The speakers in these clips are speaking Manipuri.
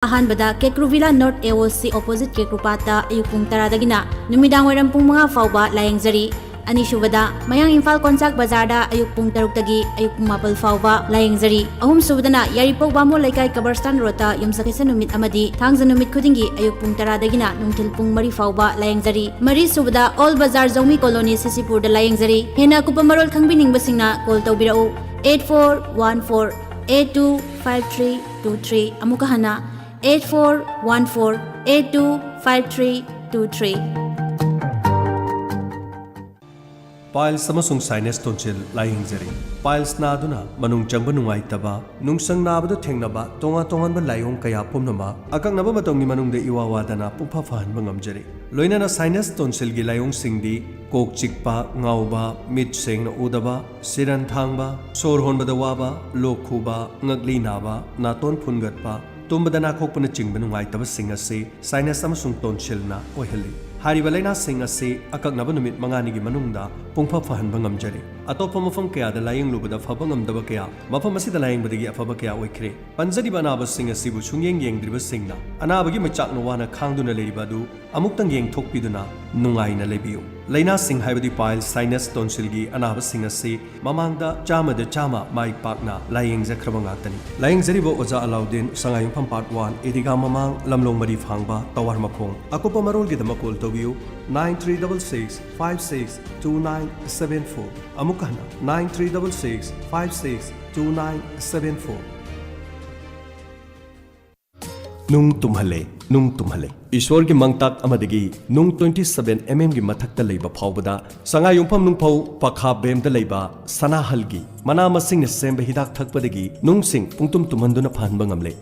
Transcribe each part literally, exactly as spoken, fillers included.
ꯑꯍꯥꯟꯕꯗ ꯀꯦꯀ꯭ꯔꯨꯚꯤꯂꯥ ꯅꯣꯔꯠ ꯑꯦ ꯑꯣ ꯁꯤ ꯑꯣꯄꯣꯖꯤꯠ ꯀꯦꯀ꯭ꯔꯨꯄꯥꯠꯇ ꯑꯌꯨꯛ ꯄꯨꯡ ꯇꯔꯥꯗꯒꯤꯅ ꯅꯨꯃꯤꯗꯥꯡ ꯋꯥꯏꯔꯝ ꯄꯨꯡ ꯃꯉꯥ ꯐꯥꯎꯕ ꯂꯥꯌꯦꯡꯖꯔꯤ꯫ ꯑꯅꯤꯁꯨꯕꯗ ꯃꯌꯥꯡ ꯏꯝꯐꯥꯜ ꯀꯣꯟꯆꯥꯛ ꯕꯖꯥꯔꯗ ꯑꯌꯨꯛ ꯄꯨꯡ ꯇꯔꯨꯛꯇꯒꯤ ꯑꯌꯨꯛ ꯄꯨꯡ ꯃꯥꯄꯜ ꯐꯥꯎꯕ ꯂꯥꯌꯦꯡꯖꯔꯤ꯫ ꯑꯍꯨꯝꯁꯨꯕꯗꯅ ꯌꯥꯏꯔꯤꯄꯣꯛ ꯕꯥꯃꯣꯟ ꯂꯩꯀꯥꯏ ꯀꯕꯔꯁꯇꯥꯟ ꯔꯣꯗꯇ ꯌꯨꯝꯁꯀꯩꯁ ꯅꯨꯃꯤꯠ ꯑꯃꯗꯤ ꯊꯥꯡꯖ ꯅꯨꯃꯤꯠ ꯈꯨꯗꯤꯡꯒꯤ ꯑꯌꯨꯛ ꯄꯨꯡ ꯇꯔꯥꯗꯒꯤꯅ ꯅꯨꯡꯊꯤꯜ ꯄꯨꯡ ꯃꯔꯤ ꯐꯥꯎꯕ ꯂꯥꯌꯦꯡꯖꯔꯤ꯫ ꯃꯔꯤꯁꯨꯕꯗ ꯑꯣꯜ ꯕꯖꯥꯔ ꯖꯧꯃꯤ ꯀꯣꯂꯣꯅꯤ ꯁꯤꯁꯤꯄꯨꯔꯗ ꯂꯥꯌꯦꯡꯖꯔꯤ꯫ ꯍꯦꯟꯅ ꯑꯀꯨꯞꯄ ꯃꯔꯣꯜ ꯈꯪꯕꯤꯅꯤꯡꯕꯁꯤꯡꯅ ꯀꯣꯜ ꯇꯧꯕꯤꯔꯛꯎ, eight four one four eight two five three two three꯫ ꯑꯃꯨꯛꯀ ꯍꯟꯅ, eight four one four eight two five three two three꯫ Piles ꯑꯃꯁꯨꯡ ꯁꯥꯏꯅꯁ ꯇꯣꯟꯁꯤꯜ ꯂꯥꯌꯦꯡꯖꯔꯤ꯫ ꯄꯥꯏꯜꯁ ꯅꯥꯗꯨꯅ ꯃꯅꯨꯡ ꯆꯪꯕ ꯅꯨꯡꯉꯥꯏꯇꯕ, ꯅꯨꯡꯁꯪ ꯅꯥꯕꯗ ꯊꯦꯡꯅꯕ ꯇꯣꯉꯥꯟ ꯇꯣꯉꯥꯟꯕ ꯂꯥꯏꯑꯣꯡ ꯀꯌꯥ ꯄꯨꯝꯅꯃꯛ ꯑꯀꯛꯅꯕ ꯃꯇꯝꯒꯤ ꯃꯅꯨꯡꯗ ꯏꯋꯥ ꯋꯥꯗꯅ ꯄꯨꯡꯐ ꯐꯍꯟꯕ ꯉꯝꯖꯔꯤ꯫ ꯂꯣꯏꯅꯅ ꯁꯥꯏꯅꯁ ꯇꯣꯟꯁꯤꯜꯒꯤ ꯂꯥꯏꯑꯣꯡꯁꯤꯡꯗꯤ ꯀꯣꯛ ꯆꯤꯛꯄ, ꯉꯥꯎꯕ, ꯃꯤꯠ ꯁꯦꯡꯅ ꯎꯗꯕ, ꯁꯤꯔꯟ ꯊꯥꯡꯕ, ꯁꯣꯔ ꯍꯣꯟꯕꯗ ꯋꯥꯕ, ꯂꯣꯛ ꯈꯨꯕ, ꯉꯛꯂꯤ ꯅꯥꯕ, ꯅꯥꯇꯣꯟ ꯐꯨꯟꯒꯠꯄ, ꯇꯨꯝꯕꯗ ꯅꯥꯈꯣꯛꯄꯅꯆꯤꯡꯕ ꯅꯨꯡꯉꯥꯏꯇꯕꯁꯤꯡ ꯑꯁꯤ ꯁꯥꯏꯅꯁ ꯑꯃꯁꯨꯡ ꯇꯣꯟꯁꯤꯜꯅ ꯑꯣꯏꯍꯜꯂꯤ꯫ ꯍꯥꯏꯔꯤꯕ ꯂꯥꯏꯅꯥꯁꯤꯡ ꯑꯁꯤ ꯑꯀꯛꯅꯕ ꯅꯨꯃꯤꯠ ꯃꯉꯥꯅꯤꯒꯤ ꯃꯅꯨꯡꯗ ꯄꯨꯡꯐ ꯐꯍꯟꯕ ꯉꯝꯖꯔꯤ꯫ ꯑꯇꯣꯞꯄ ꯃꯐꯝ ꯀꯌꯥꯗ ꯂꯥꯌꯦꯡꯂꯨꯕꯗ ꯐꯕ ꯉꯝꯗꯕ ꯀꯌꯥ, ꯃꯐꯝ ꯑꯁꯤꯗ ꯂꯥꯌꯦꯡꯕꯗꯒꯤ ꯑꯐꯕ ꯀꯌꯥ ꯑꯣꯏꯈ꯭ꯔꯦ꯫ ꯄꯟꯖꯔꯤꯕ ꯑꯅꯥꯕꯁꯤꯡ ꯑꯁꯤꯕꯨ ꯁꯨꯡꯌꯦꯡ ꯌꯦꯡꯗ꯭ꯔꯤꯕꯁꯤꯡꯅ ꯑꯅꯥꯕꯒꯤ ꯃꯩꯆꯥꯛꯅ ꯋꯥꯅ ꯈꯥꯡꯗꯨꯅ ꯂꯩꯔꯤꯕ ꯑꯗꯨ ꯑꯃꯨꯛꯇꯪ ꯌꯦꯡꯊꯣꯛꯄꯤꯗꯨꯅ ꯅꯨꯡꯉꯥꯏꯅ ꯂꯩꯕꯤꯌꯨ꯫ ꯂꯥꯏꯅꯥꯁꯤꯡ ꯍꯥꯏꯕꯗꯤ ꯄꯥꯏꯜꯁ, ꯁꯥꯏꯅꯁ, ꯇꯣꯟꯁꯤꯜꯒꯤ ꯑꯅꯥꯕꯁꯤꯡ ꯑꯁꯤ ꯃꯃꯥꯡꯗ ꯆꯥꯝꯃꯗ ꯆꯥꯝꯃ ꯃꯥꯏ ꯄꯥꯛꯅ ꯂꯥꯌꯦꯡꯖꯈ꯭ꯔꯕ ꯉꯥꯛꯇꯅꯤ꯫ ꯂꯥꯌꯦꯡꯖꯔꯤꯕ ꯑꯣꯖꯥ ꯑꯂꯥꯎꯗꯤꯟ, ꯁꯉꯥꯏꯌꯨꯝꯐꯝ ꯄꯥꯔꯠ ꯋꯥꯟ, ꯏꯗꯤꯒꯥ ꯃꯃꯥꯡ, ꯂꯝꯂꯣꯡ ꯃꯔꯤ ꯐꯥꯡꯕ, ꯇꯋꯥꯔ ꯃꯈꯣꯡ꯫ ꯑꯀꯨꯞꯄ ꯃꯔꯣꯜꯒꯤꯗꯃꯛ ꯀꯣꯜ ꯇꯧꯕꯤꯌꯨ, nine three double six five six two nine seven four꯫ ꯑꯃꯨꯛꯀ ꯍꯟꯅ, nine three double six five six two nine seven four꯫ ꯅꯨꯡ ꯇꯨꯝꯍꯜꯂꯦ, ꯅꯨꯡ ꯇꯨꯝꯍꯜꯂꯦ꯫ ꯏꯁꯣꯔꯒꯤ ꯃꯪꯇꯥꯛ ꯑꯃꯗꯒꯤ ꯅꯨꯡ twenty seven mm ꯒꯤ ꯃꯊꯛꯇ ꯂꯩꯕ ꯐꯥꯎꯕꯗ ꯁꯉꯥꯏꯌꯨꯝꯐꯝ ꯅꯨꯡꯐꯧ ꯄꯈꯥ ꯕꯦꯝꯗ ꯂꯩꯕ ꯁꯅꯥꯍꯜꯒꯤ ꯃꯅꯥ ꯃꯁꯤꯡꯅ ꯁꯦꯝꯕ ꯍꯤꯗꯥꯛ ꯊꯛꯄꯗꯒꯤ ꯅꯨꯡꯁꯤꯡ ꯄꯨꯡꯇꯨꯝ ꯇꯨꯝꯍꯟꯗꯨꯅ ꯐꯍꯟꯕ ꯉꯝꯂꯦ꯫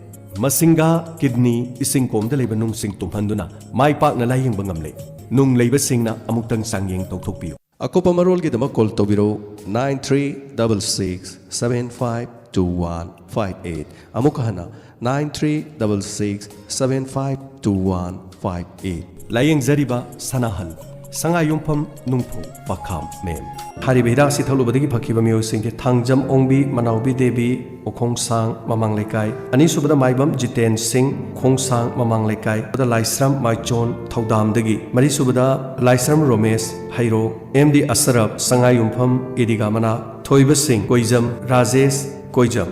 ꯃꯁꯤꯡꯒꯥ, ꯀꯤꯗꯅꯤ, ꯏꯁꯤꯡ ꯀꯣꯝꯗ ꯂꯩꯕ ꯅꯨꯡꯁꯤꯡ ꯇꯨꯝꯍꯟꯗꯨꯅ ꯃꯥꯏ ꯄꯥꯛꯅ ꯂꯥꯌꯦꯡꯕ ꯉꯝꯂꯦ꯫ ꯅꯨꯡ ꯂꯩꯕꯁꯤꯡꯅ ꯑꯃꯨꯛꯇꯪ ꯆꯥꯡꯌꯦꯡ ꯇꯧꯊꯣꯛꯄꯤꯌꯨ꯫ ꯑꯀꯨꯞꯄ ꯃꯔꯣꯜꯒꯤꯗꯃꯛ ꯀꯣꯜ ꯇꯧꯕꯤꯔꯛꯎ, nine three double six seven five two one five eight꯫ ꯑꯃꯨꯛꯀ ꯍꯟꯅ, nine three double six seven five two one five eight꯫ ꯂꯥꯌꯦꯡꯖꯔꯤꯕ ꯁꯅꯥꯍꯜ꯫ ꯁꯉꯥꯏꯌꯨꯝꯐꯝ ꯅꯨꯡꯐꯧ ꯄꯥꯈꯥꯝ ꯃꯦꯝ꯫ ꯍꯥꯏꯔꯤꯕ ꯍꯤꯗꯥꯛ ꯑꯁꯤ ꯊꯛꯂꯨꯕꯗꯒꯤ ꯐꯈꯤꯕ ꯃꯤꯑꯣꯏꯁꯤꯡꯗꯤ ꯊꯥꯡꯖꯝ ꯑꯣꯡꯕꯤ, ꯃꯅꯥꯎꯕꯤ ꯗꯦꯕꯤ, ꯎꯈꯣꯡꯁꯥꯡ ꯃꯃꯥꯡ ꯂꯩꯀꯥꯏ꯫ ꯑꯅꯤꯁꯨꯕꯗ ꯃꯥꯏꯕꯝ ꯖꯤꯇꯦꯟ ꯁꯤꯡ, ꯎꯈꯣꯡꯁꯥꯡ ꯃꯃꯥꯡ ꯂꯩꯀꯥꯏ꯫ ꯂꯥꯏꯁ꯭ꯔꯝ ꯃꯥꯏꯆꯣꯟ ꯊꯧꯗꯥꯝꯗꯒꯤ꯫ ꯃꯔꯤꯁꯨꯕꯗ ꯂꯥꯏꯁ꯭ꯔꯝ ꯔꯣꯃꯦꯁ ꯍꯩꯔꯣꯛ, ꯑꯦꯝ ꯗꯤ ꯑꯁꯔꯞ ꯁꯉꯥꯏꯌꯨꯝꯐꯝ ꯏꯗꯤꯒꯥ ꯃꯅꯥꯛ, ꯊꯣꯏꯕꯁꯤꯡ ꯀꯣꯏꯖꯝ, ꯔꯥꯖꯦꯁ ꯀꯣꯏꯖꯝ꯫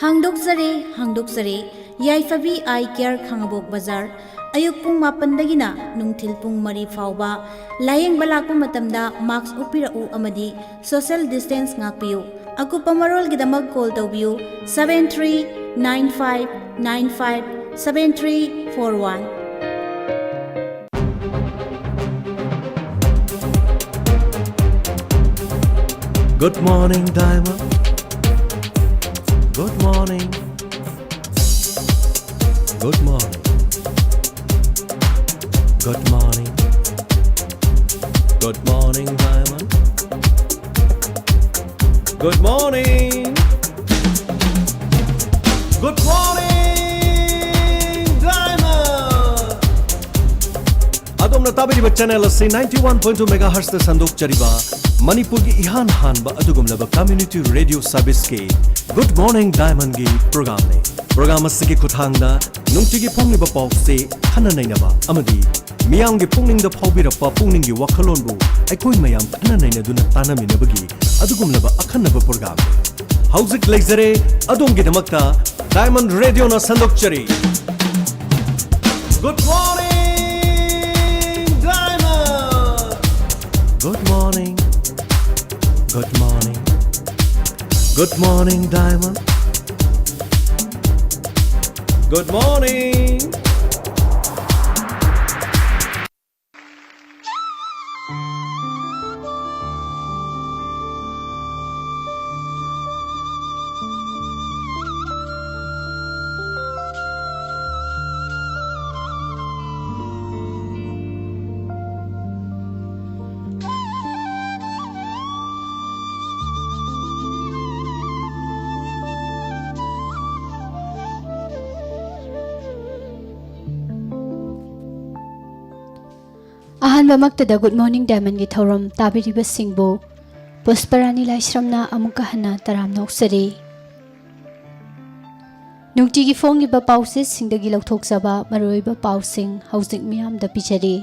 ꯍꯥꯡꯗꯣꯛꯆꯔꯦ, ꯍꯥꯡꯗꯣꯛꯆꯔꯦ꯫ ꯌꯥꯏꯐꯕꯤ ꯑꯥꯏ ꯀꯤꯌꯔ ꯈꯥꯉꯕꯣꯛ ꯕꯖꯥꯔ꯫ ꯑꯌꯨꯛ ꯄꯨꯡ ꯃꯥꯄꯟꯗꯒꯤꯅ ꯅꯨꯡꯊꯤꯜ ꯄꯨꯡ ꯃꯔꯤ ꯐꯥꯎꯕ꯫ ꯂꯥꯌꯦꯡꯕ ꯂꯥꯛꯄ ꯃꯇꯝꯗ ꯃꯥꯛꯁ ꯎꯞꯄꯤꯔꯛꯎ ꯑꯃꯗꯤ ꯁꯣꯁꯤꯌꯦꯜ ꯗꯤꯁꯇꯦꯟꯁ ꯉꯥꯛꯄꯤꯌꯨ꯫ ꯑꯀꯨꯞꯄ ꯃꯔꯣꯜꯒꯤꯗꯃꯛ ꯀꯣꯜ ꯇꯧꯕꯤꯌꯨ, seven three nine five nine five seven three four one. Good morning, Diamond. Good morning. Good morning. Good morning. Good morning, Diamond. Good morning. Good morning, Diamond. ꯑꯗꯣꯝꯅ ꯇꯥꯕꯤꯔꯤꯕ ꯆꯦꯅꯦꯜ ꯑꯁꯤ ninety one point two megahertz ꯇ ꯁꯟꯗꯣꯛꯆꯔꯤꯕ ꯃꯅꯤꯄꯨꯔꯒꯤ ꯏꯍꯥꯟ ꯍꯥꯟꯕ ꯑꯗꯨꯒꯨꯝꯂꯕ community radio service ꯀꯤ Good Morning Diamond ꯒꯤ program ꯅꯤ꯫ Program ꯑꯁꯤꯒꯤ ꯈꯨꯠꯊꯥꯡꯗ ꯅꯨꯡꯇꯤꯒꯤ ꯐꯣꯡꯂꯤꯕ ꯄꯥꯎꯁꯦ ꯈꯟꯅ ꯅꯩꯅꯕ ꯑꯃꯗꯤ ꯃꯤꯌꯥꯝꯒꯤ ꯄꯨꯛꯅꯤꯡꯗ ꯐꯥꯎꯕꯤꯔꯛꯄ ꯄꯨꯛꯅꯤꯡꯒꯤ ꯋꯥꯈꯜꯂꯣꯟꯕꯨ ꯑꯩꯈꯣꯏ ꯃꯌꯥꯝ ꯈꯟꯅ ꯅꯩꯅꯗꯨꯅ ꯇꯥꯟꯅꯃꯤꯟꯅꯕꯒꯤ ꯑꯗꯨꯒꯨꯝꯂꯕ ꯑꯈꯟꯅꯕ program ꯅꯤ꯫ ꯍꯧꯖꯤꯛ ꯂꯩꯖꯔꯦ ꯑꯗꯣꯝꯒꯤꯗꯃꯛꯇ Diamond Radio ꯅ ꯁꯟꯗꯣꯛꯆꯔꯤ꯫ Good morning, Diamond. Good morning. Good morning. Good morning, Diamond. Good morning. ꯑꯍꯥꯟꯕꯃꯛꯇꯗ Good Morning Diamondꯒꯤ ꯊꯧꯔꯝ ꯇꯥꯕꯤꯔꯤꯕꯁꯤꯡꯕꯨ ꯄꯨꯁꯄꯔꯥꯅꯤ ꯂꯥꯏꯁ꯭ꯔꯝꯅ ꯑꯃꯨꯛꯀ ꯍꯟꯅ ꯇꯔꯥꯝꯅ ꯑꯣꯛꯆꯔꯤ꯫ ꯅꯨꯡꯇꯤꯒꯤ ꯐꯣꯡꯂꯤꯕ ꯄꯥꯎꯆꯦꯁꯤꯡꯗꯒꯤ ꯂꯧꯊꯣꯛꯆꯕ ꯃꯔꯨꯑꯣꯏꯕ ꯄꯥꯎꯁꯤꯡ ꯍꯧꯖꯤꯛ ꯃꯤꯌꯥꯝꯗ ꯄꯤꯖꯔꯤ꯫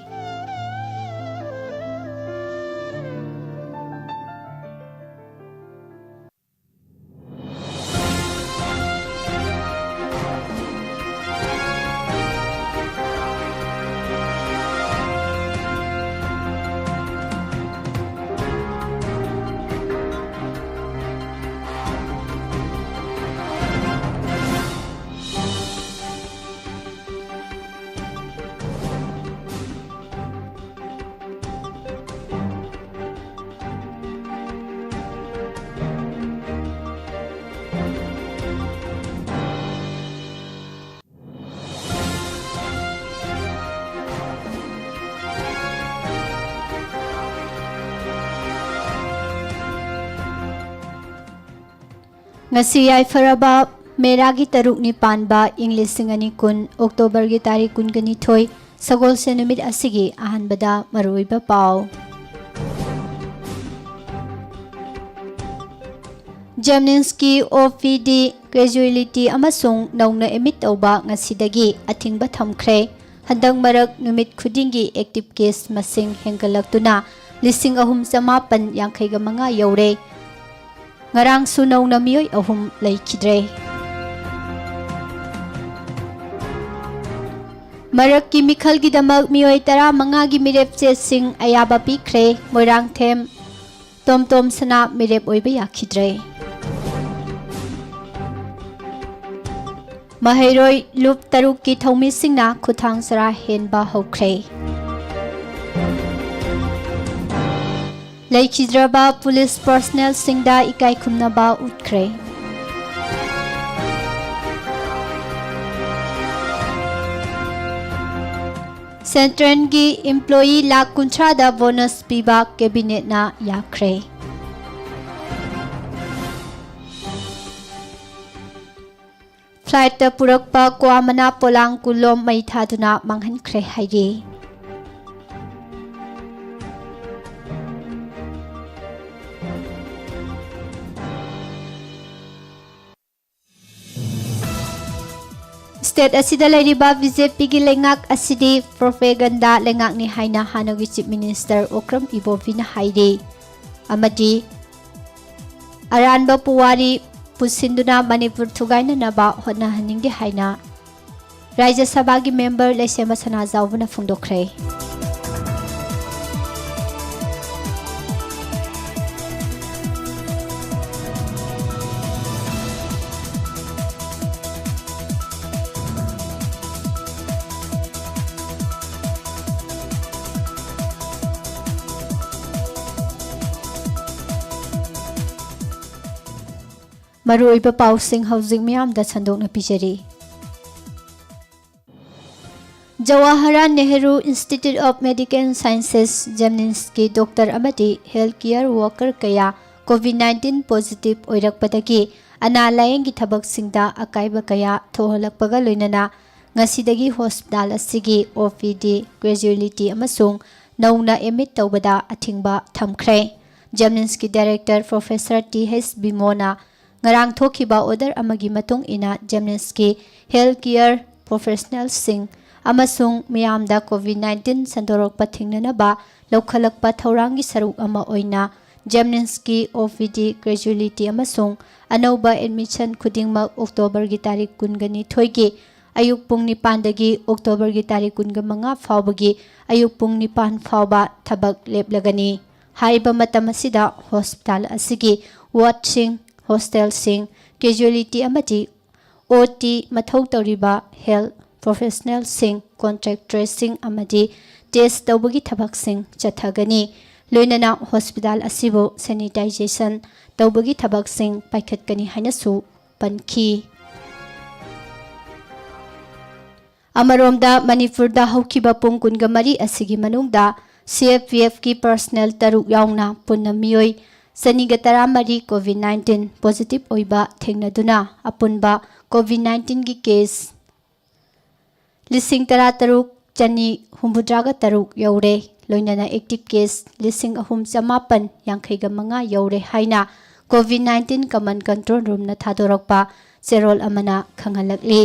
ꯉꯁꯤ ꯌꯥꯏꯐꯔꯕ ꯃꯦꯔꯥꯒꯤ ꯇꯔꯨꯛꯅꯤ ꯄꯥꯟꯕ ꯏꯪ ꯂꯤꯁꯤꯡ ꯑꯅꯤ ꯀꯨꯟ, ꯑꯣꯛꯇꯣꯕꯔꯒꯤ ꯇꯥꯔꯤꯛ ꯀꯨꯟꯒ ꯅꯤꯊꯣꯏ, ꯁꯒꯣꯜꯁꯦꯟ ꯅꯨꯃꯤꯠ ꯑꯁꯤꯒꯤ ꯑꯍꯥꯟꯕꯗ ꯃꯔꯨꯑꯣꯏꯕ ꯄꯥꯎ꯫ ꯖꯦꯝꯅꯤꯝꯁꯀꯤ ꯑꯣ ꯄꯤ ꯗꯤ, ꯀꯦꯖꯨꯑꯦꯂꯤꯇꯤ ꯑꯃꯁꯨꯡ ꯅꯧꯅ ꯑꯦꯗꯃꯤꯠ ꯇꯧꯕ ꯉꯁꯤꯗꯒꯤ ꯑꯊꯤꯡꯕ ꯊꯝꯈ꯭ꯔꯦ꯫ ꯍꯟꯗꯛ ꯃꯔꯛ ꯅꯨꯃꯤꯠ ꯈꯨꯗꯤꯡꯒꯤ ꯑꯦꯛꯇꯤꯚ ꯀꯦꯁ ꯃꯁꯤꯡ ꯍꯦꯟꯒꯠꯂꯛꯇꯨꯅ ꯂꯤꯁꯤꯡ ꯑꯍꯨꯝ ꯆꯃꯥꯄꯟ ꯌꯥꯡꯈꯩꯒ ꯃꯉꯥ ꯌꯧꯔꯦ꯫ ꯉꯔꯥꯡꯁꯨ ꯅꯧꯅ ꯃꯤꯑꯣꯏ ꯑꯍꯨꯝ ꯂꯩꯈꯤꯗ꯭ꯔꯦ꯫ ꯃꯔꯛꯀꯤ ꯃꯤꯈꯜꯒꯤꯗꯃꯛ ꯃꯤꯑꯣꯏ ꯇꯔꯥꯃꯉꯥꯒꯤ ꯃꯤꯔꯦꯞ ꯆꯦꯁꯤꯡ ꯑꯌꯥꯕ ꯄꯤꯈ꯭ꯔꯦ꯫ ꯃꯣꯏꯔꯥꯡꯊꯦꯝ ꯇꯣꯝꯇꯣꯝ ꯁꯅꯥ ꯃꯤꯔꯦꯞ ꯑꯣꯏꯕ ꯌꯥꯈꯤꯗ꯭ꯔꯦ꯫ ꯃꯍꯩꯔꯣꯏ ꯂꯨꯞ ꯇꯔꯨꯛꯀꯤ ꯊꯧꯃꯤꯁꯤꯡꯅ ꯈꯨꯠꯊꯥꯡ ꯆꯔꯥ ꯍꯦꯟꯕ ꯍꯧꯈ꯭ꯔꯦ꯫ ꯂꯩꯈꯤꯗ꯭ꯔꯕ ꯄꯨꯂꯤꯁ ꯄꯔꯁꯅꯦꯜꯁꯤꯡꯗ ꯏꯀꯥꯏ ꯈꯨꯝꯅꯕ ꯎꯠꯈ꯭ꯔꯦ꯫ ꯁꯦꯟꯇ꯭ꯔꯦꯜꯒꯤ ꯏꯝꯄ꯭ꯂꯣꯌꯤ ꯂꯥꯈ ꯀꯨꯟꯊ꯭ꯔꯥꯗ ꯕꯣꯅꯁ ꯄꯤꯕ ꯀꯦꯕꯤꯅꯦꯠꯅ ꯌꯥꯈ꯭ꯔꯦ꯫ ꯐ꯭ꯂꯥꯏꯠꯇ ꯄꯨꯔꯛꯄ ꯀ꯭ꯋꯥ ꯃꯅꯥ ꯄꯣꯂꯥꯡ ꯀꯨꯟꯂꯣꯝ ꯃꯩ ꯊꯥꯗꯨꯅ ꯃꯥꯡꯍꯟꯈ꯭ꯔꯦ ꯍꯥꯏꯔꯤ꯫ ꯁ꯭ꯇꯦꯠ ꯑꯁꯤꯗ ꯂꯩꯔꯤꯕ ꯕꯤ ꯖꯦ ꯄꯤꯒꯤ ꯂꯩꯉꯥꯛ ꯑꯁꯤꯗꯤ ꯄ꯭ꯔꯣꯄꯦꯒꯟꯗꯥ ꯂꯩꯉꯥꯛꯅꯤ ꯍꯥꯏꯅ ꯍꯥꯟꯅꯒꯤ ꯆꯤꯐ ꯃꯤꯅꯤꯁꯇꯔ ꯑꯣꯀ꯭ꯔꯝ ꯏꯕꯣꯕꯤꯅ ꯍꯥꯏꯔꯤ꯫ ꯑꯃꯗꯤ ꯑꯔꯥꯟꯕ ꯄꯨꯋꯥꯔꯤ ꯄꯨꯁꯤꯟꯗꯨꯅ ꯃꯅꯤꯄꯨꯔ ꯊꯨꯒꯥꯏꯅꯅꯕ ꯍꯣꯠꯅꯍꯟꯅꯤꯡꯗꯦ ꯍꯥꯏꯅ ꯔꯥꯖ꯭ꯌ ꯁꯚꯥꯒꯤ ꯃꯦꯝꯕꯔ ꯂꯩꯁꯦꯝꯕ ꯁꯅꯥꯖꯥꯎꯕꯅ ꯐꯣꯡꯗꯣꯛꯈ꯭ꯔꯦ꯫ ꯃꯔꯨꯑꯣꯏꯕ ꯄꯥꯎꯁꯤꯡ ꯍꯧꯖꯤꯛ ꯃꯤꯌꯥꯝꯗ ꯁꯟꯗꯣꯛꯅ ꯄꯤꯖꯔꯤ꯫ Jawaharlal Nehru Institute of Medical Sciences, JAMNIMSꯀꯤ ꯗꯣꯛꯇꯔ ꯑꯃꯗꯤ ꯍꯦꯜꯊ ꯀꯤꯌꯔ ꯋꯥꯔꯀꯔ ꯀꯌꯥ ꯀꯣꯚꯤꯗ ꯅꯥꯏꯟꯇꯤꯟ ꯄꯣꯖꯤꯇꯤꯚ ꯑꯣꯏꯔꯛꯄꯗꯒꯤ ꯑꯅꯥ ꯂꯥꯌꯦꯡꯒꯤ ꯊꯕꯛꯁꯤꯡꯗ ꯑꯀꯥꯏꯕ ꯀꯌꯥ ꯊꯣꯛꯍꯜꯂꯛꯄꯒ ꯂꯣꯏꯅꯅ ꯉꯁꯤꯗꯒꯤ ꯍꯣꯁꯄꯤꯇꯥꯜ ꯑꯁꯤꯒꯤ ꯑꯣ ꯄꯤ ꯗꯤ, ꯀꯦꯖꯨꯑꯦꯂꯤꯇꯤ ꯑꯃꯁꯨꯡ ꯅꯧꯅ ꯑꯦꯗꯃꯤꯠ ꯇꯧꯕꯗ ꯑꯊꯤꯡꯕ ꯊꯝꯈ꯭ꯔꯦ꯫ JAMNIMSꯀꯤ ꯗꯥꯏꯔꯦꯛꯇꯔ ꯄ꯭ꯔꯣꯐꯦꯁꯔ ꯇꯤ ꯍꯩꯆ ꯕꯤꯃꯣꯅ ꯉꯔꯥꯡ ꯊꯣꯛꯈꯤꯕ ꯑꯣꯔꯗꯔ ꯑꯃꯒꯤ ꯃꯇꯨꯡ ꯏꯟꯅ JAMNIMSꯀꯤ ꯍꯦꯜꯊ ꯀꯤꯌꯔ ꯄ꯭ꯔꯣꯐꯦꯁꯅꯦꯜꯁꯤꯡ ꯑꯃꯁꯨꯡ ꯃꯤꯌꯥꯝꯗ ꯀꯣꯚꯤꯗ ꯅꯥꯏꯟꯇꯤꯟ ꯁꯟꯗꯣꯔꯛꯄ ꯊꯤꯡꯅꯅꯕ ꯂꯧꯈꯠꯂꯛꯄ ꯊꯧꯔꯥꯡꯒꯤ ꯁꯔꯨꯛ ꯑꯃ ꯑꯣꯏꯅ JAMNIMSꯀꯤ ꯑꯣ ꯄꯤ ꯗꯤ, ꯀꯦꯖꯨꯑꯦꯂꯤꯇꯤ ꯑꯃꯁꯨꯡ ꯑꯅꯧꯕ ꯑꯦꯗꯃꯤꯁꯟ ꯈꯨꯗꯤꯡꯃꯛ ꯑꯣꯛꯇꯣꯕꯔꯒꯤ ꯇꯥꯔꯤꯛ ꯀꯨꯟꯒ ꯅꯤꯊꯣꯏꯒꯤ ꯑꯌꯨꯛ ꯄꯨꯡ ꯅꯤꯄꯥꯟꯗꯒꯤ ꯑꯣꯛꯇꯣꯕꯔꯒꯤ ꯇꯥꯔꯤꯛ ꯀꯨꯟꯒ ꯃꯉꯥ ꯐꯥꯎꯕꯒꯤ ꯑꯌꯨꯛ ꯄꯨꯡ ꯅꯤꯄꯥꯟ ꯐꯥꯎꯕ ꯊꯕꯛ ꯂꯦꯞꯂꯒꯅꯤ꯫ ꯍꯥꯏꯔꯤꯕ ꯃꯇꯝ ꯑꯁꯤꯗ ꯍꯣꯁꯄꯤꯇꯥꯜ ꯑꯁꯤꯒꯤ ꯋꯥꯔꯗꯁꯤꯡ, ꯍꯣꯁꯇꯦꯜꯁꯤꯡ, ꯀꯦꯖꯨꯑꯦꯂꯤꯇꯤ ꯑꯃꯗꯤ ꯑꯣ ꯇꯤ ꯃꯊꯧ ꯇꯧꯔꯤꯕ ꯍꯦꯜꯊ ꯄ꯭ꯔꯣꯐꯦꯁꯅꯦꯜꯁꯤꯡ ꯀꯣꯟꯇꯦꯛ ꯇ꯭ꯔꯦꯁꯤꯡ ꯑꯃꯗꯤ ꯇꯦꯁ ꯇꯧꯕꯒꯤ ꯊꯕꯛꯁꯤꯡ ꯆꯠꯊꯒꯅꯤ꯫ ꯂꯣꯏꯅꯅ ꯍꯣꯁꯄꯤꯇꯥꯜ ꯑꯁꯤꯕꯨ ꯁꯦꯅꯤꯇꯥꯏꯖꯦꯁꯟ ꯇꯧꯕꯒꯤ ꯊꯕꯛꯁꯤꯡ ꯄꯥꯏꯈꯠꯀꯅꯤ ꯍꯥꯏꯅꯁꯨ ꯄꯟꯈꯤ꯫ ꯑꯃꯔꯣꯝꯗ, ꯃꯅꯤꯄꯨꯔꯗ ꯍꯧꯈꯤꯕ ꯄꯨꯡ ꯀꯨꯟꯒ ꯃꯔꯤ ꯑꯁꯤꯒꯤ ꯃꯅꯨꯡꯗ ꯁꯤ ꯑꯦ ꯄꯤ ꯑꯦꯐꯀꯤ ꯄꯔꯁꯅꯦꯜ ꯇꯔꯨꯛ ꯌꯥꯎꯅ ꯄꯨꯟꯅ ꯃꯤꯑꯣꯏ ꯆꯅꯤꯒ ꯇꯔꯥꯃꯔꯤ ꯀꯣꯚꯤꯗ ꯅꯥꯏꯟꯇꯤꯟ ꯄꯣꯖꯤꯇꯤꯚ ꯑꯣꯏꯕ ꯊꯦꯡꯅꯗꯨꯅ ꯑꯄꯨꯟꯕ ꯀꯣꯚꯤꯗ ꯅꯥꯏꯟꯇꯤꯟꯒꯤ ꯀꯦꯁ ꯂꯤꯁꯤꯡ ꯇꯔꯥꯇꯔꯨꯛ ꯆꯅꯤ ꯍꯨꯝꯐꯨꯇꯔꯥꯒ ꯇꯔꯨꯛ ꯌꯧꯔꯦ꯫ ꯂꯣꯏꯅꯅ ꯑꯦꯛꯇꯤꯚ ꯀꯦꯁ ꯂꯤꯁꯤꯡ ꯑꯍꯨꯝ ꯆꯃꯥꯄꯟ ꯌꯥꯡꯈꯩꯒ ꯃꯉꯥ ꯌꯧꯔꯦ ꯍꯥꯏꯅ ꯀꯣꯚꯤꯗ ꯅꯥꯏꯟꯇꯤꯟ ꯀꯃꯟ ꯀꯟꯇ꯭ꯔꯣꯜ ꯔꯨꯝꯅ ꯊꯥꯗꯣꯔꯛꯄ ꯆꯦꯔꯣꯜ ꯑꯃꯅ ꯈꯪꯍꯜꯂꯛꯂꯤ꯫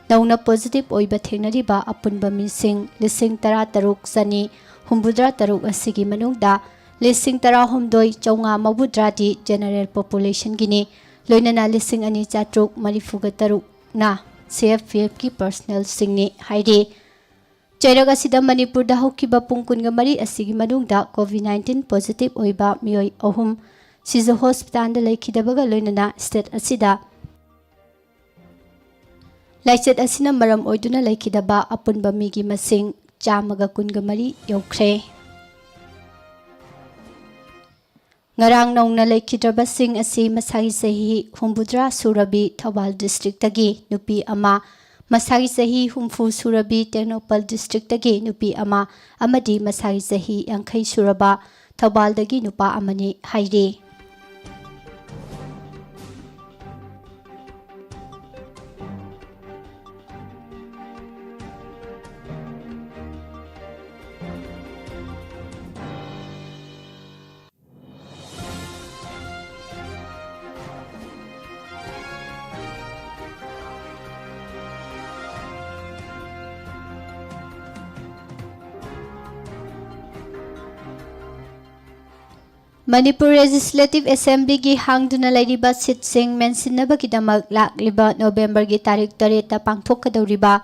ꯅꯧꯅ positive ꯑꯣꯏꯕ ꯊꯦꯡꯅꯔꯤꯕ ꯑꯄꯨꯟꯕ ꯃꯤꯁꯤꯡ ꯂꯤꯁꯤꯡ ꯇꯔꯥ ꯇꯔꯨꯛ ꯆꯅꯤ ꯍꯨꯝꯐꯨꯇꯔꯥ ꯇꯔꯨꯛ ꯑꯁꯤꯒꯤ ꯃꯅꯨꯡꯗ ꯂꯤꯁꯤꯡ ꯇꯔꯥ ꯍꯨꯝꯗꯣꯏ ꯆꯥꯝꯃꯉꯥ ꯃꯧꯗ꯭ꯔꯥꯗꯤ general populationꯒꯤꯅꯤ, ꯂꯣꯏꯅꯅ ꯂꯤꯁꯤꯡ ꯑꯅꯤ ꯆꯥꯇ꯭ꯔꯨꯛ ꯃꯔꯤꯐꯨꯒ ꯇꯔꯨꯛꯅ CFPFꯀꯤ personnelꯁꯤꯡꯅꯤ ꯍꯥꯏꯔꯤ꯫ ꯆꯩꯔꯛ ꯑꯁꯤꯗ ꯃꯅꯤꯄꯨꯔꯗ ꯍꯧꯈꯤꯕ ꯄꯨꯡ ꯀꯨꯟꯒ ꯃꯔꯤ ꯑꯁꯤꯒꯤ ꯃꯅꯨꯡꯗ COVID nineteen positive ꯑꯣꯏꯕ ꯃꯤꯑꯣꯏ ꯑꯍꯨꯝ ꯁꯤꯖ hospitalꯗ ꯂꯩꯈꯤꯗꯕꯒ ꯂꯣꯏꯅꯅ state ꯑꯁꯤꯗ ꯂꯥꯏꯆꯠ ꯑꯁꯤꯅ ꯃꯔꯝ ꯑꯣꯏꯗꯨꯅ ꯂꯩꯈꯤꯗꯕ ꯑꯄꯨꯟꯕ ꯃꯤꯒꯤ ꯃꯁꯤꯡ ꯆꯥꯝꯃꯒ ꯀꯨꯟꯒ ꯃꯔꯤ ꯌꯧꯈ꯭ꯔꯦ꯫ ꯉꯔꯥꯡ ꯅꯧꯅ ꯂꯩꯈꯤꯗ꯭ꯔꯕꯁꯤꯡ ꯑꯁꯤ ꯃꯁꯥꯒꯤ ꯆꯍꯤ ꯍꯨꯝꯐꯨꯇꯔꯥ ꯁꯨꯔꯕꯤ ꯊꯧꯕꯥꯜ districtꯇꯒꯤ ꯅꯨꯄꯤ ꯑꯃ, ꯃꯁꯥꯒꯤ ꯆꯍꯤ ꯍꯨꯝꯐꯨ ꯁꯨꯔꯕꯤ ꯇꯦꯡꯅꯧꯄꯜ districtꯇꯒꯤ ꯅꯨꯄꯤ ꯑꯃ ꯑꯃꯗꯤ ꯃꯁꯥꯒꯤ ꯆꯍꯤ ꯌꯥꯡꯈꯩ ꯁꯨꯔꯕ ꯊꯧꯕꯥꯜꯗꯒꯤ ꯅꯨꯄꯥ ꯑꯃꯅꯤ ꯍꯥꯏꯔꯤ꯫ ꯃꯅꯤꯄꯨꯔ Legislative Assemblyꯒꯤ ꯍꯥꯡꯗꯨꯅ ꯂꯩꯔꯤꯕ seatꯁꯤꯡ ꯃꯦꯟꯁꯤꯟꯅꯕꯒꯤꯗꯃꯛ ꯂꯥꯛꯂꯤꯕ Novemberꯒꯤ ꯇꯥꯔꯤꯛ ꯇꯔꯦꯠꯇ ꯄꯥꯡꯊꯣꯛꯀꯗꯧꯔꯤꯕ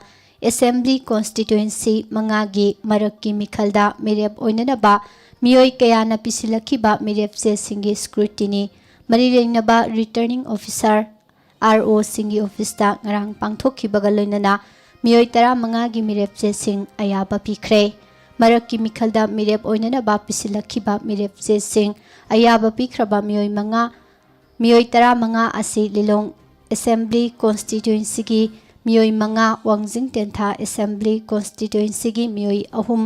Assembly constituency ꯃꯉꯥꯒꯤ ꯃꯔꯛꯀꯤ ꯃꯤꯈꯜꯗ ꯃꯤꯔꯦꯞ ꯑꯣꯏꯅꯅꯕ ꯃꯤꯑꯣꯏ ꯀꯌꯥꯅ ꯄꯤꯁꯤꯜꯂꯛꯈꯤꯕ ꯃꯤꯔꯦꯞ ꯆꯦꯁꯤꯡꯒꯤ scrutiny ꯃꯔꯤ ꯂꯩꯅꯕ Returning Officer, ROꯁꯤꯡꯒꯤ officeꯇ ꯉꯔꯥꯡ ꯄꯥꯡꯊꯣꯛꯈꯤꯕꯒ ꯂꯣꯏꯅꯅ ꯃꯤꯑꯣꯏ ꯇꯔꯥꯃꯉꯥꯒꯤ ꯃꯤꯔꯦꯞ ꯆꯦꯁꯤꯡ ꯑꯌꯥꯕ ꯄꯤꯈ꯭ꯔꯦ꯫ ꯃꯔꯛꯀꯤ ꯃꯤꯈꯜꯗ ꯃꯤꯔꯦꯞ ꯑꯣꯏꯅꯅꯕ ꯄꯤꯁꯤꯜꯂꯛꯈꯤꯕ ꯃꯤꯔꯦꯞ ꯆꯦꯁꯤꯡ ꯑꯌꯥꯕ ꯄꯤꯈ꯭ꯔꯕ ꯃꯤꯑꯣꯏ ꯃꯉꯥ, ꯃꯤꯑꯣꯏ ꯇꯔꯥꯃꯉꯥ ꯑꯁꯤ ꯂꯤꯂꯣꯡ Assembly constituencyꯒꯤ ꯃꯤꯑꯣꯏ ꯃꯉꯥ, ꯋꯥꯡꯖꯤꯡ ꯇꯦꯟꯊꯥ Assembly constituencyꯒꯤ ꯃꯤꯑꯣꯏ ꯑꯍꯨꯝ,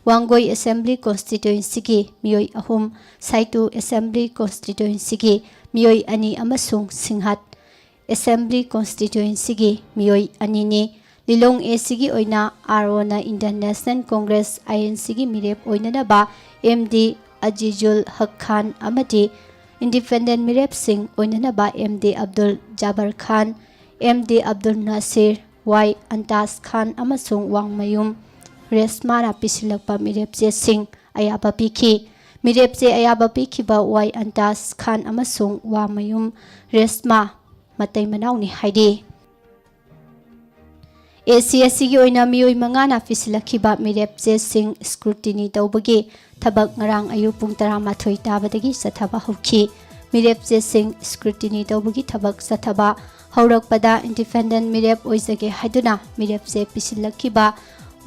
ꯋꯥꯡꯒꯣꯏ Assembly constituencyꯒꯤ ꯃꯤꯑꯣꯏ ꯑꯍꯨꯝ, ꯁꯥꯏꯇꯨ Assembly constituencyꯒꯤ ꯃꯤꯑꯣꯏ ꯑꯅꯤ ꯑꯃꯁꯨꯡ ꯁꯤꯡꯍꯠ Assembly constituencyꯒꯤ ꯃꯤꯑꯣꯏ ꯑꯅꯤꯅꯤ꯫ ꯂꯤꯂꯣꯡ ACꯒꯤ ꯑꯣꯏꯅ ROꯅ Indian National Congress, INCꯒꯤ ꯃꯤꯔꯦꯞ ꯑꯣꯏꯅꯅꯕ MD ꯑꯖꯤꯖꯨꯜ ꯍꯛ ꯈꯥꯟ ꯑꯃꯗꯤ independent ꯃꯤꯔꯦꯞꯁꯤꯡ ꯑꯣꯏꯅꯅꯕ MD ꯑꯕꯗꯨꯜ ꯖꯥꯕꯔ ꯈꯥꯟ, MD ꯑꯕꯗꯨꯜ ꯅꯥꯁꯤꯔ, ꯋꯥꯏ ꯑꯟꯇꯥꯖ ꯈꯥꯟ ꯑꯃꯁꯨꯡ ꯋꯥꯡꯃꯌꯨꯝ ꯔꯦꯁꯃꯥꯅ ꯄꯤꯁꯤꯜꯂꯛꯄ ꯃꯤꯔꯦꯞꯆꯦꯁꯤꯡ ꯑꯌꯥꯕ ꯄꯤꯈꯤ꯫ ꯃꯤꯔꯦꯞꯆꯦ ꯑꯌꯥꯕ ꯄꯤꯈꯤꯕ ꯋꯥꯏ ꯑꯟꯇꯥꯖ ꯈꯥꯟ ꯑꯃꯁꯨꯡ ꯋꯥꯡꯃꯌꯨꯝ ꯔꯦꯁꯃꯥ ꯃꯇꯩ ꯃꯅꯥꯎꯅꯤ ꯍꯥꯏꯔꯤ꯫ ꯑꯦ ꯁꯤ ꯑꯁꯤꯒꯤ ꯑꯣꯏꯅ ꯃꯤꯑꯣꯏ ꯃꯉꯥꯅ ꯄꯤꯁꯤꯜꯂꯛꯈꯤꯕ ꯃꯤꯔꯦꯞꯆꯦꯁꯤꯡ ꯁ꯭ꯀ꯭ꯔꯨꯇꯤꯅꯤ ꯇꯧꯕꯒꯤ ꯊꯕꯛ ꯉꯔꯥꯡ ꯑꯌꯨꯛ ꯄꯨꯡ ꯇꯔꯥꯃꯥꯊꯣꯏ ꯇꯥꯕꯗꯒꯤ ꯆꯠꯊꯕ ꯍꯧꯈꯤ꯫ ꯃꯤꯔꯦꯞꯆꯦꯁꯤꯡ ꯁ꯭ꯀ꯭ꯔꯨꯇꯤꯅꯤ ꯇꯧꯕꯒꯤ ꯊꯕꯛ ꯆꯠꯊꯕ ꯍꯧꯔꯛꯄꯗ ꯏꯟꯗꯤꯄꯦꯟꯗꯦꯟ ꯃꯤꯔꯦꯞ ꯑꯣꯏꯖꯒꯦ ꯍꯥꯏꯗꯨꯅ ꯃꯤꯔꯦꯞꯆꯦ ꯄꯤꯁꯤꯜꯂꯛꯈꯤꯕ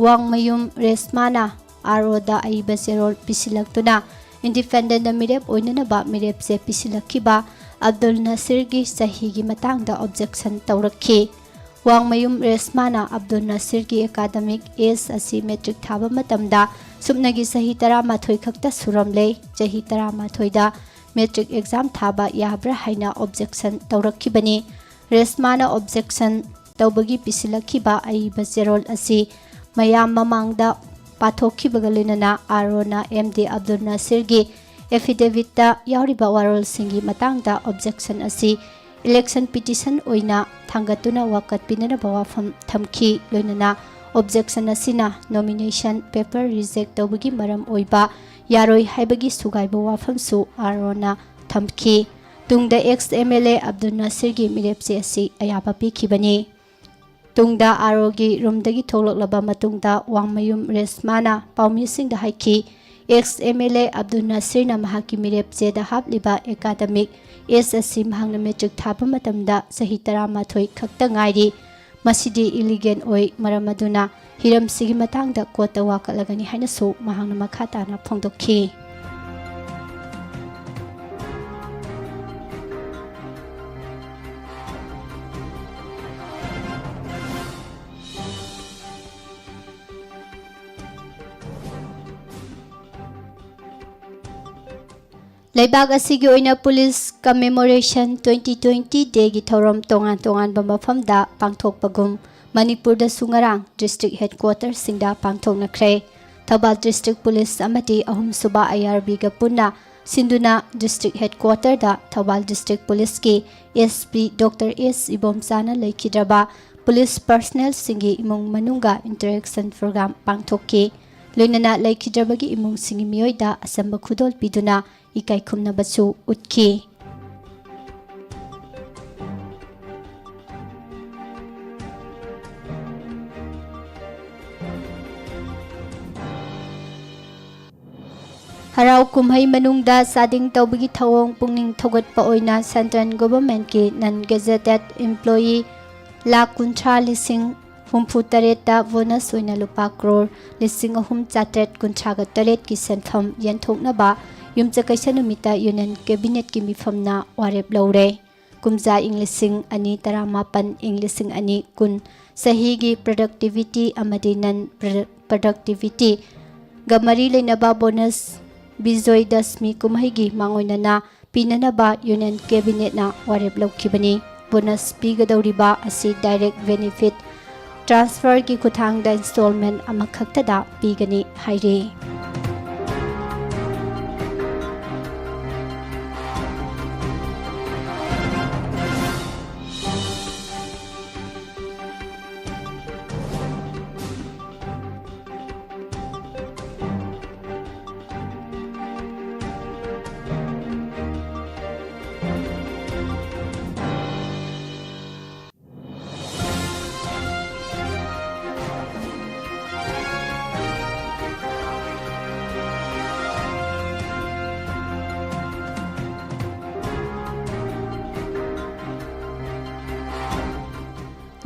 ꯋꯥꯡꯃꯌꯨꯝ ꯔꯦꯁꯃꯥꯅ ꯑꯥꯔ ꯑꯣꯗ ꯑꯏꯕ ꯆꯦꯔꯣꯜ ꯄꯤꯁꯤꯜꯂꯛꯇꯨꯅ ꯏꯟꯗꯤꯄꯦꯟꯗꯦꯟꯗ ꯃꯤꯔꯦꯞ ꯑꯣꯏꯅꯅꯕ ꯃꯤꯔꯦꯞꯆꯦ ꯄꯤꯁꯤꯜꯂꯛꯈꯤꯕ ꯑꯕꯗꯨꯜ ꯅꯁꯤꯔꯒꯤ ꯆꯍꯤꯒꯤ ꯃꯇꯥꯡꯗ ꯑꯣꯕꯖꯦꯛꯁꯟ ꯇꯧꯔꯛꯈꯤ꯫ ꯋꯥꯡꯃꯌꯨꯝ ꯔꯦꯁꯃꯥꯅ ꯑꯕꯗꯨꯜ ꯅꯁꯤꯔꯒꯤ ꯑꯦꯀꯥꯗꯃꯤꯛ ꯑꯦꯖ ꯑꯁꯤ ꯃꯦꯇ꯭ꯔꯤꯛ ꯊꯥꯕ ꯃꯇꯝꯗ ꯁꯨꯞꯅꯒꯤ ꯆꯍꯤ ꯇꯔꯥꯃꯥꯊꯣꯏ ꯈꯛꯇ ꯁꯨꯔꯝꯂꯦ, ꯆꯍꯤ ꯇꯔꯥꯃꯥꯊꯣꯏꯗ ꯃꯦꯇ꯭ꯔꯤꯛ ꯑꯦꯛꯖꯥꯝ ꯊꯥꯕ ꯌꯥꯕ꯭ꯔꯥ ꯍꯥꯏꯅ ꯑꯣꯕꯖꯦꯛꯁꯟ ꯇꯧꯔꯛꯈꯤꯕꯅꯤ꯫ ꯔꯦꯁꯃꯥꯅ ꯑꯣꯕꯖꯦꯛꯁꯟ ꯇꯧꯕꯒꯤ ꯄꯤꯁꯤꯜꯂꯛꯈꯤꯕ ꯑꯏꯕ ꯆꯦꯔꯣꯜ ꯑꯁꯤ ꯃꯌꯥꯝ ꯃꯃꯥꯡꯗ ꯄꯥꯊꯣꯛꯈꯤꯕꯒ ꯂꯣꯏꯅꯅ ꯑꯥꯔ ꯑꯣꯅ ꯑꯦꯝ ꯗꯤ ꯑꯕꯗꯨꯜ ꯅꯁꯤꯔꯒꯤ ꯑꯦꯐꯤꯗꯦꯚꯤꯠꯇ ꯌꯥꯎꯔꯤꯕ ꯋꯥꯔꯣꯜꯁꯤꯡꯒꯤ ꯃꯇꯥꯡꯗ ꯑꯣꯕꯖꯦꯛꯁꯟ ꯑꯁꯤ ꯏꯂꯦꯛꯁꯟ ꯄꯤꯇꯤꯁꯟ ꯑꯣꯏꯅ ꯊꯥꯡꯒꯠꯇꯨꯅ ꯋꯥꯀꯠ ꯄꯤꯅꯅꯕ ꯋꯥꯐꯝ ꯊꯝꯈꯤ꯫ ꯂꯣꯏꯅꯅ ꯑꯣꯕꯖꯦꯛꯁꯟ ꯑꯁꯤꯅ ꯅꯣꯃꯤꯅꯦꯁꯟ ꯄꯦꯄꯔ ꯔꯤꯖꯦꯛ ꯇꯧꯕꯒꯤ ꯃꯔꯝ ꯑꯣꯏꯕ ꯌꯥꯔꯣꯏ ꯍꯥꯏꯕꯒꯤ ꯁꯨꯒꯥꯏꯕ ꯋꯥꯐꯝꯁꯨ ꯑꯥꯔ ꯑꯣꯅ ꯊꯝꯈꯤ꯫ ꯇꯨꯡꯗ ex M L A Abdul ꯅꯁꯤꯔꯒꯤ ꯃꯤꯔꯦꯞꯆꯦ ꯑꯁꯤ ꯑꯌꯥꯕ ꯄꯤꯈꯤꯕꯅꯤ꯫ ꯇꯨꯡꯗ ꯑꯥꯔ ꯑꯣꯒꯤ ꯔꯨꯝꯗꯒꯤ ꯊꯣꯛꯂꯛꯂꯕ ꯃꯇꯨꯡꯗ ꯋꯥꯡꯃꯌꯨꯝ ꯔꯦꯁꯃꯥꯅ ꯄꯥꯎꯃꯤꯁꯤꯡꯗ ꯍꯥꯏꯈꯤ, ex M L A Abdul ꯅꯁꯤꯔꯅ ꯃꯍꯥꯛꯀꯤ ꯃꯤꯔꯦꯞꯆꯦꯗ ꯍꯥꯞꯂꯤꯕ ꯑꯦꯀꯥꯗꯃꯤꯛ ꯑꯦꯖ ꯑꯁꯤ ꯃꯍꯥꯛꯅ ꯃꯦꯇ꯭ꯔꯤꯛ ꯊꯥꯕ ꯃꯇꯝꯗ ꯆꯍꯤ ꯇꯔꯥꯃꯥꯊꯣꯏ ꯈꯛꯇ ꯉꯥꯏꯔꯤ꯫ ꯃꯁꯤꯗꯤ ꯏꯂꯤꯒꯦꯟ ꯑꯣꯏ, ꯃꯔꯝ ꯑꯗꯨꯅ ꯍꯤꯔꯝꯁꯤꯒꯤ ꯃꯇꯥꯡꯗ ꯀꯣꯔꯠꯇ ꯋꯥꯀꯠꯂꯒꯅꯤ ꯍꯥꯏꯅꯁꯨ ꯃꯍꯥꯛꯅ ꯃꯈꯥ ꯇꯥꯅ ꯐꯣꯡꯗꯣꯛꯈꯤ꯫ ꯂꯩꯕꯥꯛ ꯑꯁꯤꯒꯤ ꯑꯣꯏꯅ ꯄꯨꯂꯤꯁ ꯀꯃꯦꯃꯣꯔꯦꯁꯟ ꯇ꯭ꯋꯦꯟꯇꯤ ꯇ꯭ꯋꯦꯟꯇꯤ ꯗꯦꯒꯤ ꯊꯧꯔꯝ ꯇꯣꯉꯥꯟ ꯇꯣꯉꯥꯟꯕ ꯃꯐꯝꯗ ꯄꯥꯡꯊꯣꯛꯄꯒꯨꯝ ꯃꯅꯤꯄꯨꯔꯗꯁꯨ ꯉꯔꯥꯡ ꯗꯤꯁꯇ꯭ꯔꯤꯛ ꯍꯦꯗꯀ꯭ꯋꯥꯇꯔꯁꯤꯡꯗ ꯄꯥꯡꯊꯣꯛꯅꯈ꯭ꯔꯦ꯫ ꯊꯧꯕꯥꯜ ꯗꯤꯁꯇ꯭ꯔꯤꯛ ꯄꯨꯂꯤꯁ ꯑꯃꯗꯤ ꯑꯍꯨꯝꯁꯨꯕ ꯑꯥꯏ ꯑꯥꯔ ꯕꯤꯒ ꯄꯨꯟꯅ ꯁꯤꯟꯗꯨꯅ ꯗꯤꯁꯇ꯭ꯔꯤꯛ ꯍꯦꯗꯀ꯭ꯋꯥꯇꯔꯗ ꯊꯧꯕꯥꯜ ꯗꯤꯁꯇ꯭ꯔꯤꯛ ꯄꯨꯂꯤꯁꯀꯤ ꯑꯦꯁ ꯄꯤ ꯗꯣꯛꯇꯔ ꯑꯦꯁ ꯏꯕꯣꯝꯆꯥꯅ ꯂꯩꯈꯤꯗ꯭ꯔꯕ ꯄꯨꯂꯤꯁ ꯄꯔꯁꯅꯦꯜꯁꯤꯡꯒꯤ ꯏꯃꯨꯡ ꯃꯅꯨꯡꯒ ꯏꯟꯇꯔꯦꯛꯁꯟ ꯄ꯭ꯔꯣꯒ꯭ꯔꯥꯝ ꯄꯥꯡꯊꯣꯛꯈꯤ꯫ ꯂꯣꯏꯅꯅ ꯂꯩꯈꯤꯗ꯭ꯔꯕꯒꯤ ꯏꯃꯨꯡꯁꯤꯡꯒꯤ ꯃꯤꯑꯣꯏꯗ ꯑꯆꯝꯕ ꯈꯨꯗꯣꯜ ꯄꯤꯗꯨꯅ ꯏꯀꯥꯏ ꯈꯨꯝꯅꯕꯁꯨ ꯎꯠꯈꯤ꯫ ꯍꯔꯥꯎ ꯀꯨꯝꯍꯩ ꯃꯅꯨꯡꯗ ꯆꯥꯗꯤꯡ ꯇꯧꯕꯒꯤ ꯊꯧꯑꯣꯡ ꯄꯨꯛꯅꯤꯡ ꯊꯧꯒꯠꯄ ꯑꯣꯏꯅ central governmentꯀꯤ non gazetted employee lakh ꯀꯨꯟꯊ꯭ꯔꯥ ꯂꯤꯁꯤꯡ ꯍꯨꯝꯐꯨ ꯇꯔꯦꯠꯇ bonus ꯑꯣꯏꯅ ꯂꯨꯄꯥ ꯀ꯭ꯔꯣꯔ ꯂꯤꯁꯤꯡ ꯑꯍꯨꯝ ꯆꯥꯇ꯭ꯔꯦꯠ ꯀꯨꯟꯊ꯭ꯔꯥꯒ ꯇꯔꯦꯠꯀꯤ ꯁꯦꯟꯐꯝ ꯌꯦꯟꯊꯣꯛꯅꯕ ꯌꯨꯝꯁꯀꯩꯁ ꯅꯨꯃꯤꯠꯇ Union Cabinetꯀꯤ ꯃꯤꯐꯝꯅ ꯋꯥꯔꯦꯞ ꯂꯧꯔꯦ꯫ ꯀꯨꯝꯖꯥ ꯏꯪ ꯂꯤꯁꯤꯡ ꯑꯅꯤ ꯇꯔꯥꯃꯥꯄꯟ, ꯏꯪ ꯂꯤꯁꯤꯡ ꯑꯅꯤ ꯀꯨꯟ ꯆꯍꯤꯒꯤ productivity ꯑꯃꯗꯤ non productivity ꯒ ꯃꯔꯤ ꯂꯩꯅꯕ bonus ꯕꯤꯖꯣꯏ ꯗꯁꯃꯤ ꯀꯨꯝꯍꯩꯒꯤ ꯃꯥꯡꯑꯣꯏꯅꯅ ꯄꯤꯅꯅꯕ Union Cabinetꯅ ꯋꯥꯔꯦꯞ ꯂꯧꯈꯤꯕꯅꯤ꯫ Bonus ꯄꯤꯒꯗꯧꯔꯤꯕ ꯑꯁꯤ direct benefit transferꯒꯤ ꯈꯨꯠꯊꯥꯡꯗ installment ꯑꯃꯈꯛꯇꯗ ꯄꯤꯒꯅꯤ ꯍꯥꯏꯔꯤ꯫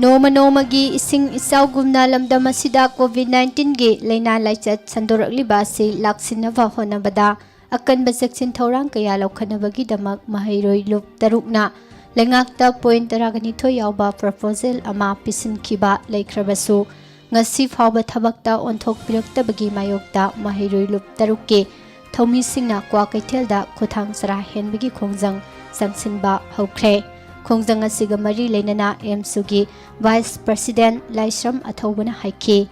ꯅꯣꯡꯃ ꯅꯣꯡꯃꯒꯤ ꯏꯁꯤꯡ ꯏꯆꯥꯎꯒꯨꯝꯅ ꯂꯝꯗꯝ ꯑꯁꯤꯗ COVID nineteenꯒꯤ ꯂꯥꯏꯅꯥ ꯂꯥꯏꯆꯠ ꯁꯟꯗꯣꯔꯛꯂꯤꯕ ꯑꯁꯤ ꯂꯥꯛꯁꯤꯟꯅꯕ ꯍꯣꯠꯅꯕꯗ ꯑꯀꯟꯕ ꯆꯦꯛꯁꯤꯟ ꯊꯧꯔꯥꯡ ꯀꯌꯥ ꯂꯧꯈꯠꯅꯕꯒꯤꯗꯃꯛ ꯃꯍꯩꯔꯣꯏ ꯂꯨꯞ ꯇꯔꯨꯛꯅ ꯂꯩꯉꯥꯛꯇ point ꯇꯔꯥꯒ ꯅꯤꯊꯣꯏ ꯌꯥꯎꯕ proposal ꯑꯃ ꯄꯤꯁꯤꯟꯈꯤꯕ ꯂꯩꯈ꯭ꯔꯕꯁꯨ, ꯉꯁꯤ ꯐꯥꯎꯕ ꯊꯕꯛꯇ ꯑꯣꯟꯊꯣꯛꯄꯤꯔꯛꯇꯕꯒꯤ ꯃꯥꯌꯣꯛꯇ ꯃꯍꯩꯔꯣꯏ ꯂꯨꯞ ꯇꯔꯨꯛꯀꯤ ꯊꯧꯃꯤꯁꯤꯡꯅ ꯀ꯭ꯋꯥꯀꯩꯊꯦꯜꯗ ꯈꯨꯠꯊꯥꯡ ꯆꯔꯥ ꯍꯦꯟꯕꯒꯤ ꯈꯣꯡꯖꯪ ꯆꯪꯁꯤꯟꯕ ꯍꯧꯈ꯭ꯔꯦ꯫ ꯈꯣꯡꯖꯪ ꯑꯁꯤꯒ ꯃꯔꯤ ꯂꯩꯅꯅ AMSUꯒꯤ Vice President ꯂꯥꯏꯁ꯭ꯔꯝ ꯑꯊꯧꯕꯅ ꯍꯥꯏꯈꯤ,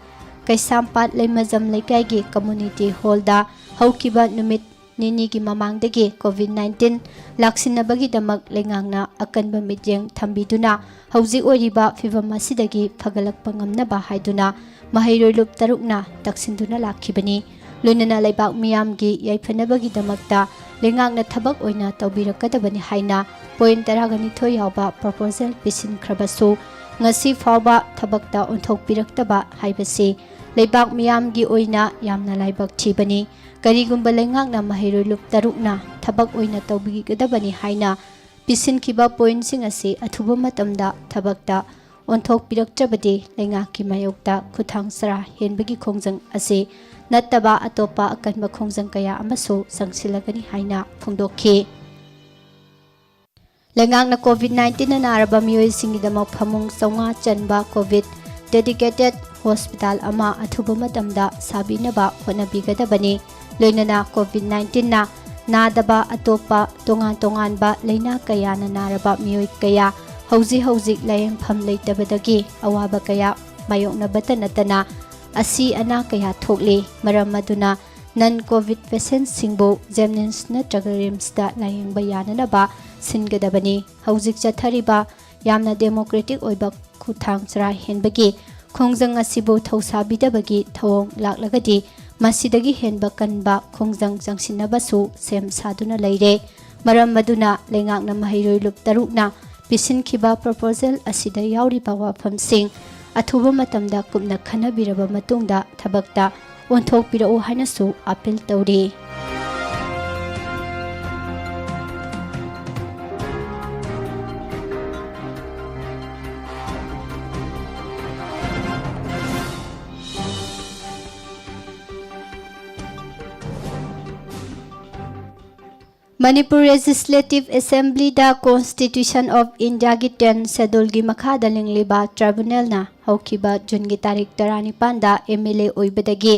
ꯀꯩꯁꯥꯝꯄꯥꯠ ꯂꯩꯃꯖꯝ ꯂꯩꯀꯥꯏꯒꯤ community hallꯗ ꯍꯧꯈꯤꯕ ꯅꯨꯃꯤꯠ ꯅꯤꯅꯤꯒꯤ ꯃꯃꯥꯡꯗꯒꯤ COVID nineteen ꯂꯥꯛꯁꯤꯟꯅꯕꯒꯤꯗꯃꯛ ꯂꯩꯉꯥꯛꯅ ꯑꯀꯟꯕ ꯃꯤꯠꯌꯦꯡ ꯊꯝꯕꯤꯗꯨꯅ ꯍꯧꯖꯤꯛ ꯑꯣꯏꯔꯤꯕ ꯐꯤꯚꯝ ꯑꯁꯤꯗꯒꯤ ꯐꯒꯠꯂꯛꯄ ꯉꯝꯅꯕ ꯍꯥꯏꯗꯨꯅ ꯃꯍꯩꯔꯣꯏ ꯂꯨꯞ ꯇꯔꯨꯛꯅ ꯇꯛꯁꯤꯟꯗꯨꯅ ꯂꯥꯛꯈꯤꯕꯅꯤ꯫ ꯂꯣꯏꯅꯅ ꯂꯩꯕꯥꯛ ꯃꯤꯌꯥꯝꯒꯤ ꯌꯥꯏꯐꯅꯕꯒꯤꯗꯃꯛꯇ ꯂꯩꯉꯥꯛꯅ ꯊꯕꯛ ꯑꯣꯏꯅ ꯇꯧꯕꯤꯔꯛꯀꯗꯕꯅꯤ ꯍꯥꯏꯅ point ꯇꯔꯥꯒ ꯅꯤꯊꯣꯏ ꯌꯥꯎꯕ proposal ꯄꯤꯁꯤꯟꯈ꯭ꯔꯕꯁꯨ ꯉꯁꯤ ꯐꯥꯎꯕ ꯊꯕꯛꯇ ꯑꯣꯟꯊꯣꯛꯄꯤꯔꯛꯇꯕ ꯍꯥꯏꯕꯁꯤ ꯂꯩꯕꯥꯛ ꯃꯤꯌꯥꯝꯒꯤ ꯑꯣꯏꯅ ꯌꯥꯝꯅ ꯂꯥꯏꯕꯛ ꯊꯤꯕꯅꯤ꯫ ꯀꯔꯤꯒꯨꯝꯕ ꯂꯩꯉꯥꯛꯅ ꯃꯍꯩꯔꯣꯏ ꯂꯨꯞ ꯇꯔꯨꯛꯅ ꯊꯕꯛ ꯑꯣꯏꯅ ꯇꯧꯕꯤꯒꯗꯕꯅꯤ ꯍꯥꯏꯅ ꯄꯤꯁꯤꯟꯈꯤꯕ pointꯁꯤꯡ ꯑꯁꯤ ꯑꯊꯨꯕ ꯃꯇꯝꯗ ꯊꯕꯛꯇ ꯑꯣꯟꯊꯣꯛꯄꯤꯔꯛꯇ꯭ꯔꯕꯗꯤ ꯂꯩꯉꯥꯛꯀꯤ ꯃꯥꯌꯣꯛꯇ ꯈꯨꯠꯊꯥꯡ ꯆꯔꯥ ꯍꯦꯟꯕꯒꯤ ꯈꯣꯡꯖꯪ ꯑꯁꯤ ꯅꯠꯇꯕ ꯑꯇꯣꯞꯄ ꯑꯀꯟꯕ ꯈꯣꯡꯖꯪ ꯀꯌꯥ ꯑꯃꯁꯨ ꯆꯪꯁꯤꯜꯂꯒꯅꯤ ꯍꯥꯏꯅ ꯐꯣꯡꯗꯣꯛꯈꯤ꯫ ꯂꯩꯉꯥꯛꯅ COVID nineteenꯅ ꯅꯥꯔꯕ ꯃꯤꯑꯣꯏꯁꯤꯡꯒꯤꯗꯃꯛ ꯐꯃꯨꯡ ꯆꯥꯝꯃꯉꯥ ꯆꯟꯕ COVID dedicated hospital ꯑꯃ ꯑꯊꯨꯕ ꯃꯇꯝꯗ ꯁꯥꯕꯤꯅꯕ ꯍꯣꯠꯅꯕꯤꯒꯗꯕꯅꯤ꯫ ꯂꯣꯏꯅꯅ COVID nineteenꯅ ꯅꯥꯗꯕ ꯑꯇꯣꯞꯄ ꯇꯣꯉꯥꯟ ꯇꯣꯉꯥꯟꯕ ꯂꯩꯅꯥ ꯀꯌꯥꯅ ꯅꯥꯔꯕ ꯃꯤꯑꯣꯏ ꯀꯌꯥ ꯍꯧꯖꯤꯛ ꯍꯧꯖꯤꯛ ꯂꯥꯌꯦꯡꯐꯝ ꯂꯩꯇꯕꯗꯒꯤ ꯑꯋꯥꯕ ꯀꯌꯥ ꯃꯥꯌꯣꯛꯅꯕꯇ ꯅꯠꯇꯅ ꯑꯁꯤ ꯑꯅꯥ ꯀꯌꯥ ꯊꯣꯛꯂꯤ꯫ ꯃꯔꯝ ꯑꯗꯨꯅ non COVID patientꯁꯤꯡꯕꯨ JNIMS ꯅꯠꯇ꯭ꯔꯒ RIMSꯇ ꯂꯥꯌꯦꯡꯕ ꯌꯥꯅꯅꯕ ꯁꯤꯟꯒꯗꯕꯅꯤ꯫ ꯍꯧꯖꯤꯛ ꯆꯠꯊꯔꯤꯕ ꯌꯥꯝꯅ democratic ꯑꯣꯏꯕ ꯈꯨꯠꯊꯥꯡ ꯆꯔꯥ ꯍꯦꯟꯕꯒꯤ ꯈꯣꯡꯖꯪ ꯑꯁꯤꯕꯨ ꯊꯧꯁꯥꯕꯤꯗꯕꯒꯤ ꯊꯧꯑꯣꯡ ꯂꯥꯛꯂꯒꯗꯤ ꯃꯁꯤꯗꯒꯤ ꯍꯦꯟꯕ ꯀꯟꯕ ꯈꯣꯡꯖꯪ ꯆꯪꯁꯤꯟꯅꯕꯁꯨ ꯁꯦꯝ ꯁꯥꯗꯨꯅ ꯂꯩꯔꯦ꯫ ꯃꯔꯝ ꯑꯗꯨꯅ ꯂꯩꯉꯥꯛꯅ ꯃꯍꯩꯔꯣꯏ ꯂꯨꯞ ꯇꯔꯨꯛꯅ ꯄꯤꯁꯤꯟꯈꯤꯕ proposal ꯑꯁꯤꯗ ꯌꯥꯎꯔꯤꯕ ꯋꯥꯐꯝꯁꯤꯡ ꯑꯊꯨꯕ ꯃꯇꯝꯗ ꯀꯨꯞꯅ ꯈꯟꯅꯕꯤꯔꯕ ꯃꯇꯨꯡꯗ ꯊꯕꯛꯇ ꯑꯣꯟꯊꯣꯛꯄꯤꯔꯛꯎ ꯍꯥꯏꯅꯁꯨ appeal ꯇꯧꯔꯤ꯫ Manipur Legislative Assemblyꯗ Constitution of Indiaꯒꯤ ten scheduleꯒꯤ ꯃꯈꯥꯗ ꯂꯤꯡꯂꯤꯕ tribunalꯅ ꯍꯧꯈꯤꯕ Juneꯒꯤ ꯇꯥꯔꯤꯛ ꯇꯔꯥꯅꯤꯄꯥꯟꯗ MLA ꯑꯣꯏꯕꯗꯒꯤ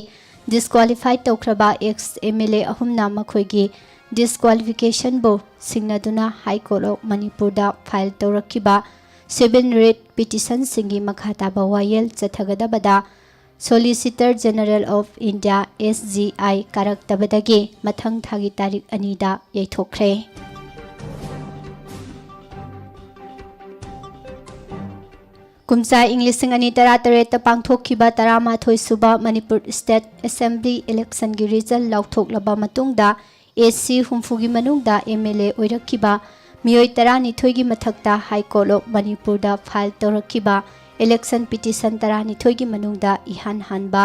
disqualify ꯇꯧꯈ꯭ꯔꯕ ex MLA ꯑꯍꯨꯝꯅ ꯃꯈꯣꯏꯒꯤ disqualificationꯕꯨ ꯁꯤꯡꯅꯗꯨꯅ High Court of ꯃꯅꯤꯄꯨꯔꯗ file ꯇꯧꯔꯛꯈꯤꯕ civil writ petitionꯁꯤꯡꯒꯤ ꯃꯈꯥ ꯇꯥꯕ ꯋꯥꯌꯦꯜ ꯆꯠꯊꯒꯗꯕꯗ Solicitor General of India, S G I, ꯀꯥꯔꯛꯇꯕꯗꯒꯤ ꯃꯊꯪ ꯊꯥꯒꯤ ꯇꯥꯔꯤꯛ ꯑꯅꯤꯗ ꯌꯩꯊꯣꯛꯈ꯭ꯔꯦ꯫ ꯀꯨꯝꯖꯥ ꯏꯪ ꯂꯤꯁꯤꯡ ꯑꯅꯤ ꯇꯔꯥꯇꯔꯦꯠꯇ ꯄꯥꯡꯊꯣꯛꯈꯤꯕ ꯇꯔꯥꯃꯥꯊꯣꯏ ꯁꯨꯕ ꯃꯅꯤꯄꯨꯔ State Assembly election ꯒꯤ result ꯂꯥꯎꯊꯣꯛꯂꯕ ꯃꯇꯨꯡꯗ, A C ꯍꯨꯝꯐꯨꯒꯤ ꯃꯅꯨꯡꯗ M L A ꯑꯣꯏꯔꯛꯈꯤꯕ ꯃꯤꯑꯣꯏ ꯇꯔꯥꯅꯤꯊꯣꯏꯒꯤ ꯃꯊꯛꯇ High Court of ꯃꯅꯤꯄꯨꯔꯗ file ꯇꯧꯔꯛꯈꯤꯕ election petition ꯇꯔꯥꯅꯤꯊꯣꯏꯒꯤ ꯃꯅꯨꯡꯗ ꯏꯍꯥꯟ ꯍꯥꯟꯕ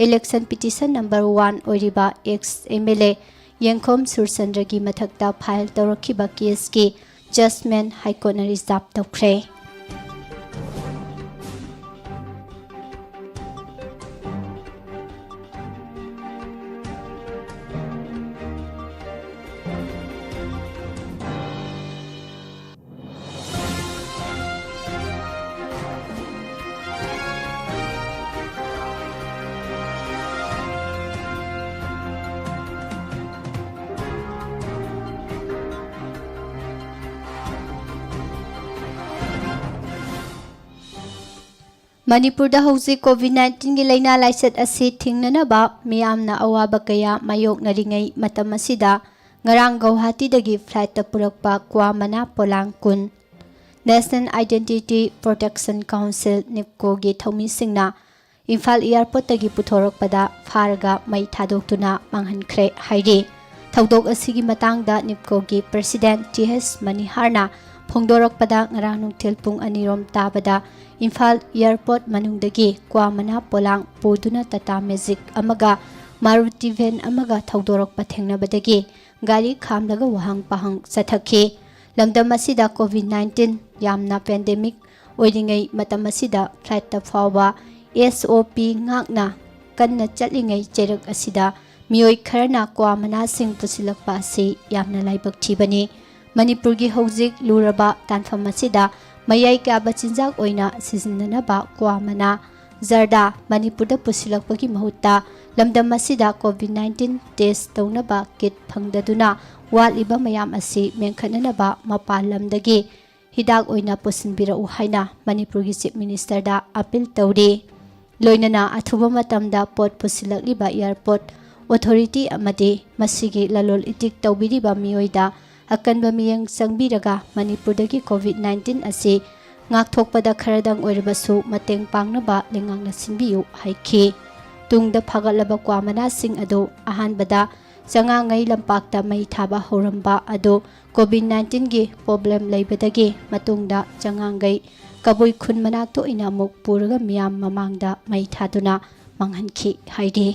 election petition number one ꯑꯣꯏꯔꯤꯕ ex M L A ꯌꯦꯡꯈꯣꯝ ꯁꯨꯔꯆꯟꯗ꯭ꯔꯒꯤ ꯃꯊꯛꯇ file ꯇꯧꯔꯛꯈꯤꯕ case ꯀꯤ judgment High Court ꯅ reserve ꯇꯧꯈ꯭ꯔꯦ꯫ ꯃꯅꯤꯄꯨꯔꯗ ꯍꯧꯖꯤꯛ COVID nineteen ꯒꯤ ꯂꯥꯏꯅꯥ ꯂꯥꯏꯆꯠ ꯑꯁꯤ ꯊꯤꯡꯅꯅꯕ ꯃꯤꯌꯥꯝꯅ ꯑꯋꯥꯕ ꯀꯌꯥ ꯃꯥꯌꯣꯛꯅꯔꯤꯉꯩ ꯃꯇꯝ ꯑꯁꯤꯗ, ꯉꯔꯥꯡ ꯒꯧꯍꯥꯇꯤꯗꯒꯤ flight ꯇ ꯄꯨꯔꯛꯄ ꯀ꯭ꯋꯥ ꯃꯅꯥ ꯄꯣꯂꯥꯡ ꯀꯨꯟ National Identity Protection Council, NEEPCO ꯒꯤ ꯊꯧꯃꯤꯁꯤꯡꯅ ꯏꯝꯐꯥꯜ airport ꯇꯒꯤ ꯄꯨꯊꯣꯔꯛꯄꯗ ꯐꯥꯔꯒ ꯃꯩ ꯊꯥꯗꯣꯛꯇꯨꯅ ꯃꯥꯡꯍꯟꯈ꯭ꯔꯦ ꯍꯥꯏꯔꯤ꯫ ꯊꯧꯗꯣꯛ ꯑꯁꯤꯒꯤ ꯃꯇꯥꯡꯗ NEEPCO ꯒꯤ President T H ꯃꯅꯤꯍꯥꯔꯅ ꯐꯣꯡꯗꯣꯔꯛꯄꯗ, ꯉꯔꯥꯡ ꯅꯨꯡꯊꯤꯜ ꯄꯨꯡ ꯑꯅꯤ ꯔꯣꯝ ꯇꯥꯕꯗ ꯏꯝꯐꯥꯜ airport ꯃꯅꯨꯡꯗꯒꯤ ꯀ꯭ꯋꯥ ꯃꯅꯥ ꯄꯣꯂꯥꯡ ꯄꯨꯗꯨꯅ Tata Magic ꯑꯃꯒ Maruti van ꯑꯃꯒ ꯊꯧꯗꯣꯔꯛꯄ ꯊꯦꯡꯅꯕꯗꯒꯤ ꯒꯥꯔꯤ ꯈꯥꯝꯂꯒ ꯋꯥꯍꯪ ꯄꯥꯍꯪ ꯆꯠꯊꯈꯤ꯫ ꯂꯝꯗꯝ ꯑꯁꯤꯗ COVID nineteen ꯌꯥꯝꯅ pandemic ꯑꯣꯏꯔꯤꯉꯩ ꯃꯇꯝ ꯑꯁꯤꯗ flight ꯇ ꯐꯥꯎꯕ S O P ꯉꯥꯛꯅ ꯀꯟꯅ ꯆꯠꯂꯤꯉꯩ ꯆꯩꯔꯛ ꯑꯁꯤꯗ ꯃꯤꯑꯣꯏ ꯈꯔꯅ ꯀ꯭ꯋꯥ ꯃꯅꯥꯁꯤꯡ ꯄꯨꯁꯤꯜꯂꯛꯄ ꯑꯁꯤ ꯌꯥꯝꯅ ꯂꯥꯏꯕꯛ ꯊꯤꯕꯅꯤ꯫ ꯃꯅꯤꯄꯨꯔꯒꯤ ꯍꯧꯖꯤꯛ ꯂꯨꯔꯕ ꯇꯥꯟꯐꯝ ꯑꯁꯤꯗ ꯃꯌꯥꯏ ꯀꯥꯕ ꯆꯤꯟꯖꯥꯛ ꯑꯣꯏꯅ ꯁꯤꯖꯤꯟꯅꯅꯕ ꯀ꯭ꯋꯥ ꯃꯅꯥ, ꯖꯔꯗꯥ ꯃꯅꯤꯄꯨꯔꯗ ꯄꯨꯁꯤꯜꯂꯛꯄꯒꯤ ꯃꯍꯨꯠꯇ ꯂꯝꯗꯝ ꯑꯁꯤꯗ COVID nineteen test ꯇꯧꯅꯕ kit ꯐꯪꯗꯗꯨꯅ ꯋꯥꯠꯂꯤꯕ ꯃꯌꯥꯝ ꯑꯁꯤ ꯃꯦꯟꯈꯠꯅꯅꯕ ꯃꯄꯥꯟ ꯂꯝꯗꯒꯤ ꯍꯤꯗꯥꯛ ꯑꯣꯏꯅ ꯄꯨꯁꯤꯟꯕꯤꯔꯛꯎ ꯍꯥꯏꯅ ꯃꯅꯤꯄꯨꯔꯒꯤ Chief Minister ꯗ appeal ꯇꯧꯔꯤ꯫ ꯂꯣꯏꯅꯅ ꯑꯊꯨꯕ ꯃꯇꯝꯗ ꯄꯣꯠ ꯄꯨꯁꯤꯜꯂꯛꯂꯤꯕ airport authority ꯑꯃꯗꯤ ꯃꯁꯤꯒꯤ ꯂꯂꯣꯜ ꯏꯇꯤꯛ ꯇꯧꯕꯤꯔꯤꯕ ꯃꯤꯑꯣꯏꯗ ꯑꯀꯟꯕ ꯃꯤꯠꯌꯦꯡ ꯆꯪꯕꯤꯔꯒ ꯃꯅꯤꯄꯨꯔꯗꯒꯤ COVID nineteen ꯑꯁꯤ ꯉꯥꯛꯊꯣꯛꯄꯗ ꯈꯔꯗꯪ ꯑꯣꯏꯔꯕꯁꯨ ꯃꯇꯦꯡ ꯄꯥꯡꯅꯕ ꯂꯩꯉꯥꯛꯅ ꯁꯤꯟꯕꯤꯌꯨ ꯍꯥꯏꯈꯤ꯫ ꯇꯨꯡꯗ ꯐꯒꯠꯂꯕ ꯀ꯭ꯋꯥ ꯃꯅꯥꯁꯤꯡ ꯑꯗꯨ ꯑꯍꯥꯟꯕꯗ ꯆꯉꯥꯡꯉꯩ ꯂꯝꯄꯥꯛꯇ ꯃꯩ ꯊꯥꯕ ꯍꯧꯔꯝꯕ ꯑꯗꯨ COVID nineteen ꯒꯤ problem ꯂꯩꯕꯗꯒꯤ ꯃꯇꯨꯡꯗ ꯆꯉꯥꯡꯒꯩ ꯀꯕꯨꯏ ꯈꯨꯟ ꯃꯅꯥꯛꯇ ꯑꯣꯏꯅ ꯑꯃꯨꯛ ꯄꯨꯔꯒ ꯃꯤꯌꯥꯝ ꯃꯃꯥꯡꯗ ꯃꯩ ꯊꯥꯗꯨꯅ ꯃꯥꯡꯍꯟꯈꯤ ꯍꯥꯏꯔꯤ꯫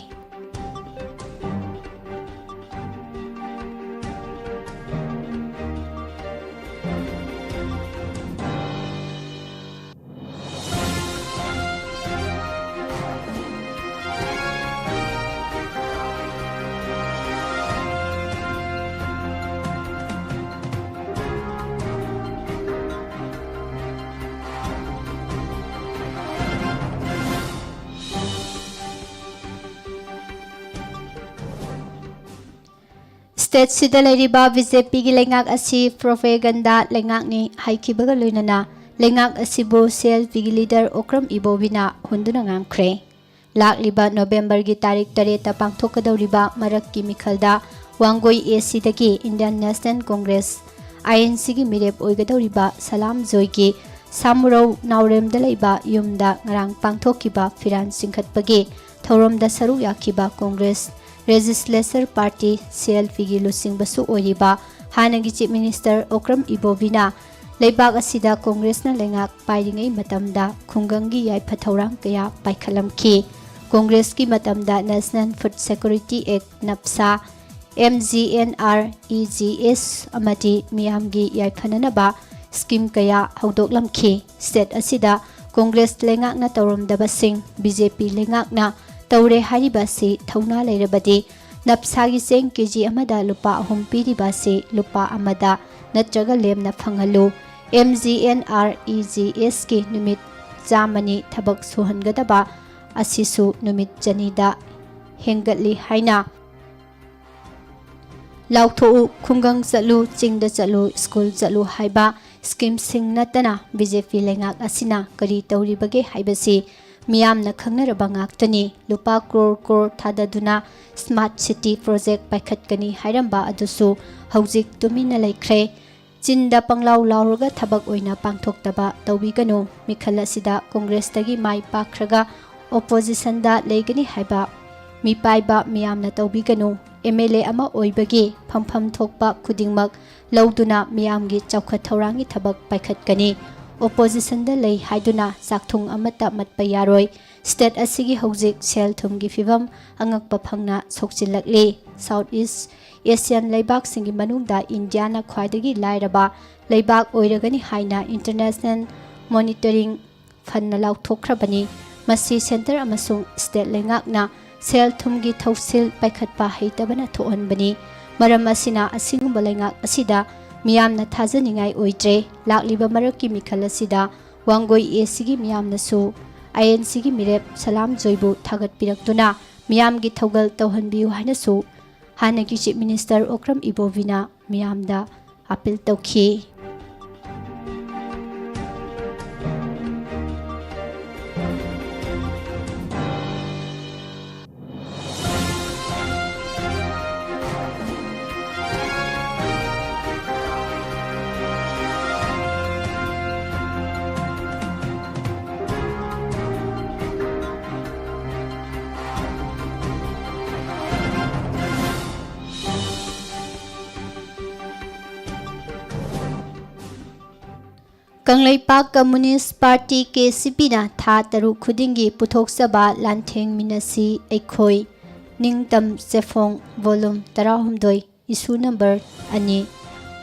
State ꯁꯤꯗ ꯂꯩꯔꯤꯕ BJP ꯒꯤ ꯂꯩꯉꯥꯛ ꯑꯁꯤ propaganda ꯂꯩꯉꯥꯛꯅꯤ ꯍꯥꯏꯈꯤꯕꯒ ꯂꯣꯏꯅꯅ ꯂꯩꯉꯥꯛ ꯑꯁꯤꯕꯨ CLP ꯒꯤ leader ꯑꯣꯀ꯭ꯔꯝ ꯏꯕꯣꯕꯤꯅ ꯍꯨꯟꯗꯨꯅ ꯉꯥꯡꯈ꯭ꯔꯦ꯫ ꯂꯥꯛꯂꯤꯕ November ꯒꯤ ꯇꯥꯔꯤꯛ ꯇꯔꯦꯠꯇ ꯄꯥꯡꯊꯣꯛꯀꯗꯧꯔꯤꯕ ꯃꯔꯛꯀꯤ ꯃꯤꯈꯜꯗ ꯋꯥꯡꯒꯣꯏ AC ꯗꯒꯤ Indian National Congress, INC ꯒꯤ ꯃꯤꯔꯦꯞ ꯑꯣꯏꯒꯗꯧꯔꯤꯕ ꯁꯂꯥꯝ ꯖꯣꯏꯒꯤ ꯁꯥꯃꯨꯔꯧ ꯅꯥꯎꯔꯦꯝꯗ ꯂꯩꯕ ꯌꯨꯝꯗ ꯉꯔꯥꯡ ꯄꯥꯡꯊꯣꯛꯈꯤꯕ ꯐꯤꯔꯥꯟ ꯆꯤꯡꯈꯠꯄꯒꯤ ꯊꯧꯔꯝꯗ ꯁꯔꯨꯛ ꯌꯥꯈꯤꯕ Congress Legislature Party, CLP ꯒꯤ ꯂꯨꯆꯤꯡꯕꯁꯨ ꯑꯣꯏꯔꯤꯕ ꯍꯥꯟꯅꯒꯤ Chief Minister ꯑꯣꯀ꯭ꯔꯝ ꯏꯕꯣꯕꯤꯅ ꯂꯩꯕꯥꯛ ꯑꯁꯤꯗ Congress ꯅ ꯂꯩꯉꯥꯛ ꯄꯥꯏꯔꯤꯉꯩ ꯃꯇꯝꯗ ꯈꯨꯡꯒꯪꯒꯤ ꯌꯥꯏꯐ ꯊꯧꯔꯥꯡ ꯀꯌꯥ ꯄꯥꯏꯈꯠꯂꯝꯈꯤ꯫ Congress ꯀꯤ ꯃꯇꯝꯗ National Food Security Act, NFSA, MGNREGS ꯑꯃꯗꯤ ꯃꯤꯌꯥꯝꯒꯤ ꯌꯥꯏꯐꯅꯅꯕ scheme ꯀꯌꯥ ꯍꯧꯗꯣꯛꯂꯝꯈꯤ꯫ State ꯑꯁꯤꯗ Congress ꯂꯩꯉꯥꯛꯅ ꯇꯧꯔꯝꯗꯕꯁꯤꯡ BJP ꯂꯩꯉꯥꯛꯅ ꯇꯧꯔꯦ ꯍꯥꯏꯔꯤꯕ ꯑꯁꯤ ꯊꯧꯅꯥ ꯂꯩꯔꯕꯗꯤ NFSA ꯒꯤ ꯆꯦꯡ KG ꯑꯃꯗ ꯂꯨꯄꯥ ꯑꯍꯨꯝ ꯄꯤꯔꯤꯕ ꯑꯁꯤ ꯂꯨꯄꯥ ꯑꯃꯗ ꯅꯠꯇ꯭ꯔꯒ ꯂꯦꯝꯅ ꯐꯪꯍꯜꯂꯨ꯫ MGNREGS ꯀꯤ ꯅꯨꯃꯤꯠ ꯆꯥꯝꯃꯅꯤ ꯊꯕꯛ ꯁꯨꯍꯟꯒꯗꯕ ꯑꯁꯤꯁꯨ ꯅꯨꯃꯤꯠ ꯆꯅꯤꯗ ꯍꯦꯟꯒꯠꯂꯤ ꯍꯥꯏꯅ ꯂꯥꯎꯊꯣꯛꯎ, ꯈꯨꯡꯒꯪ ꯆꯠꯂꯨ, ꯆꯤꯡꯗ ꯆꯠꯂꯨ, school ꯆꯠꯂꯨ ꯍꯥꯏꯕ scheme ꯁꯤꯡ ꯅꯠꯇꯅ BJP ꯂꯩꯉꯥꯛ ꯑꯁꯤꯅ ꯀꯔꯤ ꯇꯧꯔꯤꯕꯒꯦ ꯍꯥꯏꯕꯁꯤ ꯃꯤꯌꯥꯝꯅ ꯈꯪꯅꯔꯕ ꯉꯥꯛꯇꯅꯤ꯫ ꯂꯨꯄꯥ crore crore ꯊꯥꯗꯗꯨꯅ Smart City Project ꯄꯥꯏꯈꯠꯀꯅꯤ ꯍꯥꯏꯔꯝꯕ ꯑꯗꯨꯁꯨ ꯍꯧꯖꯤꯛ ꯇꯨꯃꯤꯟꯅ ꯂꯩꯈ꯭ꯔꯦ꯫ ꯆꯤꯟꯗ ꯄꯪꯂꯥꯎ ꯂꯥꯎꯔꯒ ꯊꯕꯛ ꯑꯣꯏꯅ ꯄꯥꯡꯊꯣꯛꯇꯕ ꯇꯧꯕꯤꯒꯅꯨ꯫ ꯃꯤꯈꯜ ꯑꯁꯤꯗ ꯀꯣꯡꯒ꯭ꯔꯦꯁꯇꯒꯤ ꯃꯥꯏ ꯄꯥꯛꯈ꯭ꯔꯒ ꯑꯣꯄꯣꯖꯤꯁꯟꯗ ꯂꯩꯒꯅꯤ ꯍꯥꯏꯕ ꯃꯤꯄꯥꯏꯕ ꯃꯤꯌꯥꯝꯅ ꯇꯧꯕꯤꯒꯅꯨ꯫ ꯑꯦꯝ ꯑꯦꯜ ꯑꯦ ꯑꯃ ꯑꯣꯏꯕꯒꯤ ꯐꯝꯐꯝ ꯊꯣꯛꯄ ꯈꯨꯗꯤꯡꯃꯛ ꯂꯧꯗꯨꯅ ꯃꯤꯌꯥꯝꯒꯤ ꯆꯥꯎꯈꯠ ꯊꯧꯔꯥꯡꯒꯤ ꯊꯕꯛ ꯄꯥꯏꯈꯠꯀꯅꯤ꯫ ꯑꯣꯄꯣꯖꯤꯁꯟꯗ ꯂꯩ ꯍꯥꯏꯗꯨꯅ ꯆꯥꯛꯊꯨꯡ ꯑꯃꯠꯇ ꯃꯠꯄ ꯌꯥꯔꯣꯏ꯫ ꯁ꯭ꯇꯦꯠ ꯑꯁꯤꯒꯤ ꯍꯧꯖꯤꯛ ꯁꯦꯜ ꯊꯨꯝꯒꯤ ꯐꯤꯕꯝ ꯑꯉꯛꯄ ꯐꯪꯅ ꯁꯣꯛꯆꯤꯜꯂꯛꯂꯤ꯫ ꯁꯥꯎꯠ ꯏꯁ ꯑꯦꯁꯤꯌꯥꯟ ꯂꯩꯕꯥꯛꯁꯤꯡꯒꯤ ꯃꯅꯨꯡꯗ ꯏꯟꯗꯤꯌꯥꯅ ꯈ꯭ꯋꯥꯏꯗꯒꯤ ꯂꯥꯏꯔꯕ ꯂꯩꯕꯥꯛ ꯑꯣꯏꯔꯒꯅꯤ ꯍꯥꯏꯅ ꯏꯟꯇꯔꯅꯦꯁꯅꯦꯜ ꯃꯣꯅꯤꯇꯔꯤꯡ ꯐꯟꯅ ꯂꯥꯎꯊꯣꯛꯈ꯭ꯔꯕꯅꯤ꯫ ꯃꯁꯤ ꯁꯦꯟꯇꯔ ꯑꯃꯁꯨꯡ ꯁ꯭ꯇꯦꯠ ꯂꯩꯉꯥꯛꯅ ꯁꯦꯜ ꯊꯨꯝꯒꯤ ꯊꯧꯁꯤꯜ ꯄꯥꯏꯈꯠꯄ ꯍꯩꯇꯕꯅ ꯊꯣꯛꯍꯟꯕꯅꯤ꯫ ꯃꯔꯝ ꯑꯁꯤꯅ ꯑꯁꯤꯒꯨꯝꯕ ꯂꯩꯉꯥꯛ ꯑꯁꯤꯗ ꯃꯤꯌꯥꯝꯅ ꯊꯥꯖꯅꯤꯡꯉꯥꯏ ꯑꯣꯏꯗ꯭ꯔꯦ꯫ ꯂꯥꯛꯂꯤꯕ ꯃꯔꯛꯀꯤ ꯃꯤꯈꯜ ꯑꯁꯤꯗ ꯋꯥꯡꯒꯣꯏ ꯑꯦꯁꯤꯒꯤ ꯃꯤꯌꯥꯝꯅꯁꯨ ꯑꯥꯏ ꯑꯦꯟ ꯁꯤꯒꯤ ꯃꯤꯔꯦꯞ ꯁꯂꯥꯝ ꯖꯣꯏꯕꯨ ꯊꯥꯒꯠꯄꯤꯔꯛꯇꯨꯅ ꯃꯤꯌꯥꯝꯒꯤ ꯊꯧꯒꯜ ꯇꯧꯍꯟꯕꯤꯌꯨ ꯍꯥꯏꯅꯁꯨ ꯍꯥꯟꯅꯒꯤ ꯆꯤꯐ ꯃꯤꯅꯤꯁꯇꯔ ꯑꯣꯀ꯭ꯔꯝ ꯏꯕꯣꯕꯤꯅ ꯃꯤꯌꯥꯝꯗ ꯑꯥꯄꯤꯜ ꯇꯧꯈꯤ꯫ Kangleipak communist party, K C ꯄꯤꯅ ꯊꯥ ꯇꯔꯨꯛ ꯈꯨꯗꯤꯡꯒꯤ ꯄꯨꯊꯣꯛꯆꯕ ꯂꯥꯟꯊꯦꯡꯃꯤꯟꯅꯁꯤ ꯑꯩꯈꯣꯏ, ꯅꯤꯡꯇꯝ ꯆꯦꯐꯣꯡ, volume ꯇꯔꯥꯍꯨꯝꯗꯣꯏ, issue number ꯑꯅꯤ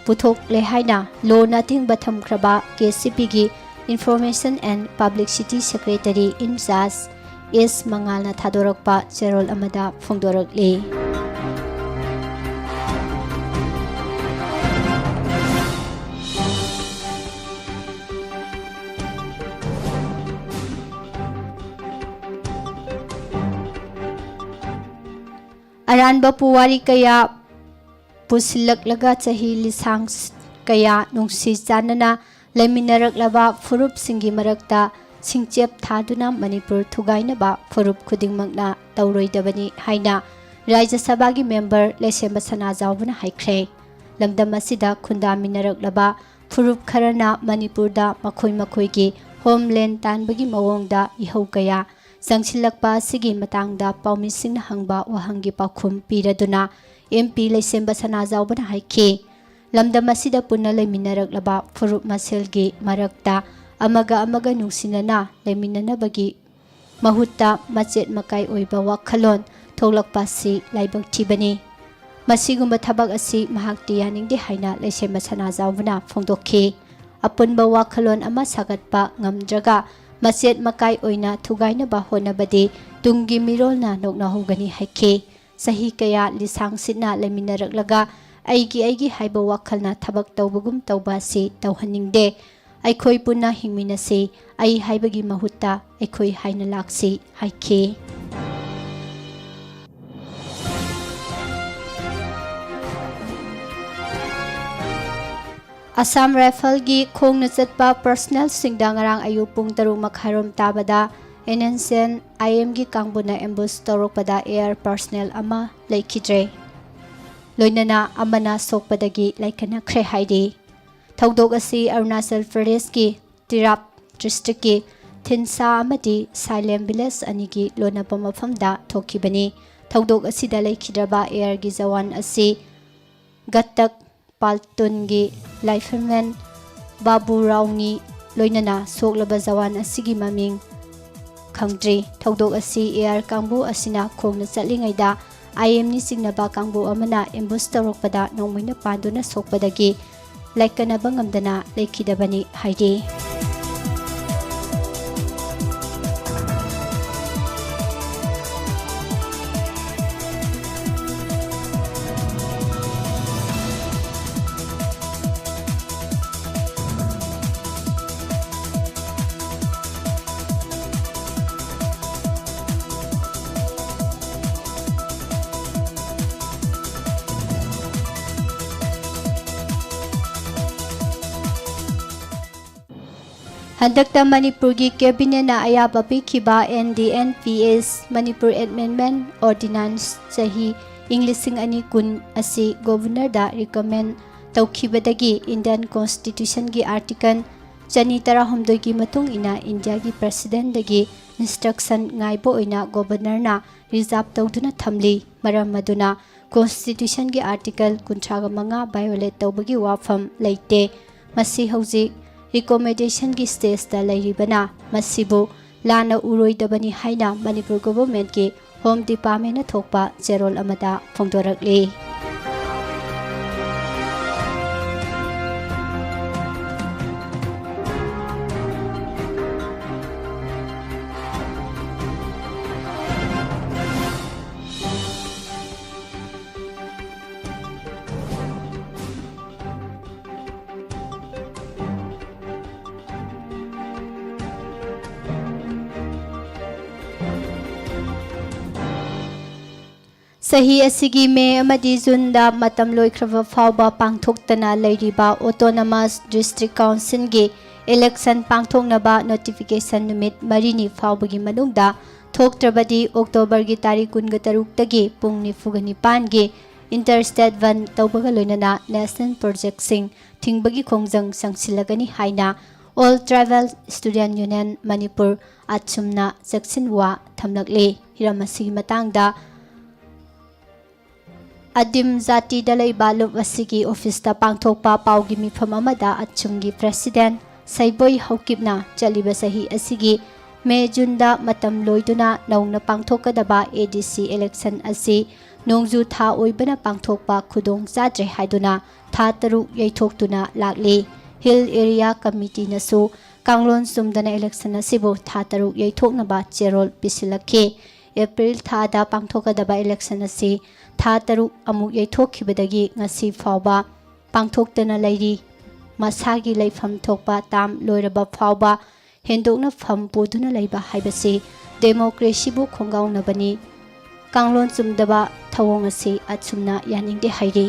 ꯄꯨꯊꯣꯛꯂꯦ ꯍꯥꯏꯅ ꯂꯣꯟ ꯑꯊꯤꯡꯕ ꯊꯝꯈ꯭ꯔꯕ ꯀꯦ ꯁꯤ ꯄꯤꯒꯤ Information and Publicity Secretary in charge ꯑꯦꯁ ꯃꯉꯥꯜꯅ ꯊꯥꯗꯣꯔꯛꯄ ꯆꯦꯔꯣꯜ ꯑꯃꯗ ꯐꯣꯡꯗꯣꯔꯛꯂꯤ꯫ ꯑꯔꯥꯟꯕ ꯄꯨꯋꯥꯔꯤ ꯀꯌꯥ ꯄꯨꯁꯤꯜꯂꯛꯂꯒ ꯆꯍꯤ ꯂꯤꯁꯥꯡ ꯀꯌꯥ ꯅꯨꯡꯁꯤ ꯆꯥꯟꯅꯅ ꯂꯩꯃꯤꯟꯅꯔꯛꯂꯕ ꯐꯨꯔꯨꯞꯁꯤꯡꯒꯤ ꯃꯔꯛꯇ ꯁꯤꯡꯆꯦꯞ ꯊꯥꯗꯨꯅ ꯃꯅꯤꯄꯨꯔ ꯊꯨꯒꯥꯏꯅꯕ ꯐꯨꯔꯨꯞ ꯈꯨꯗꯤꯡꯃꯛꯅ ꯇꯧꯔꯣꯏꯗꯕꯅꯤ ꯍꯥꯏꯅ ꯔꯥꯖ꯭ꯌ ꯁꯚꯥꯒꯤ ꯃꯦꯝꯕꯔ ꯂꯩꯁꯦꯝꯕ ꯁꯅꯥꯖꯥꯎꯕꯅ ꯍꯥꯏꯈ꯭ꯔꯦ꯫ ꯂꯝꯗꯝ ꯑꯁꯤꯗ ꯈꯨꯟꯗꯥꯃꯤꯟꯅꯔꯛꯂꯕ ꯐꯨꯔꯨꯞ ꯈꯔꯅ ꯃꯅꯤꯄꯨꯔꯗ ꯃꯈꯣꯏ ꯃꯈꯣꯏꯒꯤ ꯍꯣꯝꯂꯦꯟ ꯇꯥꯟꯕꯒꯤ ꯃꯑꯣꯡꯗ ꯏꯍꯧ ꯀꯌꯥ ꯆꯪꯁꯤꯜꯂꯛꯄ ꯑꯁꯤꯒꯤ ꯃꯇꯥꯡꯗ ꯄꯥꯎꯃꯤꯁꯤꯡꯅ ꯍꯪꯕ ꯋꯥꯍꯪꯒꯤ ꯄꯥꯎꯈꯨꯝ ꯄꯤꯔꯗꯨꯅ ꯑꯦꯝ ꯄꯤ ꯂꯩꯁꯦꯝꯕ ꯁꯅꯥꯖꯥꯎꯕꯅ ꯍꯥꯏꯈꯤ, ꯂꯝꯗꯝ ꯑꯁꯤꯗ ꯄꯨꯟꯅ ꯂꯩꯃꯤꯟꯅꯔꯛꯂꯕ ꯐꯨꯔꯨꯞ ꯃꯁꯦꯜꯒꯤ ꯃꯔꯛꯇ ꯑꯃꯒ ꯑꯃꯒ ꯅꯨꯡꯁꯤꯅꯅ ꯂꯩꯃꯤꯟꯅꯅꯕꯒꯤ ꯃꯍꯨꯠꯇ ꯃꯆꯦꯠ ꯃꯀꯥꯏ ꯑꯣꯏꯕ ꯋꯥꯈꯜꯂꯣꯟ ꯊꯣꯛꯂꯛꯄ ꯑꯁꯤ ꯂꯥꯏꯕꯛ ꯊꯤꯕꯅꯤ꯫ ꯃꯁꯤꯒꯨꯝꯕ ꯊꯕꯛ ꯑꯁꯤ ꯃꯍꯥꯛꯇꯤ ꯌꯥꯅꯤꯡꯗꯦ ꯍꯥꯏꯅ ꯂꯩꯁꯦꯝꯕ ꯁꯅꯥꯖꯥꯎꯕꯅ ꯐꯣꯡꯗꯣꯛꯈꯤ꯫ ꯑꯄꯨꯟꯕ ꯋꯥꯈꯜꯂꯣꯟ ꯑꯃ ꯁꯥꯒꯠꯄ ꯉꯝꯗ꯭ꯔꯒ ꯃꯆꯦꯠ ꯃꯀꯥꯏ ꯑꯣꯏꯅ ꯊꯨꯒꯥꯏꯅꯕ ꯍꯣꯠꯅꯕꯗꯤ ꯇꯨꯡꯒꯤ ꯃꯤꯔꯣꯜꯅ ꯅꯣꯛꯅꯍꯧꯒꯅꯤ ꯍꯥꯏꯈꯤ꯫ ꯆꯍꯤ ꯀꯌꯥ ꯂꯤꯁꯥꯡ ꯁꯤꯠꯅ ꯂꯩꯃꯤꯟꯅꯔꯛꯂꯒ ꯑꯩꯒꯤ ꯑꯩꯒꯤ ꯍꯥꯏꯕ ꯋꯥꯈꯜꯅ ꯊꯕꯛ ꯇꯧꯕꯒꯨꯝ ꯇꯧꯕ ꯑꯁꯤ ꯇꯧꯍꯟꯅꯤꯡꯗꯦ꯫ ꯑꯩꯈꯣꯏ ꯄꯨꯟꯅ ꯍꯤꯡꯃꯤꯟꯅꯁꯤ, ꯑꯩ ꯍꯥꯏꯕꯒꯤ ꯃꯍꯨꯠꯇ ꯑꯩꯈꯣꯏ ꯍꯥꯏꯅ ꯂꯥꯛꯁꯤ ꯍꯥꯏꯈꯤ꯫ ꯑꯁꯥꯝ ꯔꯥꯏꯐꯜꯒꯤ ꯈꯣꯡꯅ ꯆꯠꯄ ꯄꯔꯁꯅꯦꯜꯁꯤꯡꯗ ꯉꯔꯥꯡ ꯑꯌꯨꯛ ꯄꯨꯡ ꯇꯔꯨꯛ ꯃꯈꯥꯏꯔꯣꯝ ꯇꯥꯕꯗ ꯑꯦꯟ ꯑꯦꯟ ꯁꯤ ꯑꯦꯟ ꯑꯥꯏ ꯑꯦꯝꯒꯤ ꯀꯥꯡꯕꯨꯅ ꯑꯦꯝꯕꯨꯁ ꯇꯧꯔꯛꯄꯗ ꯑꯦꯌꯥꯔ ꯄꯔꯁꯅꯦꯜ ꯑꯃ ꯂꯩꯈꯤꯗ꯭ꯔꯦ, ꯂꯣꯏꯅꯅ ꯑꯃꯅ ꯁꯣꯛꯄꯗꯒꯤ ꯂꯥꯏꯀꯠꯅꯈ꯭ꯔꯦ ꯍꯥꯏꯔꯤ꯫ ꯊꯧꯗꯣꯛ ꯑꯁꯤ ꯑꯔꯨꯅꯥꯆꯜ ꯄ꯭ꯔꯗꯦꯁꯀꯤ ꯇꯤꯔꯥꯞ ꯗꯤꯁꯇ꯭ꯔꯤꯛꯀꯤ ꯊꯤꯟꯁꯥ ꯑꯃꯗꯤ ꯁꯥꯏꯂꯦꯝ ꯚꯤꯂꯦꯖ ꯑꯅꯤꯒꯤ ꯂꯣꯟꯅꯕ ꯃꯐꯝꯗ ꯊꯣꯛꯈꯤꯕꯅꯤ꯫ ꯊꯧꯗꯣꯛ ꯑꯁꯤꯗ ꯂꯩꯈꯤꯗ꯭ꯔꯕ ꯑꯦꯌꯥꯔꯒꯤ ꯖꯋꯥꯟ ꯑꯁꯤ ꯒꯠꯇꯛ ꯄꯥꯜꯇꯨꯟꯒꯤ ꯂꯥꯏꯐꯜꯃꯦꯟ ꯕꯥꯕꯨ ꯔꯥꯎꯅꯤ ꯂꯣꯏꯅꯅ ꯁꯣꯛꯂꯕ ꯖꯋꯥꯟ ꯑꯁꯤꯒꯤ ꯃꯃꯤꯡ ꯈꯪꯗ꯭ꯔꯤ꯫ ꯊꯧꯗꯣꯛ ꯑꯁꯤ ꯑꯦꯌꯥꯔ ꯀꯥꯡꯕꯨ ꯑꯁꯤꯅ ꯈꯣꯡꯅ ꯆꯠꯂꯤꯉꯩꯗ ꯑꯥꯏ ꯑꯦꯝꯅꯤ ꯆꯤꯡꯅꯕ ꯀꯥꯡꯕꯨ ꯑꯃꯅ ꯑꯦꯝꯕꯨꯁ ꯇꯧꯔꯛꯄꯗ ꯅꯣꯡꯃꯩꯅ ꯄꯥꯟꯗꯨꯅ ꯁꯣꯛꯄꯗꯒꯤ ꯂꯥꯏꯀꯠꯅꯕ ꯉꯝꯗꯅ ꯂꯩꯈꯤꯗꯕꯅꯤ ꯍꯥꯏꯔꯤ꯫ ꯍꯟꯗꯛꯇ ꯃꯅꯤꯄꯨꯔꯒꯤ ꯀꯦꯕꯤꯅꯦꯠꯅ ꯑꯌꯥꯕ ꯄꯤꯈꯤꯕ N D N P S Manipur Amendment Ordinance ꯆꯍꯤ ꯏꯪ ꯂꯤꯁꯤꯡ ꯑꯅꯤ ꯀꯨꯟ ꯑꯁꯤ ꯒꯣꯚꯔꯅꯔꯗ ꯔꯤꯀꯃꯦꯟ ꯇꯧꯈꯤꯕꯗꯒꯤ Indian Constitutionꯒꯤ Article ꯆꯅꯤ ꯇꯔꯥꯍꯨꯝꯗꯣꯏꯒꯤ ꯃꯇꯨꯡ ꯏꯟꯅ ꯏꯟꯗꯤꯌꯥꯒꯤ ꯄ꯭ꯔꯁꯤꯗꯦꯟꯗꯒꯤ instruction ꯉꯥꯏꯕ ꯑꯣꯏꯅ ꯒꯣꯚꯔꯅꯔꯅ ꯔꯤꯖꯥꯔꯚ ꯇꯧꯗꯨꯅ ꯊꯝꯂꯤ꯫ ꯃꯔꯝ ꯑꯗꯨꯅ Constitutionꯒꯤ Article ꯀꯨꯟꯊ꯭ꯔꯥꯒ ꯃꯉꯥ violate ꯇꯧꯕꯒꯤ ꯋꯥꯐꯝ ꯂꯩꯇꯦ꯫ ꯃꯁꯤ ꯍꯧꯖꯤꯛ recommendationꯒꯤ stageꯇ ꯂꯩꯔꯤꯕꯅ ꯃꯁꯤꯕꯨ ꯂꯥꯟꯅ ꯎꯔꯣꯏꯗꯕꯅꯤ ꯍꯥꯏꯅ ꯃꯅꯤꯄꯨꯔ governmentꯀꯤ Home Departmentꯅ ꯊꯣꯛꯄ ꯆꯦꯔꯣꯜ ꯑꯃꯗ ꯐꯣꯡꯗꯣꯔꯛꯂꯤ꯫ ꯆꯍꯤ ꯑꯁꯤꯒꯤ ꯃꯦ ꯑꯃꯗꯤ ꯖꯨꯟꯗ ꯃꯇꯝ ꯂꯣꯏꯈ꯭ꯔꯕ ꯐꯥꯎꯕ ꯄꯥꯡꯊꯣꯛꯇꯅ ꯂꯩꯔꯤꯕ Autonomous District Councilꯒꯤ election ꯄꯥꯡꯊꯣꯛꯅꯕ notification ꯅꯨꯃꯤꯠ ꯃꯔꯤꯅꯤ ꯐꯥꯎꯕꯒꯤ ꯃꯅꯨꯡꯗ ꯊꯣꯛꯇ꯭ꯔꯕꯗꯤ Octoberꯒꯤ ꯇꯥꯔꯤꯛ ꯀꯨꯟꯒ ꯇꯔꯨꯛꯇꯒꯤ ꯄꯨꯡ ꯅꯤꯐꯨꯒ ꯅꯤꯄꯥꯟꯒꯤ interstate bandh ꯇꯧꯕꯒ ꯂꯣꯏꯅꯅ national projectꯁꯤꯡ ꯊꯤꯡꯕꯒꯤ ꯈꯣꯡꯖꯪ ꯆꯪꯁꯤꯜꯂꯒꯅꯤ ꯍꯥꯏꯅ All Tribal Student Union Manipur, ATSUMꯅ ꯆꯦꯛꯁꯤꯟꯋꯥ ꯊꯝꯂꯛꯂꯤ꯫ ꯍꯤꯔꯝ ꯑꯁꯤꯒꯤ ꯃꯇꯥꯡꯗ ꯑꯗꯤꯝ ꯖꯥꯇꯤꯗ ꯂꯩꯕ ꯂꯨꯞ ꯑꯁꯤꯒꯤ officeꯇ ꯄꯥꯡꯊꯣꯛꯄ ꯄꯥꯎꯒꯤ ꯃꯤꯐꯝ ꯑꯃꯗ ATSUMꯒꯤ president ꯁꯩꯕꯣꯏ ꯍꯧꯀꯤꯞꯅ ꯆꯠꯂꯤꯕ ꯆꯍꯤ ꯑꯁꯤꯒꯤ ꯃꯦ ꯖꯨꯟꯗ ꯃꯇꯝ ꯂꯣꯏꯗꯨꯅ ꯅꯧꯅ ꯄꯥꯡꯊꯣꯛꯀꯗꯕ ADC election ꯑꯁꯤ ꯅꯣꯡꯖꯨ ꯊꯥ ꯑꯣꯏꯕꯅ ꯄꯥꯡꯊꯣꯛꯄ ꯈꯨꯗꯣꯡ ꯆꯥꯗ꯭ꯔꯦ ꯍꯥꯏꯗꯨꯅ ꯊꯥ ꯇꯔꯨꯛ ꯌꯩꯊꯣꯛꯇꯨꯅ ꯂꯥꯛꯂꯤ꯫ Hill Area Committeeꯅꯁꯨ ꯀꯥꯡꯂꯣꯟ ꯆꯨꯝꯗꯅ election ꯑꯁꯤꯕꯨ ꯊꯥ ꯇꯔꯨꯛ ꯌꯩꯊꯣꯛꯅꯕ ꯆꯦꯔꯣꯜ ꯄꯤꯁꯤꯜꯂꯛꯈꯤ꯫ April ꯊꯥꯗ ꯄꯥꯡꯊꯣꯛꯀꯗꯕ election ꯑꯁꯤ ꯊꯥ ꯇꯔꯨꯛ ꯑꯃꯨꯛ ꯌꯩꯊꯣꯛꯈꯤꯕꯗꯒꯤ ꯉꯁꯤ ꯐꯥꯎꯕ ꯄꯥꯡꯊꯣꯛꯇꯅ ꯂꯩꯔꯤ꯫ ꯃꯁꯥꯒꯤ ꯂꯩꯐꯝ ꯊꯣꯛꯄ term ꯂꯣꯏꯔꯕ ꯐꯥꯎꯕ ꯍꯦꯟꯗꯣꯛꯅ ꯐꯝ ꯄꯨꯗꯨꯅ ꯂꯩꯕ ꯍꯥꯏꯕꯁꯤ democracyꯕꯨ ꯈꯣꯡꯒꯥꯎꯅꯕꯅꯤ꯫ ꯀꯥꯡꯂꯣꯟ ꯆꯨꯝꯗꯕ ꯊꯧꯑꯣꯡ ꯑꯁꯤ ATSUMꯅ ꯌꯥꯅꯤꯡꯗꯦ ꯍꯥꯏꯔꯤ꯫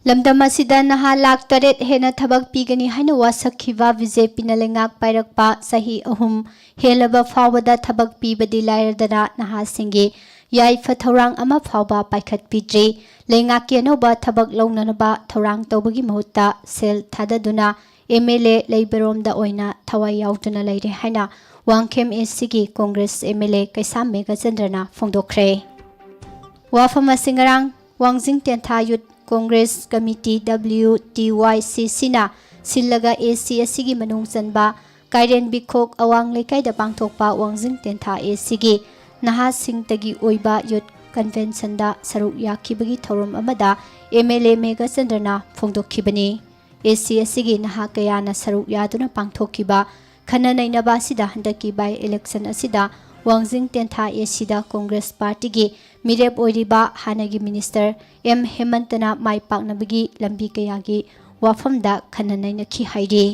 ꯂꯝꯗꯝ ꯑꯁꯤꯗ ꯅꯍꯥ ꯂꯥꯈ ꯇꯔꯦꯠ ꯍꯦꯟꯅ ꯊꯕꯛ ꯄꯤꯒꯅꯤ ꯍꯥꯏꯅ ꯋꯥꯁꯛꯈꯤꯕ ꯕꯤ ꯖꯦ ꯄꯤꯅ ꯂꯩꯉꯥꯛ ꯄꯥꯏꯔꯛꯄ ꯆꯍꯤ ꯑꯍꯨꯝ ꯍꯦꯜꯂꯕ ꯐꯥꯎꯕꯗ ꯊꯕꯛ ꯄꯤꯕꯗꯤ ꯂꯥꯏꯔꯗꯅ ꯅꯍꯥꯁꯤꯡꯒꯤ ꯌꯥꯏꯐ ꯊꯧꯔꯥꯡ ꯑꯃ ꯐꯥꯎꯕ ꯄꯥꯏꯈꯠꯄꯤꯗ꯭ꯔꯤ꯫ ꯂꯩꯉꯥꯛꯀꯤ ꯑꯅꯧꯕ ꯊꯕꯛ ꯂꯧꯅꯅꯕ ꯊꯧꯔꯥꯡ ꯇꯧꯕꯒꯤ ꯃꯍꯨꯠꯇ ꯁꯦꯜ ꯊꯥꯗꯗꯨꯅ ꯑꯦꯝ ꯑꯦꯜ ꯑꯦ ꯂꯩꯕꯔꯣꯝꯗ ꯑꯣꯏꯅ ꯊꯋꯥꯏ ꯌꯥꯎꯗꯨꯅ ꯂꯩꯔꯦ ꯍꯥꯏꯅ ꯋꯥꯡꯈꯦꯝ ꯑꯦ ꯁꯤꯒꯤ ꯀꯣꯡꯒ꯭ꯔꯦꯁ ꯑꯦꯝ ꯑꯦꯜ ꯑꯦ ꯀꯩꯁꯥꯝ ꯃꯦꯘꯆꯟꯗ꯭ꯔꯅ ꯐꯣꯡꯗꯣꯛꯈ꯭ꯔꯦ꯫ ꯋꯥꯐꯝ ꯑꯁꯤ ꯉꯔꯥꯡ ꯋꯥꯡꯖꯤꯡ ꯇꯦꯟꯊꯥ ꯌꯨꯠ ꯀꯣꯡꯒ꯭ꯔꯦꯁ ꯀꯃꯤꯇꯤ, ꯗꯕ꯭ꯂꯤꯎ ꯇꯤ ꯋꯥꯏ ꯁꯤ ꯁꯤꯅ ꯁꯤꯜꯂꯒ ꯑꯦ ꯁꯤ ꯑꯁꯤꯒꯤ ꯃꯅꯨꯡ ꯆꯟꯕ ꯀꯥꯏꯔꯦꯟꯕꯤꯈꯣꯛ ꯑꯋꯥꯡ ꯂꯩꯀꯥꯏꯗ ꯄꯥꯡꯊꯣꯛꯄ ꯋꯥꯡꯖꯤꯡ ꯇꯦꯟꯊꯥ ꯑꯦ ꯁꯤꯒꯤ ꯅꯍꯥꯁꯤꯡꯇꯒꯤ ꯑꯣꯏꯕ ꯌꯨꯠ ꯀꯟꯚꯦꯟꯁꯟꯗ ꯁꯔꯨꯛ ꯌꯥꯈꯤꯕꯒꯤ ꯊꯧꯔꯝ ꯑꯃꯗ ꯑꯦꯝ ꯑꯦꯜ ꯑꯦ ꯃꯦꯘꯆꯟꯗ꯭ꯔꯅ ꯐꯣꯡꯗꯣꯛꯈꯤꯕꯅꯤ꯫ ꯑꯦ ꯁꯤ ꯑꯁꯤꯒꯤ ꯅꯍꯥ ꯀꯌꯥꯅ ꯁꯔꯨꯛ ꯌꯥꯗꯨꯅ ꯄꯥꯡꯊꯣꯛꯈꯤꯕ ꯈꯟꯅ ꯅꯩꯅꯕ ꯑꯁꯤꯗ ꯍꯟꯗꯛꯀꯤ ꯕꯥꯏ ꯏꯂꯦꯛꯁꯟ ꯑꯁꯤꯗ ꯋꯥꯡꯖꯤꯡ ꯇꯦꯟꯊꯥ ꯑꯦ ꯁꯤꯗ ꯀꯣꯡꯒ꯭ꯔꯦꯁ ꯄꯥꯔꯇꯤꯒꯤ ꯃꯤꯔꯦꯞ ꯑꯣꯏꯔꯤꯕ ꯍꯥꯟꯅꯒꯤ ꯃꯤꯅꯤꯁꯇꯔ ꯑꯦꯝ ꯍꯦꯃꯟꯇꯅ ꯃꯥꯏ ꯄꯥꯛꯅꯕꯒꯤ ꯂꯝꯕꯤ ꯀꯌꯥꯒꯤ ꯋꯥꯐꯝꯗ ꯈꯟꯅ ꯅꯩꯅꯈꯤ ꯍꯥꯏꯔꯤ꯫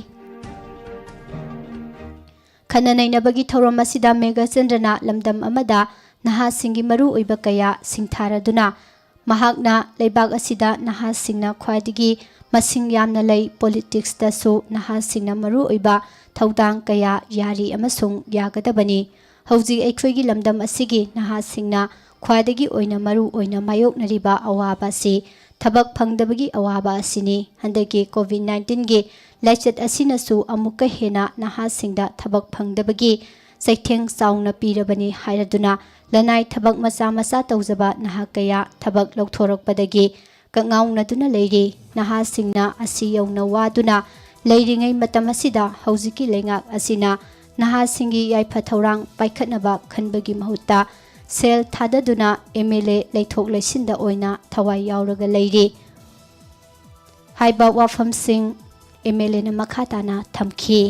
ꯈꯟꯅ ꯅꯩꯅꯕꯒꯤ ꯊꯧꯔꯝ ꯑꯁꯤꯗ ꯃꯦꯘꯆꯟꯗ꯭ꯔꯅ ꯂꯝꯗꯝ ꯑꯃꯗ ꯅꯍꯥꯁꯤꯡꯒꯤ ꯃꯔꯨꯑꯣꯏꯕ ꯀꯌꯥ ꯁꯤꯡꯊꯥꯔꯗꯨꯅ, ꯃꯍꯥꯛꯅ ꯂꯩꯕꯥꯛ ꯑꯁꯤꯗ ꯅꯍꯥꯁꯤꯡꯅ ꯈ꯭ꯋꯥꯏꯗꯒꯤ ꯃꯁꯤꯡ ꯌꯥꯝꯅ ꯂꯩ, ꯄꯣꯂꯤꯇꯤꯛꯁꯇꯁꯨ ꯅꯍꯥꯁꯤꯡꯅ ꯃꯔꯨꯑꯣꯏꯕ ꯊꯧꯗꯥꯡ ꯀꯌꯥ ꯌꯥꯔꯤ ꯑꯃꯁꯨꯡ ꯌꯥꯒꯗꯕꯅꯤ꯫ ꯍꯧꯖꯤꯛ ꯑꯩꯈꯣꯏꯒꯤ ꯂꯝꯗꯝ ꯑꯁꯤꯒꯤ ꯅꯍꯥꯁꯤꯡꯅ ꯈ꯭ꯋꯥꯏꯗꯒꯤ ꯑꯣꯏꯅ ꯃꯔꯨ ꯑꯣꯏꯅ ꯃꯥꯌꯣꯛꯅꯔꯤꯕ ꯑꯋꯥꯕ ꯑꯁꯤ ꯊꯕꯛ ꯐꯪꯗꯕꯒꯤ ꯑꯋꯥꯕ ꯑꯁꯤꯅꯤ꯫ ꯍꯟꯗꯛꯀꯤ ꯀꯣꯚꯤꯗ ꯅꯥꯏꯟꯇꯤꯟꯒꯤ ꯂꯥꯏꯆꯠ ꯑꯁꯤꯅꯁꯨ ꯑꯃꯨꯛꯀ ꯍꯦꯟꯅ ꯅꯍꯥꯁꯤꯡꯗ ꯊꯕꯛ ꯐꯪꯗꯕꯒꯤ ꯆꯩꯊꯦꯡ ꯆꯥꯎꯅ ꯄꯤꯔꯕꯅꯤ ꯍꯥꯏꯔꯗꯨꯅ, ꯂꯅꯥꯏ ꯊꯕꯛ ꯃꯆꯥ ꯃꯆꯥ ꯇꯧꯖꯕ ꯅꯍꯥ ꯀꯌꯥ ꯊꯕꯛ ꯂꯧꯊꯣꯔꯛꯄꯗꯒꯤ ꯀꯛꯉꯥꯎꯅꯗꯨꯅ ꯂꯩꯔꯤ꯫ ꯅꯍꯥꯁꯤꯡꯅ ꯑꯁꯤ ꯌꯧꯅ ꯋꯥꯗꯨꯅ ꯂꯩꯔꯤꯉꯩ ꯃꯇꯝ ꯑꯁꯤꯗ ꯍꯧꯖꯤꯛꯀꯤ ꯂꯩꯉꯥꯛ ꯑꯁꯤꯅ ꯅꯍꯥꯁꯤꯡꯒꯤ ꯌꯥꯏꯐ ꯊꯧꯔꯥꯡ ꯄꯥꯏꯈꯠꯅꯕ ꯈꯟꯕꯒꯤ ꯃꯍꯨꯠꯇ ꯁꯦꯜ ꯊꯥꯗꯗꯨꯅ ꯑꯦꯝ ꯑꯦꯜ ꯑꯦ ꯂꯩꯊꯣꯛ ꯂꯩꯁꯤꯟꯗ ꯑꯣꯏꯅ ꯊꯋꯥꯏ ꯌꯥꯎꯔꯒ ꯂꯩꯔꯤ ꯍꯥꯏꯕ ꯋꯥꯐꯝꯁꯤꯡ ꯑꯦꯝ ꯑꯦꯜ ꯑꯦꯅ ꯃꯈꯥ ꯇꯥꯅ ꯊꯝꯈꯤ꯫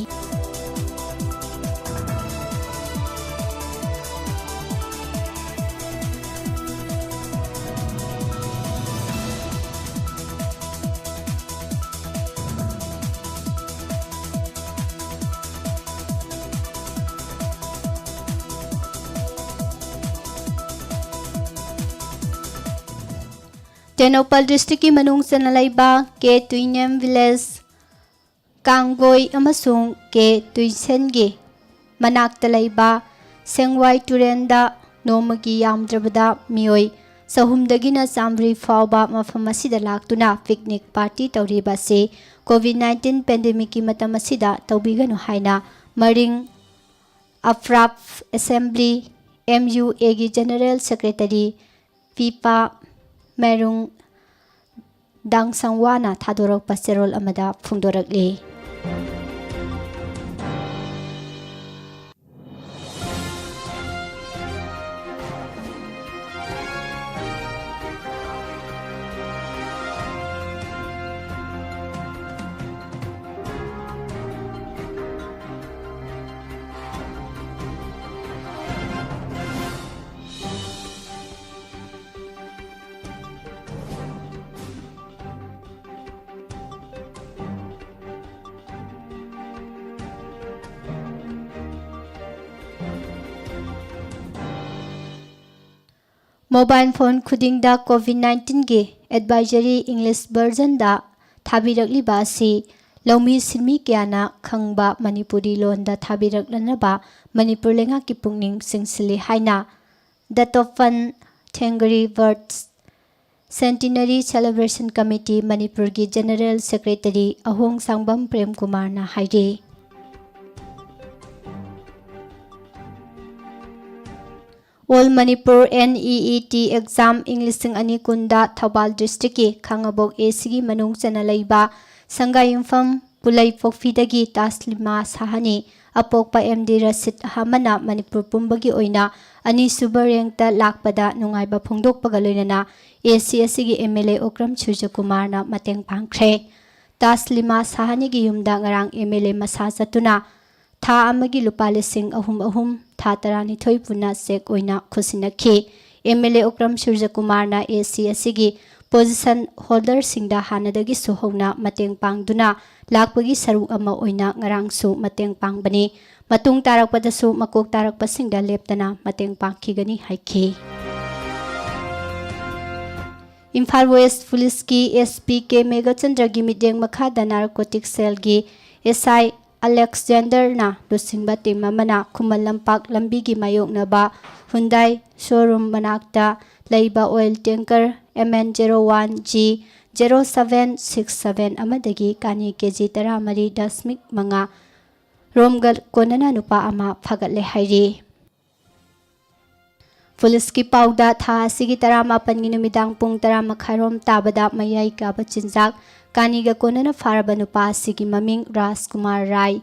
ꯇꯦꯡꯅꯧꯄꯜ ꯗꯤꯁꯇ꯭ꯔꯤꯛꯀꯤ ꯃꯅꯨꯡ ꯆꯟꯅ ꯂꯩꯕ ꯀꯦ ꯇꯨꯏꯅꯦꯝ ꯚꯤꯂꯦꯖ ꯀꯥꯡꯒꯣꯏ ꯑꯃꯁꯨꯡ ꯀꯦ ꯇꯨꯏꯁꯦꯟꯒꯤ ꯃꯅꯥꯛꯇ ꯂꯩꯕ ꯁꯦꯡꯋꯥꯏ ꯇꯨꯔꯦꯟꯗ ꯅꯣꯡꯃꯒꯤ ꯌꯥꯝꯗ꯭ꯔꯕꯗ ꯃꯤꯑꯣꯏ ꯆꯍꯨꯝꯗꯒꯤꯅ ꯆꯥꯝꯃꯔꯤ ꯐꯥꯎꯕ ꯃꯐꯝ ꯑꯁꯤꯗ ꯂꯥꯛꯇꯨꯅ ꯄꯤꯛꯅꯤꯛ ꯄꯥꯔꯇꯤ ꯇꯧꯔꯤꯕ ꯑꯁꯤ ꯀꯣꯚꯤꯗ ꯅꯥꯏꯟꯇꯤꯟ ꯄꯦꯟꯗꯦꯃꯤꯛꯀꯤ ꯃꯇꯝ ꯑꯁꯤꯗ ꯇꯧꯕꯤꯒꯅꯨ ꯍꯥꯏꯅ ꯃꯔꯤꯡ ꯑꯐ꯭ꯔꯥꯞ ꯑꯦꯁꯦꯝꯕ꯭ꯂꯤ, ꯑꯦꯝ ꯌꯨ ꯑꯦꯒꯤ ꯖꯦꯅꯔꯦꯜ ꯁꯦꯀ꯭ꯔꯦꯇꯔꯤ ꯄꯤꯄꯥ ꯃꯦꯔꯨꯡ ꯗꯥꯡꯁꯪꯋꯥꯅ ꯊꯥꯗꯣꯔꯛꯄ ꯆꯦꯔꯣꯜ ꯑꯃꯗ ꯐꯣꯡꯗꯣꯔꯛꯂꯤ꯫ ꯃꯣꯕꯥꯏꯜ ꯐꯣꯟ ꯈꯨꯗꯤꯡꯗ ꯀꯣꯚꯤꯗ ꯅꯥꯏꯟꯇꯤꯟꯒꯤ ꯑꯦꯗꯚꯥꯏꯖꯔꯤ ꯏꯪꯂꯤꯁ ꯚꯔꯖꯟꯗ ꯊꯥꯕꯤꯔꯛꯂꯤꯕ ꯑꯁꯤ ꯂꯧꯃꯤ ꯁꯤꯟꯃꯤ ꯀꯌꯥꯅ ꯈꯪꯕ ꯃꯅꯤꯄꯨꯔꯤ ꯂꯣꯟꯗ ꯊꯥꯕꯤꯔꯛꯅꯅꯕ ꯃꯅꯤꯄꯨꯔ ꯂꯩꯉꯥꯛꯀꯤ ꯄꯨꯛꯅꯤꯡ ꯆꯤꯡꯁꯤꯜꯂꯤ ꯍꯥꯏꯅ ꯗꯇꯣꯐꯟ ꯊꯦꯡꯒꯔꯤ ꯕꯔꯠꯁ ꯁꯦꯟꯇꯤꯅꯔꯤ ꯁꯦꯂꯦꯕ꯭ꯔꯦꯁꯟ ꯀꯃꯤꯇꯤ ꯃꯅꯤꯄꯨꯔꯒꯤ ꯖꯦꯅꯔꯦꯜ ꯁꯦꯀ꯭ꯔꯦꯇꯔꯤ ꯑꯍꯣꯡ ꯁꯥꯡꯕꯝ ꯄ꯭ꯔꯦꯝ ꯀꯨꯃꯥꯔꯅ ꯍꯥꯏꯔꯤ꯫ ꯑꯣꯜ ꯃꯅꯤꯄꯨꯔ NEET ꯑꯦꯛꯖꯥꯝ ꯏꯪ ꯂꯤꯁꯤꯡ ꯑꯅꯤ ꯀꯨꯟꯗ ꯊꯧꯕꯥꯜ ꯗꯤꯁꯇ꯭ꯔꯤꯛꯀꯤ ꯈꯥꯉꯕꯣꯛ ACꯒꯤ ꯃꯅꯨꯡ ꯆꯟꯅ ꯂꯩꯕ ꯁꯪꯒꯥꯏꯌꯨꯝꯐꯝ ꯄꯨꯂꯩꯄꯣꯛꯄꯤꯗꯒꯤ ꯇꯥꯁꯂꯤꯃꯥ ꯁꯥꯍꯅꯤ ꯑꯄꯣꯛꯄ MD ꯔꯁꯤꯗ ꯑꯍꯃꯗꯅ ꯃꯅꯤꯄꯨꯔ ꯄꯨꯝꯕꯒꯤ ꯑꯣꯏꯅ ꯑꯅꯤꯁꯨꯕ ꯔꯦꯡꯛꯇ ꯂꯥꯛꯄꯗ ꯅꯨꯡꯉꯥꯏꯕ ꯐꯣꯡꯗꯣꯛꯄꯒ ꯂꯣꯏꯅꯅ AC ꯑꯁꯤꯒꯤ MLA ꯑꯣꯀ꯭ꯔꯝ ꯁꯨꯔꯖꯀꯨꯃꯥꯔꯅ ꯃꯇꯦꯡ ꯄꯥꯡꯈ꯭ꯔꯦ꯫ ꯇꯥꯁꯂꯤꯃꯥ ꯁꯥꯍꯅꯤꯒꯤ ꯌꯨꯝꯗ ꯉꯔꯥꯡ MLA ꯃꯁꯥ ꯆꯠꯇꯨꯅ ꯊꯥ ꯑꯃꯒꯤ ꯂꯨꯄꯥ ꯂꯤꯁꯤꯡ ꯑꯍꯨꯝ ꯑꯍꯨꯝ, ꯊꯥ ꯇꯔꯥꯅꯤꯊꯣꯏ ꯄꯨꯟꯅ ꯆꯦꯛ ꯑꯣꯏꯅ ꯈꯨꯠꯁꯤꯟꯅꯈꯤ꯫ MLA ꯑꯣꯀ꯭ꯔꯝ ꯁꯨꯔꯖꯀꯨꯃꯥꯔꯅ AC ꯑꯁꯤꯒꯤ ꯄꯣꯖꯤꯁꯟ ꯍꯣꯜꯗꯔꯁꯤꯡꯗ ꯍꯥꯟꯅꯗꯒꯤꯁꯨ ꯍꯧꯅ ꯃꯇꯦꯡ ꯄꯥꯡꯗꯨꯅ ꯂꯥꯛꯄꯒꯤ ꯁꯔꯨꯛ ꯑꯃ ꯑꯣꯏꯅ ꯉꯔꯥꯡꯁꯨ ꯃꯇꯦꯡ ꯄꯥꯡꯕꯅꯤ꯫ ꯃꯇꯨꯡ ꯇꯥꯔꯛꯄꯗꯁꯨ ꯃꯀꯣꯛ ꯇꯥꯔꯛꯄꯁꯤꯡꯗ ꯂꯦꯞꯇꯅ ꯃꯇꯦꯡ ꯄꯥꯡꯈꯤꯒꯅꯤ ꯍꯥꯏꯈꯤ꯫ ꯏꯝꯐꯥꯜ ꯋꯦꯁ ꯄꯨꯂꯤꯁꯀꯤ ꯑꯦꯁ ꯄꯤ ꯀꯦ ꯃꯦꯘꯆꯟꯗ꯭ꯔꯒꯤ ꯃꯤꯠꯌꯦꯡ ꯃꯈꯥꯗ ꯅꯥꯔꯀꯣꯇꯤꯛ ꯁꯦꯜꯒꯤ ꯑꯦꯁ ꯑꯥꯏ ꯑꯂꯦꯛꯖꯦꯟꯗꯔꯅ ꯂꯨꯆꯤꯡꯕ ꯇꯤꯝ ꯑꯃꯅ ꯈꯨꯃꯟ ꯂꯝꯄꯥꯛ ꯂꯝꯕꯤꯒꯤ ꯃꯥꯌꯣꯛꯅꯕ ꯍꯨꯟꯗꯥꯏ ꯁꯣꯔꯨꯝ ꯃꯅꯥꯛꯇ ꯂꯩꯕ oil tanker M N zero one G zero seven six seven ꯑꯃꯗꯒꯤ ꯀꯥꯅꯤ ꯀꯦ ꯖꯤ ꯇꯔꯥꯃꯔꯤ ꯗꯁꯃꯤꯛ ꯃꯉꯥ ꯔꯣꯝꯒ ꯀꯣꯟꯅꯅ ꯅꯨꯄꯥ ꯑꯃ ꯐꯥꯒꯠꯂꯦ ꯍꯥꯏꯔꯤ꯫ ꯄꯨꯂꯤꯁꯀꯤ ꯄꯥꯎꯗ, ꯊꯥ ꯑꯁꯤꯒꯤ ꯇꯔꯥꯃꯥꯄꯟꯒꯤ ꯅꯨꯃꯤꯗꯥꯡ ꯄꯨꯡ ꯇꯔꯥ ꯃꯈꯥꯏꯔꯣꯝ ꯇꯥꯕꯗ ꯃꯌꯥꯏ ꯀꯥꯕ ꯆꯤꯟꯖꯥꯛ ꯀꯥꯅꯤꯒ ꯀꯣꯟꯅꯅ ꯐꯥꯔꯕ ꯅꯨꯄꯥ ꯑꯁꯤꯒꯤ ꯃꯃꯤꯡ ꯔꯥꯖꯀꯨꯃꯥꯔ ꯔꯥꯏ,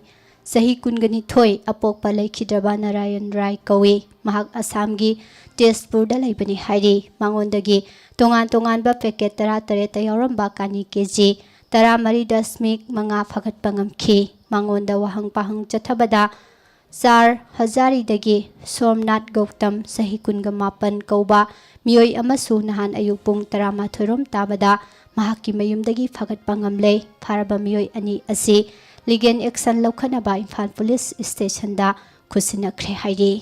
ꯆꯍꯤ ꯀꯨꯟꯒ ꯅꯤꯊꯣꯏ, ꯑꯄꯣꯛꯄ ꯂꯩꯈꯤꯗ꯭ꯔꯕ ꯅꯥꯔꯥꯌꯟ ꯔꯥꯏ ꯀꯧꯏ꯫ ꯃꯍꯥꯛ ꯑꯁꯥꯝꯒꯤ ꯇꯦꯖꯄꯨꯔꯗ ꯂꯩꯕꯅꯤ ꯍꯥꯏꯔꯤ꯫ ꯃꯉꯣꯟꯗꯒꯤ ꯇꯣꯉꯥꯟ ꯇꯣꯉꯥꯟꯕ ꯄꯦꯀꯦꯠ ꯇꯔꯥꯇꯔꯦꯠꯇ ꯌꯥꯎꯔꯝꯕ ꯀꯥꯅꯤ ꯀꯦ ꯖꯤ ꯇꯔꯥꯃꯔꯤ ꯗꯁꯃꯤꯛ ꯃꯉꯥ ꯐꯥꯒꯠꯄ ꯉꯝꯈꯤ꯫ ꯃꯉꯣꯟꯗ ꯋꯥꯍꯪ ꯄꯥꯍꯪ ꯆꯠꯊꯕꯗ ꯆꯥꯔ ꯍꯖꯥꯔꯤꯗꯒꯤ ꯁꯣꯝꯅꯥꯊ ꯒꯧꯇꯝ, ꯆꯍꯤ ꯀꯨꯟꯒ ꯃꯥꯄꯟ ꯀꯧꯕ ꯃꯤꯑꯣꯏ ꯑꯃꯁꯨ ꯅꯍꯥꯟ ꯑꯌꯨꯛ ꯄꯨꯡ ꯇꯔꯥꯃꯥꯊꯣꯏ ꯔꯣꯝ ꯇꯥꯕꯗ ꯃꯍꯥꯛꯀꯤ ꯃꯌꯨꯝꯗꯒꯤ ꯐꯥꯒꯠꯄ ꯉꯝꯂꯦ꯫ ꯐꯥꯔꯕ ꯃꯤꯑꯣꯏ ꯑꯅꯤ ꯑꯁꯤ ꯂꯤꯒꯦꯜ ꯑꯦꯛꯁꯟ ꯂꯧꯈꯠꯅꯕ ꯏꯝꯐꯥꯜ ꯄꯨꯂꯤꯁ ꯁ꯭ꯇꯦꯁꯟꯗ ꯈꯨꯠꯁꯤꯟꯅꯈ꯭ꯔꯦ ꯍꯥꯏꯔꯤ꯫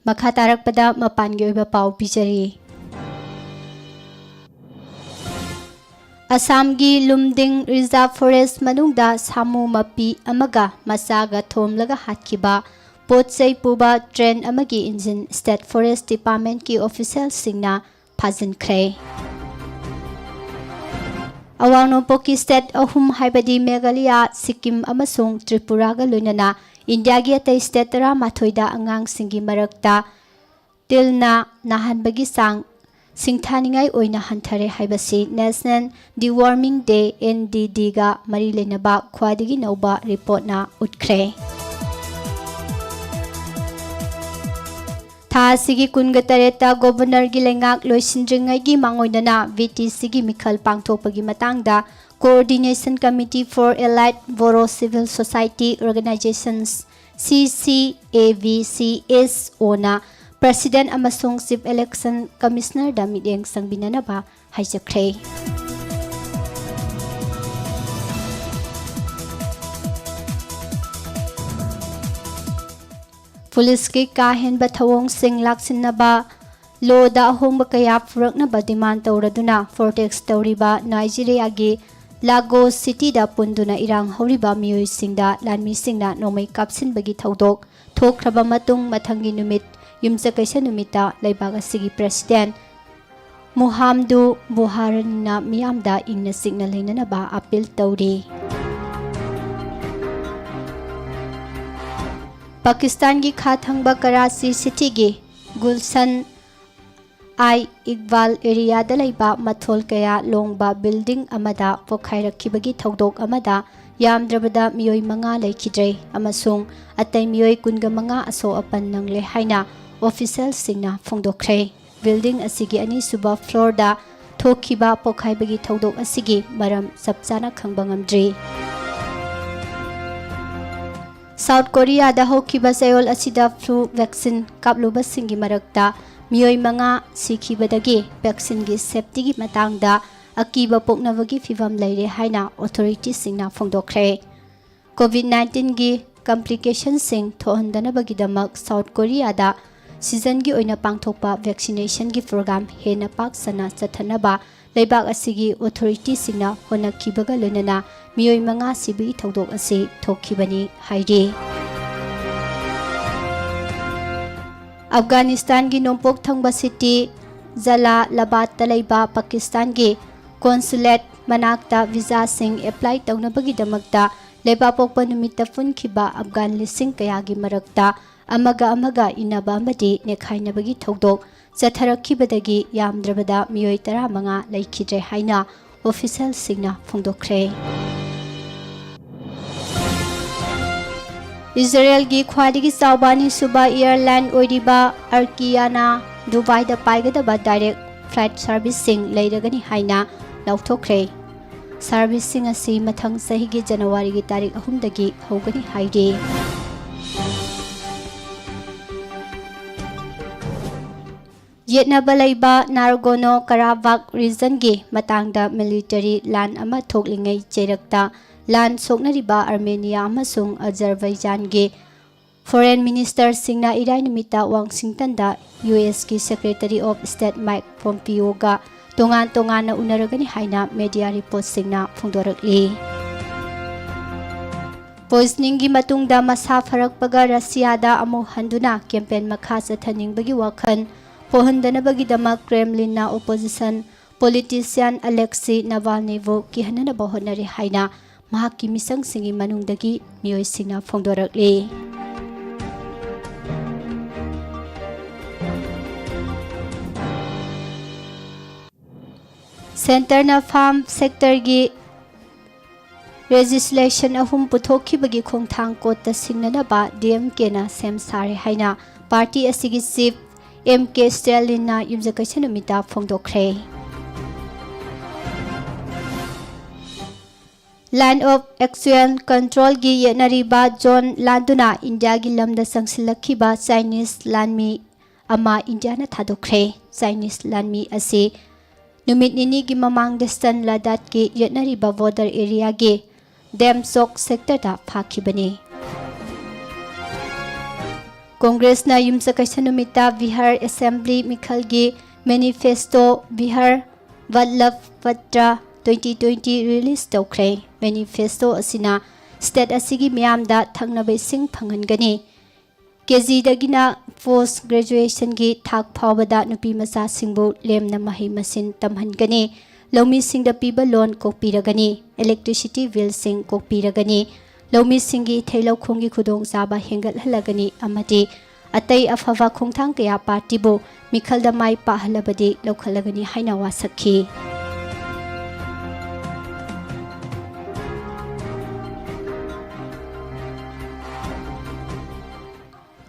ꯃꯈꯥ ꯇꯥꯔꯛꯄꯗ ꯃꯄꯥꯟꯒꯤ ꯑꯣꯏꯕ ꯄꯥꯎ ꯄꯤꯖꯔꯤ꯫ ꯑꯁꯥꯝꯒꯤ ꯂꯨꯝꯗꯤꯡ ꯔꯤꯖꯥꯔꯚ ꯐꯣꯔꯦꯁ ꯃꯅꯨꯡꯗ ꯁꯥꯃꯨ ꯃꯄꯤ ꯑꯃꯒ ꯃꯆꯥꯒ ꯊꯣꯝꯂꯒ ꯍꯥꯠꯈꯤꯕ ꯄꯣꯠ ꯆꯩ ꯄꯨꯕ ꯇ꯭ꯔꯦꯟ ꯑꯃꯒꯤ ꯏꯟꯖꯤꯟ ꯁ꯭ꯇꯦꯠ ꯐꯣꯔꯦꯁ ꯗꯤꯄꯥꯔꯠꯃꯦꯟꯠꯀꯤ ꯑꯣꯐꯤꯁꯤꯌꯦꯜꯁꯤꯡꯅ ꯐꯥꯖꯤꯟꯈ꯭ꯔꯦ꯫ ꯑꯋꯥꯡ ꯅꯣꯡꯄꯣꯛꯀꯤ ꯁ꯭ꯇꯦꯠ ꯑꯍꯨꯝ, ꯍꯥꯏꯕꯗꯤ ꯃꯦꯘꯥꯂꯌꯥ, ꯁꯤꯛꯀꯤꯝ ꯑꯃꯁꯨꯡ ꯇ꯭ꯔꯤꯄꯨꯔꯥꯒ ꯂꯣꯏꯅꯅ ꯏꯟꯗꯤꯌꯥꯒꯤ ꯑꯇꯩ ꯁ꯭ꯇꯦꯠ ꯇꯔꯥꯃꯥꯊꯣꯏꯗ ꯑꯉꯥꯡꯁꯤꯡꯒꯤ ꯃꯔꯛꯇ ꯇꯤꯜꯅ ꯅꯥꯍꯟꯕꯒꯤ ꯆꯥꯡ ꯁꯤꯡꯊꯥꯅꯤꯡꯉꯥꯏ ꯑꯣꯏꯅ ꯍꯟꯊꯔꯦ ꯍꯥꯏꯕꯁꯤ National Deworming Day, N D ꯗꯤꯒ ꯃꯔꯤ ꯂꯩꯅꯕ ꯈ꯭ꯋꯥꯏꯗꯒꯤ ꯅꯧꯕ ꯔꯤꯄꯣꯔꯠꯅ ꯎꯠꯈ꯭ꯔꯦ꯫ ꯊꯥ ꯑꯁꯤꯒꯤ ꯀꯨꯟꯒ ꯇꯔꯦꯠꯇ ꯒꯣꯚꯔꯅꯔꯒꯤ ꯂꯩꯉꯥꯛ ꯂꯣꯏꯁꯤꯟꯗ꯭ꯔꯤꯉꯩꯒꯤ ꯃꯥꯡꯑꯣꯏꯅꯅ ꯚꯤ ꯇꯤ ꯁꯤꯒꯤ ꯃꯤꯈꯜ ꯄꯥꯡꯊꯣꯛꯄꯒꯤ ꯃꯇꯥꯡꯗ Coordination Committee for Allied Bodo Civil Society Organizations, ꯁꯤ ꯁꯤ A B C S O President ꯑꯃꯁꯨꯡ Chief Election Commissionerꯗ ꯃꯤꯠꯌꯦꯡ ꯆꯪꯕꯤꯅꯅꯕ ꯍꯥꯏꯖꯈ꯭ꯔꯦ꯫ ꯄꯨꯂꯤꯁꯀꯤ ꯀꯥ ꯍꯦꯟꯕ ꯊꯧꯑꯣꯡꯁꯤꯡ ꯂꯥꯛꯁꯤꯟꯅꯕ, ꯂꯣꯗ ꯑꯍꯣꯡꯕ ꯀꯌꯥ ꯄꯨꯔꯛꯅꯕ demand ꯇꯧꯔꯗꯨꯅ protest ꯇꯧꯔꯤꯕ ꯅꯥꯏꯖꯤꯔꯤꯌꯥꯒꯤ ꯂꯥꯒꯣꯁ ꯁꯤꯇꯤꯗ ꯄꯨꯟꯗꯨꯅ ꯏꯔꯥꯡ ꯍꯧꯔꯤꯕ ꯃꯤꯑꯣꯏꯁꯤꯡꯗ ꯂꯥꯟꯃꯤꯁꯤꯡꯅ ꯅꯣꯡꯃꯩ ꯀꯥꯞꯁꯤꯟꯕꯒꯤ ꯊꯧꯗꯣꯛ ꯊꯣꯛꯈ꯭ꯔꯕ ꯃꯇꯨꯡ, ꯃꯊꯪꯒꯤ ꯅꯨꯃꯤꯠ ꯌꯨꯝꯁꯀꯩꯁ ꯅꯨꯃꯤꯠꯇ ꯂꯩꯕꯥꯛ ꯑꯁꯤꯒꯤ President ꯃꯨꯍꯥꯝꯗꯨ ꯕꯨꯍꯥꯔꯤꯅ ꯃꯤꯌꯥꯝꯗ ꯏꯪꯅ ꯆꯤꯛꯅ ꯂꯩꯅꯅꯕ appeal ꯇꯧꯔꯤ꯫ ꯄꯥꯀꯤꯁꯇꯥꯟꯒꯤ ꯈꯥ ꯊꯪꯕ ꯀꯔꯥꯆꯤ ꯁꯤꯇꯤꯒꯤ ꯒꯨꯜꯁꯟ ꯑꯥꯏ ꯏꯛꯕꯥꯜ ꯑꯦꯔꯤꯌꯥꯗ ꯂꯩꯕ ꯃꯊꯣꯜ ꯀꯌꯥ ꯂꯣꯡꯕ building ꯑꯃꯗ ꯄꯣꯈꯥꯏꯔꯛꯈꯤꯕꯒꯤ ꯊꯧꯗꯣꯛ ꯑꯃꯗ ꯌꯥꯝꯗ꯭ꯔꯕꯗ ꯃꯤꯑꯣꯏ ꯃꯉꯥ ꯂꯩꯈꯤꯗ꯭ꯔꯦ ꯑꯃꯁꯨꯡ ꯑꯇꯩ ꯃꯤꯑꯣꯏ ꯀꯨꯟꯒ ꯃꯉꯥ ꯑꯁꯣꯛ ꯑꯄꯟ ꯅꯪꯂꯦ ꯍꯥꯏꯅ officialꯁꯤꯡꯅ ꯐꯣꯡꯗꯣꯛꯈ꯭ꯔꯦ꯫ Building ꯑꯁꯤꯒꯤ ꯑꯅꯤꯁꯨꯕ floorꯗ ꯊꯣꯛꯈꯤꯕ ꯄꯣꯈꯥꯏꯕꯒꯤ ꯊꯧꯗꯣꯛ ꯑꯁꯤꯒꯤ ꯃꯔꯝ ꯆꯞ ꯆꯥꯅ ꯈꯪꯕ ꯉꯝꯗ꯭ꯔꯤ꯫ ꯁꯥꯎꯠ ꯀꯣꯔꯤꯌꯥꯗ ꯍꯧꯈꯤꯕ ꯆꯌꯣꯜ ꯑꯁꯤꯗ flu vaccine ꯀꯥꯞꯂꯨꯕꯁꯤꯡꯒꯤ ꯃꯔꯛꯇ ꯃꯤꯑꯣꯏ ꯃꯉꯥ ꯁꯤꯈꯤꯕꯗꯒꯤ vaccineꯒꯤ safetyꯒꯤ ꯃꯇꯥꯡꯗ ꯑꯀꯤꯕ ꯄꯣꯛꯅꯕꯒꯤ ꯐꯤꯚꯝ ꯂꯩꯔꯦ ꯍꯥꯏꯅ authorityꯁꯤꯡꯅ ꯐꯣꯡꯗꯣꯛꯈ꯭ꯔꯦ꯫ COVID nineteenꯒꯤ complicationꯁꯤꯡ ꯊꯣꯛꯍꯟꯗꯅꯕꯒꯤꯗꯃꯛ ꯁꯥꯎꯠ ꯀꯣꯔꯤꯌꯥꯗ seasonꯒꯤ ꯑꯣꯏꯅ ꯄꯥꯡꯊꯣꯛꯄ vaccinationꯒꯤ program ꯍꯦꯟꯅ ꯄꯥꯛ ꯁꯟꯅ ꯆꯠꯊꯅꯕ ꯂꯩꯕꯥꯛ ꯑꯁꯤꯒꯤ authorityꯁꯤꯡꯅ ꯍꯣꯠꯅꯈꯤꯕꯒ ꯂꯣꯏꯅꯅ ꯃꯤꯑꯣꯏ ꯃꯉꯥ ꯁꯤꯕꯒꯤ ꯊꯧꯗꯣꯛ ꯑꯁꯤ ꯊꯣꯛꯈꯤꯕꯅꯤ ꯍꯥꯏꯔꯤ꯫ ꯑꯐꯒꯥꯅꯤꯁꯇꯥꯟꯒꯤ ꯅꯣꯡꯄꯣꯛ ꯊꯪꯕ city ꯖꯂꯥꯂꯥꯕꯥꯗꯇ ꯂꯩꯕ ꯄꯥꯀꯤꯁꯇꯥꯟꯒꯤ consulate ꯃꯅꯥꯛꯇ visaꯁꯤꯡ apply ꯇꯧꯅꯕꯒꯤꯗꯃꯛꯇ ꯂꯩꯕꯥꯛꯄꯣꯛꯄ ꯅꯨꯃꯤꯠꯇ ꯄꯨꯟꯈꯤꯕ ꯑꯐꯒꯥꯟ ꯂꯤꯁꯤꯡ ꯀꯌꯥꯒꯤ ꯃꯔꯛꯇ ꯑꯃꯒ ꯑꯃꯒ ꯏꯟꯅꯕ ꯑꯃꯗꯤ ꯅꯦꯈꯥꯏꯅꯕꯒꯤ ꯊꯧꯗꯣꯛ ꯆꯠꯊꯔꯛꯈꯤꯕꯗꯒꯤ ꯌꯥꯝꯗ꯭ꯔꯕꯗ ꯃꯤꯑꯣꯏ ꯇꯔꯥꯃꯉꯥ ꯂꯩꯈꯤꯗ꯭ꯔꯦ ꯍꯥꯏꯅ officialꯁꯤꯡꯅ ꯐꯣꯡꯗꯣꯛꯈ꯭ꯔꯦ꯫ ꯏꯖꯔꯦꯜꯒꯤ ꯈ꯭ꯋꯥꯏꯗꯒꯤ ꯆꯥꯎꯕ ꯑꯅꯤꯁꯨꯕ airline ꯑꯣꯏꯔꯤꯕ ꯑꯔꯀꯤꯌꯥꯅ ꯗꯨꯕꯥꯏꯗ ꯄꯥꯏꯒꯗꯕ direct flight serviceꯁꯤꯡ ꯂꯩꯔꯒꯅꯤ ꯍꯥꯏꯅ ꯂꯥꯎꯊꯣꯛꯈ꯭ꯔꯦ꯫ Serviceꯁꯤꯡ ꯑꯁꯤ ꯃꯊꯪ ꯆꯍꯤꯒꯤ ꯖꯅꯋꯥꯔꯤꯒꯤ ꯇꯥꯔꯤꯛ ꯑꯍꯨꯝꯗꯒꯤ ꯍꯧꯒꯅꯤ ꯍꯥꯏꯔꯤ꯫ ꯌꯦꯠꯅꯕ ꯂꯩꯕ ꯅꯥꯔꯒꯣꯅꯣ ꯀꯔꯥꯕꯥꯛ ꯔꯤꯖꯟꯒꯤ ꯃꯇꯥꯡꯗ ꯃꯤꯂꯤꯇꯔꯤ ꯂꯥꯟ ꯑꯃ ꯊꯣꯛꯂꯤꯉꯩ ꯆꯩꯔꯛꯇ ꯂꯥꯟ ꯁꯣꯛꯅꯔꯤꯕ ꯑꯥꯔꯃꯦꯅꯤꯌꯥ ꯑꯃꯁꯨꯡ ꯑꯖꯔꯕꯩꯖꯥꯟꯒꯤ ꯐꯣꯔꯦꯟ ꯃꯤꯅꯤꯁꯇꯔꯁꯤꯡꯅ ꯏꯔꯥꯏ ꯅꯨꯃꯤꯠꯇ ꯋꯥꯡꯁꯤꯡꯇꯟꯗ ꯌꯨ ꯑꯦꯁꯀꯤ ꯁꯦꯀ꯭ꯔꯦꯇꯔꯤ ꯑꯣꯐ ꯁ꯭ꯇꯦꯠ ꯃꯥꯏꯛ ꯄꯣꯝꯄꯤꯌꯣꯒ ꯇꯣꯉꯥꯟ ꯇꯣꯉꯥꯟꯅ ꯎꯅꯔꯒꯅꯤ ꯍꯥꯏꯅ ꯃꯦꯗꯤꯌꯥ ꯔꯤꯄꯣꯔꯠꯁꯤꯡꯅ ꯐꯣꯡꯗꯣꯔꯛꯂꯤ꯫ ꯄꯣꯏꯖꯅꯤꯡꯒꯤ ꯃꯇꯨꯡꯗ ꯃꯁꯥ ꯐꯔꯛꯄꯒ ꯔꯁꯤꯌꯥꯗ ꯑꯃꯨꯛ ꯍꯟꯗꯨꯅ ꯀꯦꯝꯄꯦꯟ ꯃꯈꯥ ꯆꯠꯊꯅꯤꯡꯕꯒꯤ ꯋꯥꯈꯜ ꯄꯣꯛꯍꯟꯗꯅꯕꯒꯤꯗꯃꯛ ꯀ꯭ꯔꯦꯝꯂꯤꯟꯅ ꯑꯣꯄꯣꯖꯤꯁꯟ ꯄꯣꯂꯤꯇꯤꯁꯤꯌꯥꯟ ꯑꯂꯦꯛꯁꯤ ꯅꯕꯥꯜꯅꯤꯕꯨ ꯀꯤꯍꯟꯅꯅꯕ ꯍꯣꯠꯅꯔꯤ ꯍꯥꯏꯅ ꯃꯍꯥꯛꯀꯤ ꯃꯤꯆꯪꯁꯤꯡꯒꯤ ꯃꯅꯨꯡꯗꯒꯤ ꯃꯤꯑꯣꯏꯁꯤꯡꯅ ꯐꯣꯡꯗꯣꯔꯛꯂꯤ꯫ ꯁꯦꯟꯇꯔꯅ ꯐꯥꯔꯝ ꯁꯦꯛꯇꯔꯒꯤ ꯂꯦꯖꯤꯁꯂꯦꯁꯟ ꯑꯍꯨꯝ ꯄꯨꯊꯣꯛꯈꯤꯕꯒꯤ ꯈꯣꯡꯊꯥꯡ ꯀꯣꯔꯠꯇ ꯁꯤꯡꯅꯅꯕ ꯗꯤ ꯑꯦꯝ ꯀꯦꯅ ꯁꯦꯝ ꯁꯥꯔꯦ ꯍꯥꯏꯅ ꯄꯥꯔꯇꯤ ꯑꯁꯤꯒꯤ ꯆꯤꯐ ꯑꯦꯝ ꯀꯦ ꯁ꯭ꯇꯦꯂꯤꯟꯅ ꯌꯨꯝꯁꯀꯩꯁ ꯅꯨꯃꯤꯠꯇ ꯐꯣꯡꯗꯣꯛꯈ꯭ꯔꯦ꯫ Line of Actual Controlꯒꯤ ꯌꯦꯠꯅꯔꯤꯕ ꯖꯣꯟ ꯂꯥꯟꯗꯨꯅ ꯏꯟꯗꯤꯌꯥꯒꯤ ꯂꯝꯗ ꯆꯪꯁꯤꯜꯂꯛꯈꯤꯕ ꯆꯥꯏꯅꯤꯁ ꯂꯥꯟꯃꯤ ꯑꯃ ꯏꯟꯗꯤꯌꯥꯅ ꯊꯥꯗꯣꯛꯈ꯭ꯔꯦ꯫ ꯆꯥꯏꯅꯤꯁ ꯂꯥꯟꯃꯤ ꯑꯁꯤ ꯅꯨꯃꯤꯠ ꯅꯤꯅꯤꯒꯤ ꯃꯃꯥꯡꯗ ꯁꯟ ꯂꯗꯥꯠꯀꯤ ꯌꯦꯠꯅꯔꯤꯕ ꯕꯣꯔꯗꯔ ꯑꯦꯔꯤꯌꯥꯒꯤ ꯗꯦꯝꯆꯣꯛ ꯁꯦꯛꯇꯔꯗ ꯐꯥꯈꯤꯕꯅꯤ꯫ ꯀꯣꯡꯒ꯭ꯔꯦꯁꯅ ꯌꯨꯝꯁꯀꯩꯁ ꯅꯨꯃꯤꯠꯇ ꯕꯤꯍꯥꯔ ꯑꯦꯁꯦꯝꯕ꯭ꯂꯤ ꯃꯤꯈꯜꯒꯤ ꯃꯦꯅꯤꯐꯦꯁꯇꯣ ꯕꯤꯍꯥꯔ ꯕꯠꯂꯚ ꯄꯠꯇ꯭ꯔ twenty twenty ꯔꯤꯂꯤꯖ ꯇꯧꯈ꯭ꯔꯦ꯫ ꯃꯦꯅꯤꯐꯦꯁꯇꯣ ꯑꯁꯤꯅ ꯁ꯭ꯇꯦꯠ ꯑꯁꯤꯒꯤ ꯃꯤꯌꯥꯝꯗ ꯊꯛꯅꯕ ꯏꯁꯤꯡ ꯐꯪꯍꯟꯒꯅꯤ꯫ ꯀꯦ ꯖꯤꯗꯒꯤꯅ ꯄꯣꯁ ꯒ꯭ꯔꯦꯖꯨꯑꯦꯁꯟꯒꯤ ꯊꯥꯛ ꯐꯥꯎꯕꯗ ꯅꯨꯄꯤ ꯃꯆꯥꯁꯤꯡꯕꯨ ꯂꯦꯝꯅ ꯃꯍꯩ ꯃꯁꯤꯡ ꯇꯝꯍꯟꯒꯅꯤ꯫ ꯂꯧꯃꯤꯁꯤꯡꯗ ꯄꯤꯕ ꯂꯣꯟ ꯀꯣꯛꯄꯤꯔꯒꯅꯤ꯫ ꯏꯂꯦꯛꯇ꯭ꯔꯤꯁꯤꯇꯤ ꯕꯤꯜꯁꯤꯡ ꯀꯣꯛꯄꯤꯔꯒꯅꯤ꯫ ꯂꯧꯃꯤꯁꯤꯡꯒꯤ ꯏꯊꯩ ꯂꯧꯈꯣꯡꯒꯤ ꯈꯨꯗꯣꯡꯆꯥꯕ ꯍꯦꯟꯒꯠꯍꯜꯂꯒꯅꯤ ꯑꯃꯗꯤ ꯑꯇꯩ ꯑꯐꯕ ꯈꯣꯡꯊꯥꯡ ꯀꯌꯥ ꯄꯥꯔꯇꯤꯕꯨ ꯃꯤꯈꯜꯗ ꯃꯥꯏ ꯄꯥꯛꯍꯜꯂꯕꯗꯤ ꯂꯧꯈꯠꯂꯒꯅꯤ ꯍꯥꯏꯅ ꯋꯥꯁꯛꯈꯤ꯫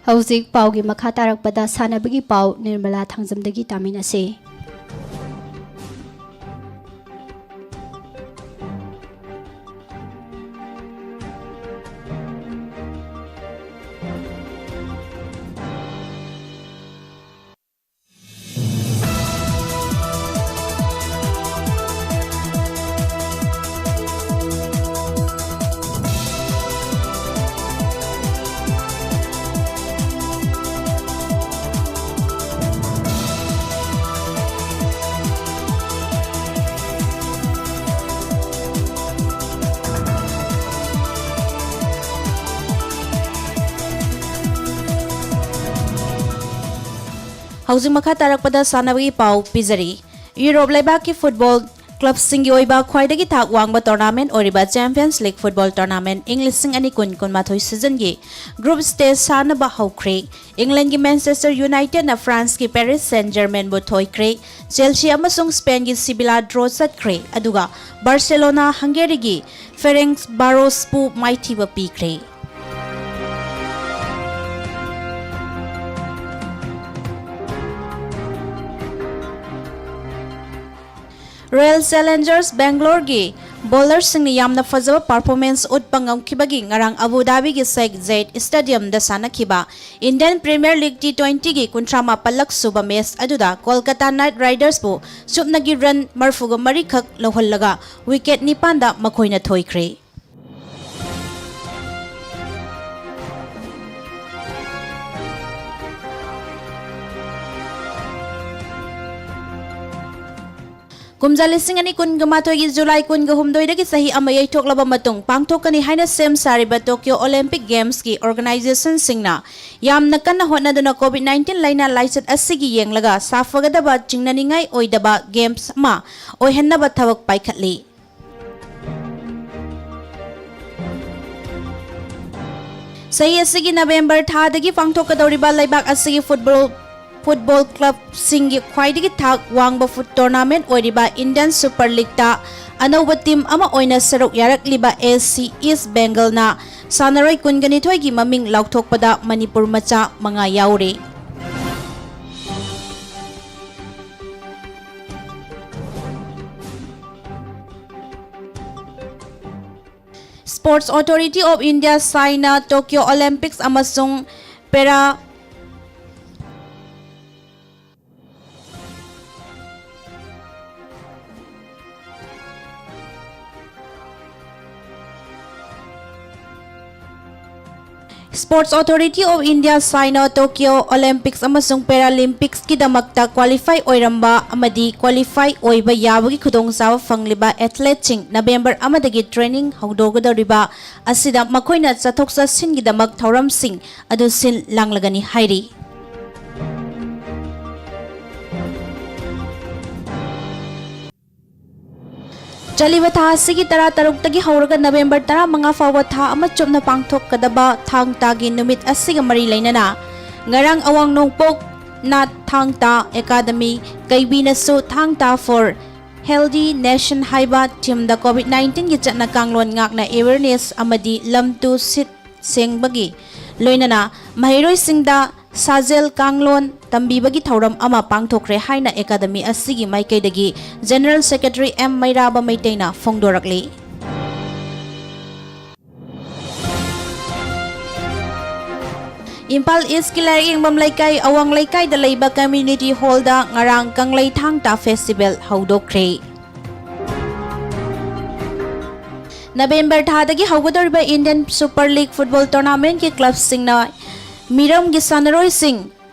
ꯍꯧꯖꯤꯛ ꯄꯥꯎꯒꯤ ꯃꯈꯥ ꯇꯥꯔꯛꯄꯗ ꯁꯥꯟꯅꯕꯒꯤ ꯄꯥꯎ ꯅꯤꯔꯃꯂꯥ ꯊꯥꯡꯖꯝꯗꯒꯤ ꯇꯥꯃꯤꯟꯅꯁꯤ꯫ ꯍꯧꯖꯤꯛ ꯃꯈꯥ ꯇꯥꯔꯛꯄꯗ ꯁꯥꯟꯅꯕꯒꯤ ꯄꯥꯎ ꯄꯤꯖꯔꯤ꯫ ꯌꯨꯔꯣꯞ ꯂꯩꯕꯥꯛꯀꯤ ꯐꯨꯠꯕꯣꯜ ꯀ꯭ꯂꯕꯁꯤꯡꯒꯤ ꯑꯣꯏꯕ ꯈ꯭ꯋꯥꯏꯗꯒꯤ ꯊꯥꯛ ꯋꯥꯡꯕ ꯇꯣꯔꯅꯥꯃꯦꯟ ꯑꯣꯏꯔꯤꯕ ꯆꯦꯝꯄꯤꯌꯟꯁ ꯂꯤꯒ ꯐꯨꯠꯕꯣꯜ ꯇꯣꯔꯅꯥꯃꯦꯟ ꯏꯪ ꯂꯤꯁꯤꯡ ꯑꯅꯤ ꯀꯨꯟ ꯀꯨꯟꯃꯥꯊꯣꯏ ꯁꯤꯖꯟꯒꯤ ꯒ꯭ꯔꯨꯞ ꯁ꯭ꯇꯦꯖ ꯁꯥꯟꯅꯕ ꯍꯧꯈ꯭ꯔꯦ꯫ ꯏꯪꯂꯦꯟꯒꯤ ꯃꯦꯟꯆꯦꯁꯇꯔ ꯌꯨꯅꯥꯏꯇꯦꯗꯅ ꯐ꯭ꯔꯥꯟꯁꯀꯤ ꯄꯦꯔꯤꯁ ꯁꯦꯟ ꯖꯔꯃꯦꯟꯕꯨ ꯊꯣꯏꯈ꯭ꯔꯦ꯫ ꯆꯦꯜꯁꯤ ꯑꯃꯁꯨꯡ ꯁ꯭ꯄꯦꯟꯒꯤ ꯁꯤꯕꯤꯂꯥ ꯗ꯭ꯔꯣ ꯆꯠꯈ꯭ꯔꯦ꯫ ꯑꯗꯨꯒ ꯕꯥꯔꯁꯦꯂꯣꯅꯥ ꯍꯪꯒꯦꯔꯤꯒꯤ ꯐꯦꯔꯦꯡꯁ ꯕꯥꯔꯣꯁꯄꯨ ꯃꯥꯏꯊꯤꯕ ꯄꯤꯈ꯭ꯔꯦ꯫ ꯔꯣꯌꯦꯜ ꯆꯦꯂꯦꯟꯖꯔꯁ ꯕꯦꯡꯒ꯭ꯂꯣꯔꯒꯤ ꯕꯣꯂꯔꯁꯤꯡꯅ ꯌꯥꯝꯅ ꯐꯖꯕ ꯄꯔꯐꯣꯔꯃꯦꯟꯁ ꯎꯠꯄ ꯉꯝꯈꯤꯕꯒꯤ ꯉꯔꯥꯡ ꯑꯕꯨ ꯙꯥꯕꯤꯒꯤ ꯁꯦꯈ ꯖꯥꯌꯦꯗ ꯁ꯭ꯇꯦꯗꯤꯌꯝꯗ ꯁꯥꯟꯅꯈꯤꯕ ꯏꯟꯗꯤꯌꯟ ꯄ꯭ꯔꯤꯃꯤꯌꯔ ꯂꯤꯒ ꯇꯤ ꯇ꯭ꯋꯦꯟꯇꯤꯒꯤ ꯀꯨꯟꯊ꯭ꯔꯥ ꯃꯥꯄꯜꯂꯛ ꯁꯨꯕ ꯃꯦꯆ ꯑꯗꯨꯗ ꯀꯣꯜꯀꯇꯥ ꯅꯥꯏꯠ ꯔꯥꯏꯗꯔꯁꯄꯨ ꯆꯨꯞꯅꯒꯤ ꯔꯟ ꯃꯔꯤꯐꯨꯒ ꯃꯔꯤꯈꯛ ꯂꯧꯍꯜꯂꯒ ꯋꯤꯀꯦꯠ ꯅꯤꯄꯥꯟꯗ ꯃꯈꯣꯏꯅ ꯊꯣꯏꯈ꯭ꯔꯦ꯫ ꯀꯨꯝꯖꯥ ꯂꯤꯁꯤꯡ ꯑꯅꯤ ꯀꯨꯟꯒ ꯃꯥꯊꯣꯏꯒꯤ ꯖꯨꯂꯥꯏ ꯀꯨꯟꯒ ꯍꯨꯝꯗꯣꯏꯗꯒꯤ ꯆꯍꯤ ꯑꯃ ꯌꯩꯊꯣꯛꯂꯕ ꯃꯇꯨꯡ ꯄꯥꯡꯊꯣꯛꯀꯅꯤ ꯍꯥꯏꯅ ꯁꯦꯝ ꯁꯥꯔꯤꯕ ꯇꯣꯀꯤꯌꯣ ꯑꯣꯂꯦꯝꯄꯤꯛ ꯒꯦꯝꯁꯀꯤ ꯑꯣꯔꯒꯅꯥꯏꯖꯦꯁꯟꯁꯤꯡꯅ ꯌꯥꯝꯅ ꯀꯟꯅ ꯍꯣꯠꯅꯗꯨꯅ ꯀꯣꯚꯤꯗ ꯅꯥꯏꯟꯇꯤꯟ ꯂꯥꯏꯅꯥ ꯂꯥꯏꯆꯠ ꯑꯁꯤꯒꯤ ꯌꯦꯡꯂꯒ ꯁꯥꯐꯒꯗꯕ ꯆꯤꯡꯅꯅꯤꯡꯉꯥꯏ ꯑꯣꯏꯗꯕ ꯒꯦꯝꯁ ꯑꯃ ꯑꯣꯏꯍꯟꯅꯕ ꯊꯕꯛ ꯄꯥꯏꯈꯠꯂꯤ꯫ ꯆꯍꯤ ꯑꯁꯤꯒꯤ ꯅꯕꯦꯝꯕꯔ ꯊꯥꯗꯒꯤ ꯄꯥꯡꯊꯣꯛꯀꯗꯧꯔꯤꯕ ꯂꯩꯕꯥꯛ ꯑꯁꯤꯒꯤ ꯐꯨꯠꯕꯣꯜ, ꯐꯨꯠꯕꯣꯜ ꯀ꯭ꯂꯕꯁꯤꯡꯒꯤ ꯈ꯭ꯋꯥꯏꯗꯒꯤ ꯊꯥꯛ ꯋꯥꯡꯕ ꯐꯨꯠ ꯇꯣꯔꯅꯥꯃꯦꯟ ꯑꯣꯏꯔꯤꯕ ꯏꯟꯗꯤꯌꯟ ꯁꯨꯄꯔ ꯂꯤꯒꯇ ꯑꯅꯧꯕ ꯇꯤꯝ ꯑꯃ ꯑꯣꯏꯅ ꯁꯔꯨꯛ ꯌꯥꯔꯛꯂꯤꯕ ꯑꯦ ꯁꯤ ꯏꯁ ꯕꯦꯡꯒꯜꯅ ꯁꯥꯟꯅꯔꯣꯏ ꯀꯨꯟꯒ ꯅꯤꯊꯣꯏꯒꯤ ꯃꯃꯤꯡ ꯂꯥꯎꯊꯣꯛꯄꯗ ꯃꯅꯤꯄꯨꯔ ꯃꯆꯥ ꯃꯉꯥ ꯌꯥꯎꯔꯤ꯫ Sports Authority of India, ꯁꯥꯏꯅ ꯇꯣꯀꯤꯌꯣ ꯑꯣꯂꯦꯝꯄꯤꯛꯁ ꯑꯃꯁꯨꯡ ꯄꯦꯔꯥ Sports Authority of India, ꯁꯥꯏꯅ ꯇꯣꯀꯤꯌꯣ ꯑꯣꯂꯦꯝꯄꯤꯛꯁ ꯑꯃꯁꯨꯡ ꯄꯦꯔꯥꯂꯤꯝꯄꯤꯛꯁꯀꯤꯗꯃꯛꯇ ꯀ꯭ꯋꯥꯂꯤꯐꯥꯏ ꯑꯣꯏꯔꯝꯕ ꯑꯃꯗꯤ ꯀ꯭ꯋꯥꯂꯤꯐꯥꯏ ꯑꯣꯏꯕ ꯌꯥꯕꯒꯤ ꯈꯨꯗꯣꯡꯆꯥꯕ ꯐꯪꯂꯤꯕ ꯑꯦꯊꯂꯦꯠꯁꯤꯡ ꯅꯕꯦꯝꯕꯔ ꯑꯃꯗꯒꯤ ꯇ꯭ꯔꯦꯅꯤꯡ ꯍꯧꯗꯣꯛꯀꯗꯧꯔꯤꯕ ꯑꯁꯤꯗ ꯃꯈꯣꯏꯅ ꯆꯠꯊꯣꯛ ꯆꯠꯁꯤꯟꯒꯤꯗꯃꯛ ꯊꯧꯔꯝꯁꯤꯡ ꯑꯗꯨ ꯁꯤꯜ ꯂꯥꯡꯂꯒꯅꯤ ꯍꯥꯏꯔꯤ꯫ ꯆꯠꯂꯤꯕ ꯊꯥ ꯑꯁꯤꯒꯤ ꯇꯔꯥ ꯇꯔꯨꯛꯇꯒꯤ ꯍꯧꯔꯒ ꯅꯕꯦꯝꯕꯔ ꯇꯔꯥ ꯃꯉꯥ ꯐꯥꯎꯕ ꯊꯥ ꯑꯃ ꯆꯨꯞꯅ ꯄꯥꯡꯊꯣꯛꯀꯗꯕ ꯊꯥꯡ ꯇꯥꯒꯤ ꯅꯨꯃꯤꯠ ꯑꯁꯤꯒ ꯃꯔꯤ ꯂꯩꯅꯅ ꯉꯔꯥꯡ ꯑꯋꯥꯡ ꯅꯣꯡꯄꯣꯛ ꯅꯥꯠ ꯊꯥꯡ ꯇꯥ ꯑꯦꯀꯥꯗꯃꯤ ꯀꯩꯕꯤꯅꯁꯨ ꯊꯥꯡ ꯇꯥ for Healthy Nation ꯍꯥꯏꯕ ꯊꯤꯝꯗ ꯀꯣꯚꯤꯗ ꯅꯥꯏꯟꯇꯤꯟꯒꯤ ꯆꯠꯅ ꯀꯥꯡꯂꯣꯟ ꯉꯥꯛꯅ ꯑꯦꯋꯦꯔꯅꯦꯁ ꯑꯃꯗꯤ ꯂꯝ ꯇꯨ ꯁꯤꯠ ꯁꯦꯡꯕꯒꯤ ꯂꯣꯏꯅꯅ ꯃꯍꯩꯔꯣꯏꯁꯤꯡꯗ ꯁꯥꯖꯦꯜ ꯀꯥꯡꯂꯣꯟ ꯇꯝꯕꯤꯕꯒꯤ ꯊꯧꯔꯝ ꯑꯃ ꯄꯥꯡꯊꯣꯛꯈ꯭ꯔꯦ ꯍꯥꯏꯅ ꯑꯦꯀꯥꯗꯃꯤ ꯑꯁꯤꯒꯤ ꯃꯥꯏꯀꯩꯗꯒꯤ ꯖꯦꯅꯔꯦꯜ ꯁꯦꯀ꯭ꯔꯦꯇꯔꯤ ꯑꯦꯝ ꯃꯩꯔꯥꯕ ꯃꯩꯇꯩꯅ ꯐꯣꯡꯗꯣꯔꯛꯂꯤ꯫ ꯏꯝꯐꯥꯜ ꯏꯁꯀꯤ ꯂꯥꯏꯔꯤꯛ ꯌꯦꯡꯐꯝ ꯂꯩꯀꯥꯏ ꯑꯋꯥꯡ ꯂꯩꯀꯥꯏꯗ ꯂꯩꯕ ꯀꯝꯃ꯭ꯌꯨꯅꯤꯇꯤ ꯍꯣꯜꯗ ꯉꯔꯥꯡ ꯀꯪꯂꯩ ꯊꯥꯡ ꯇꯥ ꯐꯦꯁꯇꯤꯚꯦꯜ ꯍꯧꯗꯣꯛꯈ꯭ꯔꯦ꯫ ꯅꯕꯦꯝꯕꯔ ꯊꯥꯗꯒꯤ ꯍꯧꯒꯗꯧꯔꯤꯕ ꯏꯟꯗꯤꯌꯟ ꯁꯨꯄꯔ ꯂꯤꯒ ꯐꯨꯠꯕꯣꯜ ꯇꯣꯔꯅꯥꯃꯦꯟꯠꯀꯤ ꯀ꯭ꯂꯕꯁꯤꯡꯅ ꯃꯤꯔꯝꯒꯤ ꯁꯥꯟꯅꯔꯣꯏꯁꯤꯡ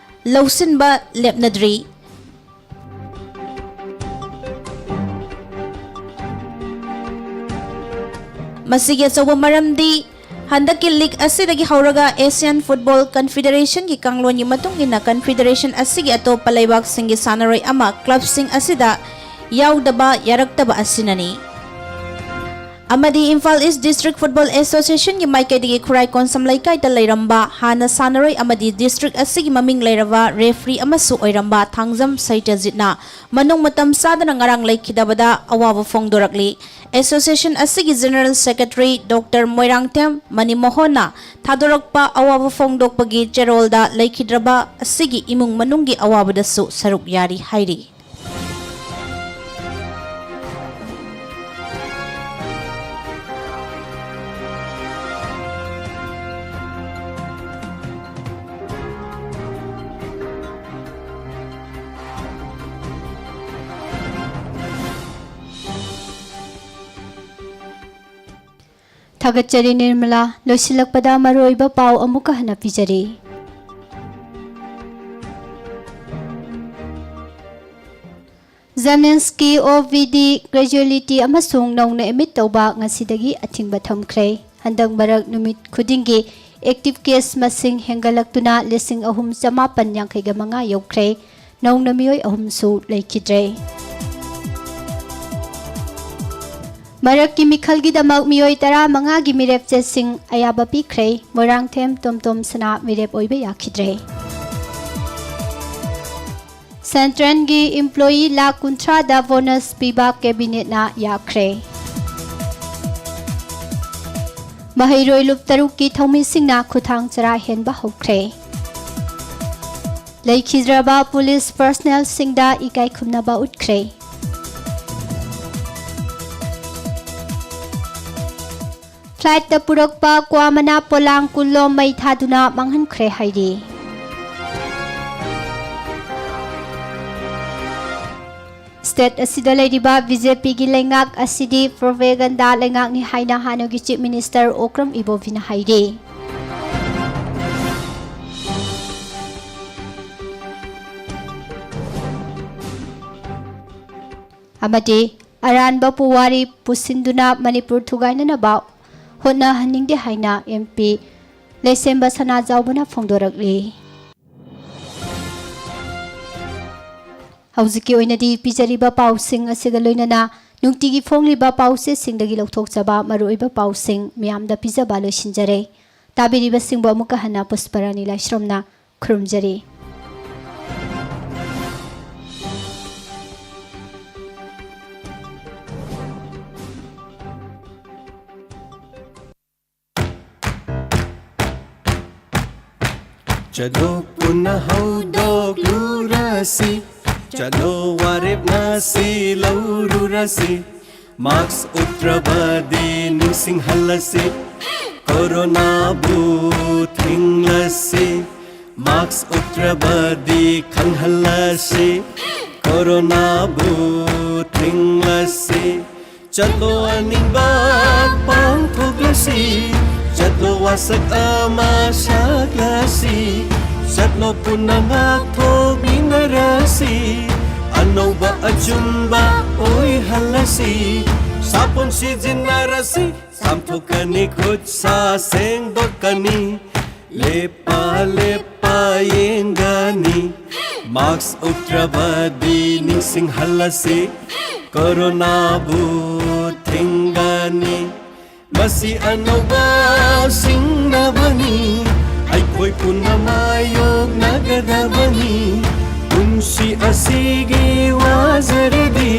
ꯂꯧꯁꯤꯟꯕ ꯂꯦꯞꯅꯗ꯭ꯔꯤ꯫ ꯃꯁꯤꯒꯤ ꯑꯆꯧꯕ ꯃꯔꯝꯗꯤ ꯍꯟꯗꯛꯀꯤ ꯂꯤꯒ ꯑꯁꯤꯗꯒꯤ ꯍꯧꯔꯒ ꯑꯦꯁꯤꯌꯥꯟ ꯐꯨꯠꯕꯣꯜ ꯀꯟꯐꯦꯗꯔꯦꯁꯟꯒꯤ ꯀꯥꯡꯂꯣꯟꯒꯤ ꯃꯇꯨꯡ ꯏꯟꯅ ꯀꯟꯐꯦꯗꯔꯦꯁꯟ ꯑꯁꯤꯒꯤ ꯑꯇꯣꯞꯄ ꯂꯩꯕꯥꯛꯁꯤꯡꯒꯤ ꯁꯥꯟꯅꯔꯣꯏ ꯑꯃ ꯀ꯭ꯂꯕꯁꯤꯡ ꯑꯁꯤꯗ ꯌꯥꯎꯗꯕ ꯌꯥꯔꯛꯇꯕ ꯑꯁꯤꯅꯅꯤ꯫ ꯑꯃꯗꯤ ꯏꯝꯐꯥꯜ ꯏꯁ ꯗꯤꯁꯇ꯭ꯔꯤꯛ ꯐꯨꯠꯕꯣꯜ ꯑꯦꯁꯣꯁꯤꯌꯦꯁꯟꯒꯤ ꯃꯥꯏꯀꯩꯗꯒꯤ ꯈꯨꯔꯥꯏ ꯀꯣꯟꯁꯝ ꯂꯩꯀꯥꯏꯗ ꯂꯩꯔꯝꯕ ꯍꯥꯟꯅ ꯁꯥꯟꯅꯔꯣꯏ ꯑꯃꯗꯤ ꯗꯤꯁꯇ꯭ꯔꯤꯛ ꯑꯁꯤꯒꯤ ꯃꯃꯤꯡ ꯂꯩꯔꯕ ꯔꯦꯐ꯭ꯔꯤ ꯑꯃꯁꯨ ꯑꯣꯏꯔꯝꯕ ꯊꯥꯡꯖꯝ ꯁꯩꯇꯖꯤꯠꯅ ꯃꯅꯨꯡ ꯃꯇꯝ ꯆꯥꯗꯅ ꯉꯔꯥꯡ ꯂꯩꯈꯤꯗꯕꯗ ꯑꯋꯥꯕ ꯐꯣꯡꯗꯣꯔꯛꯂꯤ꯫ ꯑꯦꯁꯣꯁꯤꯌꯦꯁꯟ ꯑꯁꯤꯒꯤ ꯖꯦꯅꯔꯦꯜ ꯁꯦꯀ꯭ꯔꯦꯇꯔꯤ ꯗꯣꯛꯇꯔ ꯃꯣꯏꯔꯥꯡꯊꯦꯝ ꯃꯅꯤꯃꯣꯍꯟꯅ ꯊꯥꯗꯣꯔꯛꯄ ꯑꯋꯥꯕ ꯐꯣꯡꯗꯣꯛꯄꯒꯤ ꯆꯦꯔꯣꯜꯗ ꯂꯩꯈꯤꯗ꯭ꯔꯕ ꯑꯁꯤꯒꯤ ꯏꯃꯨꯡ ꯃꯅꯨꯡꯒꯤ ꯑꯋꯥꯕꯗꯁꯨ ꯁꯔꯨꯛ ꯌꯥꯔꯤ ꯍꯥꯏꯔꯤ꯫ ꯊꯥꯒꯠꯆꯔꯤ ꯅꯤꯔꯃꯂꯥ꯫ ꯂꯣꯏꯁꯤꯜꯂꯛꯄꯗ ꯃꯔꯨꯑꯣꯏꯕ ꯄꯥꯎ ꯑꯃꯨꯛꯀ ꯍꯟꯅ ꯄꯤꯖꯔꯤ꯫ ꯖꯦꯅꯤꯝꯁꯀꯤ ꯑꯣ ꯄꯤ ꯗꯤ, ꯀꯦꯖꯨꯋꯦꯂꯤꯇꯤ ꯑꯃꯁꯨꯡ ꯅꯧꯅ ꯑꯦꯗꯃꯤꯠ ꯇꯧꯕ ꯉꯁꯤꯗꯒꯤ ꯑꯊꯤꯡꯕ ꯊꯝꯈ꯭ꯔꯦ꯫ ꯍꯟꯗꯛ ꯃꯔꯛ ꯅꯨꯃꯤꯠ ꯈꯨꯗꯤꯡꯒꯤ ꯑꯦꯛꯇꯤꯚ ꯀꯦꯁ ꯃꯁꯤꯡ ꯍꯦꯟꯒꯠꯂꯛꯇꯨꯅ ꯂꯤꯁꯤꯡ ꯑꯍꯨꯝ ꯆꯃꯥꯄꯟ ꯌꯥꯡꯈꯩꯒ ꯃꯉꯥ ꯌꯧꯈ꯭ꯔꯦ꯫ ꯅꯧꯅ ꯃꯤꯑꯣꯏ ꯑꯍꯨꯝꯁꯨ ꯂꯩꯈꯤꯗ꯭ꯔꯦ꯫ ꯃꯔꯛꯀꯤ ꯃꯤꯈꯜꯒꯤꯗꯃꯛ ꯃꯤꯑꯣꯏ ꯇꯔꯥꯃꯉꯥꯒꯤ ꯃꯤꯔꯦꯞ ꯆꯦꯁꯤꯡ ꯑꯌꯥꯕ ꯄꯤꯈ꯭ꯔꯦ꯫ ꯃꯣꯏꯔꯥꯡꯊꯦꯝ ꯇꯣꯝꯇꯣꯝ ꯁꯅꯥ ꯃꯤꯔꯦꯞ ꯑꯣꯏꯕ ꯌꯥꯈꯤꯗ꯭ꯔꯦ꯫ ꯁꯦꯟꯇ꯭ꯔꯦꯜꯒꯤ ꯏꯝꯄ꯭ꯂꯣꯌꯤ ꯂꯥꯈ ꯀꯨꯟꯊ꯭ꯔꯥꯗ ꯕꯣꯅꯁ ꯄꯤꯕ ꯀꯦꯕꯤꯅꯦꯠꯅ ꯌꯥꯈ꯭ꯔꯦ꯫ ꯃꯍꯩꯔꯣꯏ ꯂꯨꯞ ꯇꯔꯨꯛꯀꯤ ꯊꯧꯃꯤꯁꯤꯡꯅ ꯈꯨꯊꯥꯡ ꯆꯔꯥ ꯍꯦꯟꯕ ꯍꯧꯈ꯭ꯔꯦ꯫ ꯂꯩꯈꯤꯗ꯭ꯔꯕ ꯄꯨꯂꯤꯁ ꯄꯔꯁꯅꯦꯜꯁꯤꯡꯗ ꯏꯀꯥꯏ ꯈꯨꯝꯅꯕ ꯎꯠꯈ꯭ꯔꯦ꯫ ꯐ꯭ꯂꯥꯏꯠꯇ ꯄꯨꯔꯛꯄ ꯀ꯭ꯋꯥ ꯃꯅꯥ ꯄꯣꯂꯥꯡ ꯀꯨꯟꯂꯣꯝ ꯃꯩ ꯊꯥꯗꯨꯅ ꯃꯥꯡꯍꯟꯈ꯭ꯔꯦ ꯍꯥꯏꯔꯤ꯫ ꯁ꯭ꯇꯦꯠ ꯑꯁꯤꯗ ꯂꯩꯔꯤꯕ ꯕꯤ ꯖꯦ ꯄꯤꯒꯤ ꯂꯩꯉꯥꯛ ꯑꯁꯤꯗꯤ ꯄ꯭ꯔꯣꯄꯦꯒꯟꯗꯥ ꯂꯩꯉꯥꯛꯅꯤ ꯍꯥꯏꯅ ꯍꯥꯟꯅꯒꯤ ꯆꯤꯐ ꯃꯤꯅꯤꯁꯇꯔ ꯑꯣꯀ꯭ꯔꯝ ꯏꯕꯣꯕꯤꯅ ꯍꯥꯏꯔꯤ꯫ ꯑꯃꯗꯤ ꯑꯔꯥꯟꯕ ꯄꯨꯋꯥꯔꯤ ꯄꯨꯁꯤꯟꯗꯨꯅ ꯃꯅꯤꯄꯨꯔ ꯊꯨꯒꯥꯏꯅꯅꯕ ꯍꯣꯠꯅꯍꯟꯅꯤꯡꯗꯦ ꯍꯥꯏꯅ ꯑꯦꯝ ꯄꯤ ꯂꯩꯁꯦꯝꯕ ꯁꯅꯥꯖꯥꯎꯕꯅ ꯐꯣꯡꯗꯣꯔꯛꯂꯤ꯫ ꯍꯧꯖꯤꯛꯀꯤ ꯑꯣꯏꯅꯗꯤ ꯄꯤꯖꯔꯤꯕ ꯄꯥꯎꯁꯤꯡ ꯑꯁꯤꯒ ꯂꯣꯏꯅꯅ ꯅꯨꯡꯇꯤꯒꯤ ꯐꯣꯡꯂꯤꯕ ꯄꯥꯎꯆꯦꯁꯤꯡꯗꯒꯤ ꯂꯧꯊꯣꯛꯆꯕ ꯃꯔꯨꯑꯣꯏꯕ ꯄꯥꯎꯁꯤꯡ ꯃꯌꯥꯝꯗ ꯄꯤꯖꯕ ꯂꯣꯏꯁꯤꯟꯖꯔꯦ꯫ ꯇꯥꯕꯤꯔꯤꯕꯁꯤꯡꯕꯨ ꯑꯃꯨꯛꯀ ꯍꯟꯅ ꯄꯨꯁꯄꯔꯥꯅꯤ ꯂꯥꯏꯁ꯭ꯔꯝꯅ ꯈꯨꯔꯨꯝꯖꯔꯤ꯫ ꯆꯠꯂꯣ ꯄꯨꯟꯅ ꯍꯧꯗꯣꯛꯂꯨꯔꯁꯤ, ꯆꯠꯂꯣ ꯋꯥꯔꯦꯞꯅ ꯁꯤ ꯂꯧꯔꯨꯔꯁꯤ, ꯃꯥꯛꯁ ꯎꯞꯇ꯭ꯔꯕꯗꯤ ꯅꯤꯡꯁꯤꯡꯍꯜꯂꯁꯤ, ꯀꯣꯔꯣꯅꯥꯕꯨ ꯊꯤꯡꯂꯁꯤ, ꯃꯥꯛꯁ ꯎꯞꯇ꯭ꯔꯕꯗꯤ ꯈꯪꯍꯜꯂꯁꯤ, ꯀꯣꯔꯣꯅꯥꯕꯨ ꯊꯤꯡꯂꯁꯤ꯫ ꯆꯠꯂꯣ ꯑꯅꯤꯡꯕ ꯄꯥꯡꯊꯣꯛꯂꯁꯤ, ꯆꯠꯂꯣ ꯋꯥꯁꯛ ꯑꯃ ꯁꯛꯂꯁꯤ, ꯆꯠꯂꯣ ꯄꯨꯟꯅ ꯉꯥꯛꯊꯣꯛꯃꯤꯟꯅꯔꯁꯤ, ꯑꯅꯧꯕ ꯑꯆꯨꯝꯕ ꯑꯣꯏꯍꯜꯂꯁꯤ꯫ ꯁꯥꯄꯣꯟ ꯁꯤꯖꯤꯟꯅꯔꯁꯤ, ꯆꯥꯝꯊꯣꯛꯀꯅꯤ ꯈꯨꯠ ꯁꯥ ꯁꯦꯡꯗꯣꯛꯀꯅꯤ, ꯂꯦꯞꯄ ꯂꯦꯞꯄ ꯌꯦꯡꯒꯅꯤ, ꯃꯥꯛꯁ ꯎꯞꯇ꯭ꯔꯕꯗꯤ ꯅꯤꯡꯁꯤꯡꯍꯜꯂꯁꯤ, ꯀꯣꯔꯣꯅꯥꯕꯨ ꯊꯤꯡ ꯑꯁꯤ ꯑꯅꯧꯕ ꯁꯤꯡꯅꯕꯅꯤ꯫ ꯑꯩꯈꯣꯏ ꯄꯨꯟꯅ ꯃꯥꯌꯣꯛꯅꯒꯗꯕꯅꯤ꯫ ꯄꯨꯟꯁꯤ ꯑꯁꯤꯒꯤ ꯋꯥꯖꯔꯗꯤ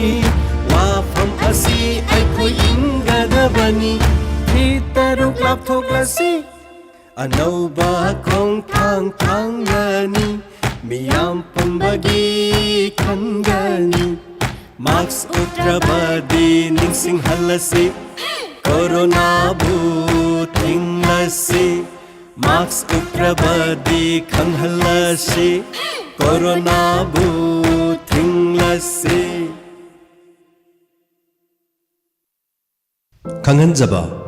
ꯋꯥꯐꯝ ꯑꯁꯤ ꯑꯩꯈꯣꯏ ꯏꯟꯒꯗꯕꯅꯤ꯫ ꯐꯤꯠ ꯇꯔꯨꯛ ꯂꯥꯞꯊꯣꯛꯂꯁꯤ꯫ ꯑꯅꯧꯕ ꯈꯣꯡꯊꯥꯡ ꯊꯥꯡꯂꯅꯤ꯫ ꯃꯤꯌꯥꯝ ꯄꯨꯝꯕꯒꯤ ꯈꯟꯒꯅꯤ꯫ ꯃꯥꯛꯁ ꯎꯞꯇ꯭ꯔꯕꯗꯤ ꯅꯤꯡꯁꯤꯡꯍꯜꯂꯁꯤ꯫ ꯀꯣꯔꯣꯅꯥꯕꯨ ꯊꯤꯡꯂꯁꯤ꯫ ꯃꯥꯛꯁ ꯎꯞꯇ꯭ꯔꯕꯗꯤ ꯈꯪꯍꯜꯂꯁꯤ꯫ ꯀꯣꯔꯣꯅꯥꯕꯨ ꯊꯤꯡꯂꯁꯤ꯫ ꯈꯪꯍꯟꯖꯕ꯫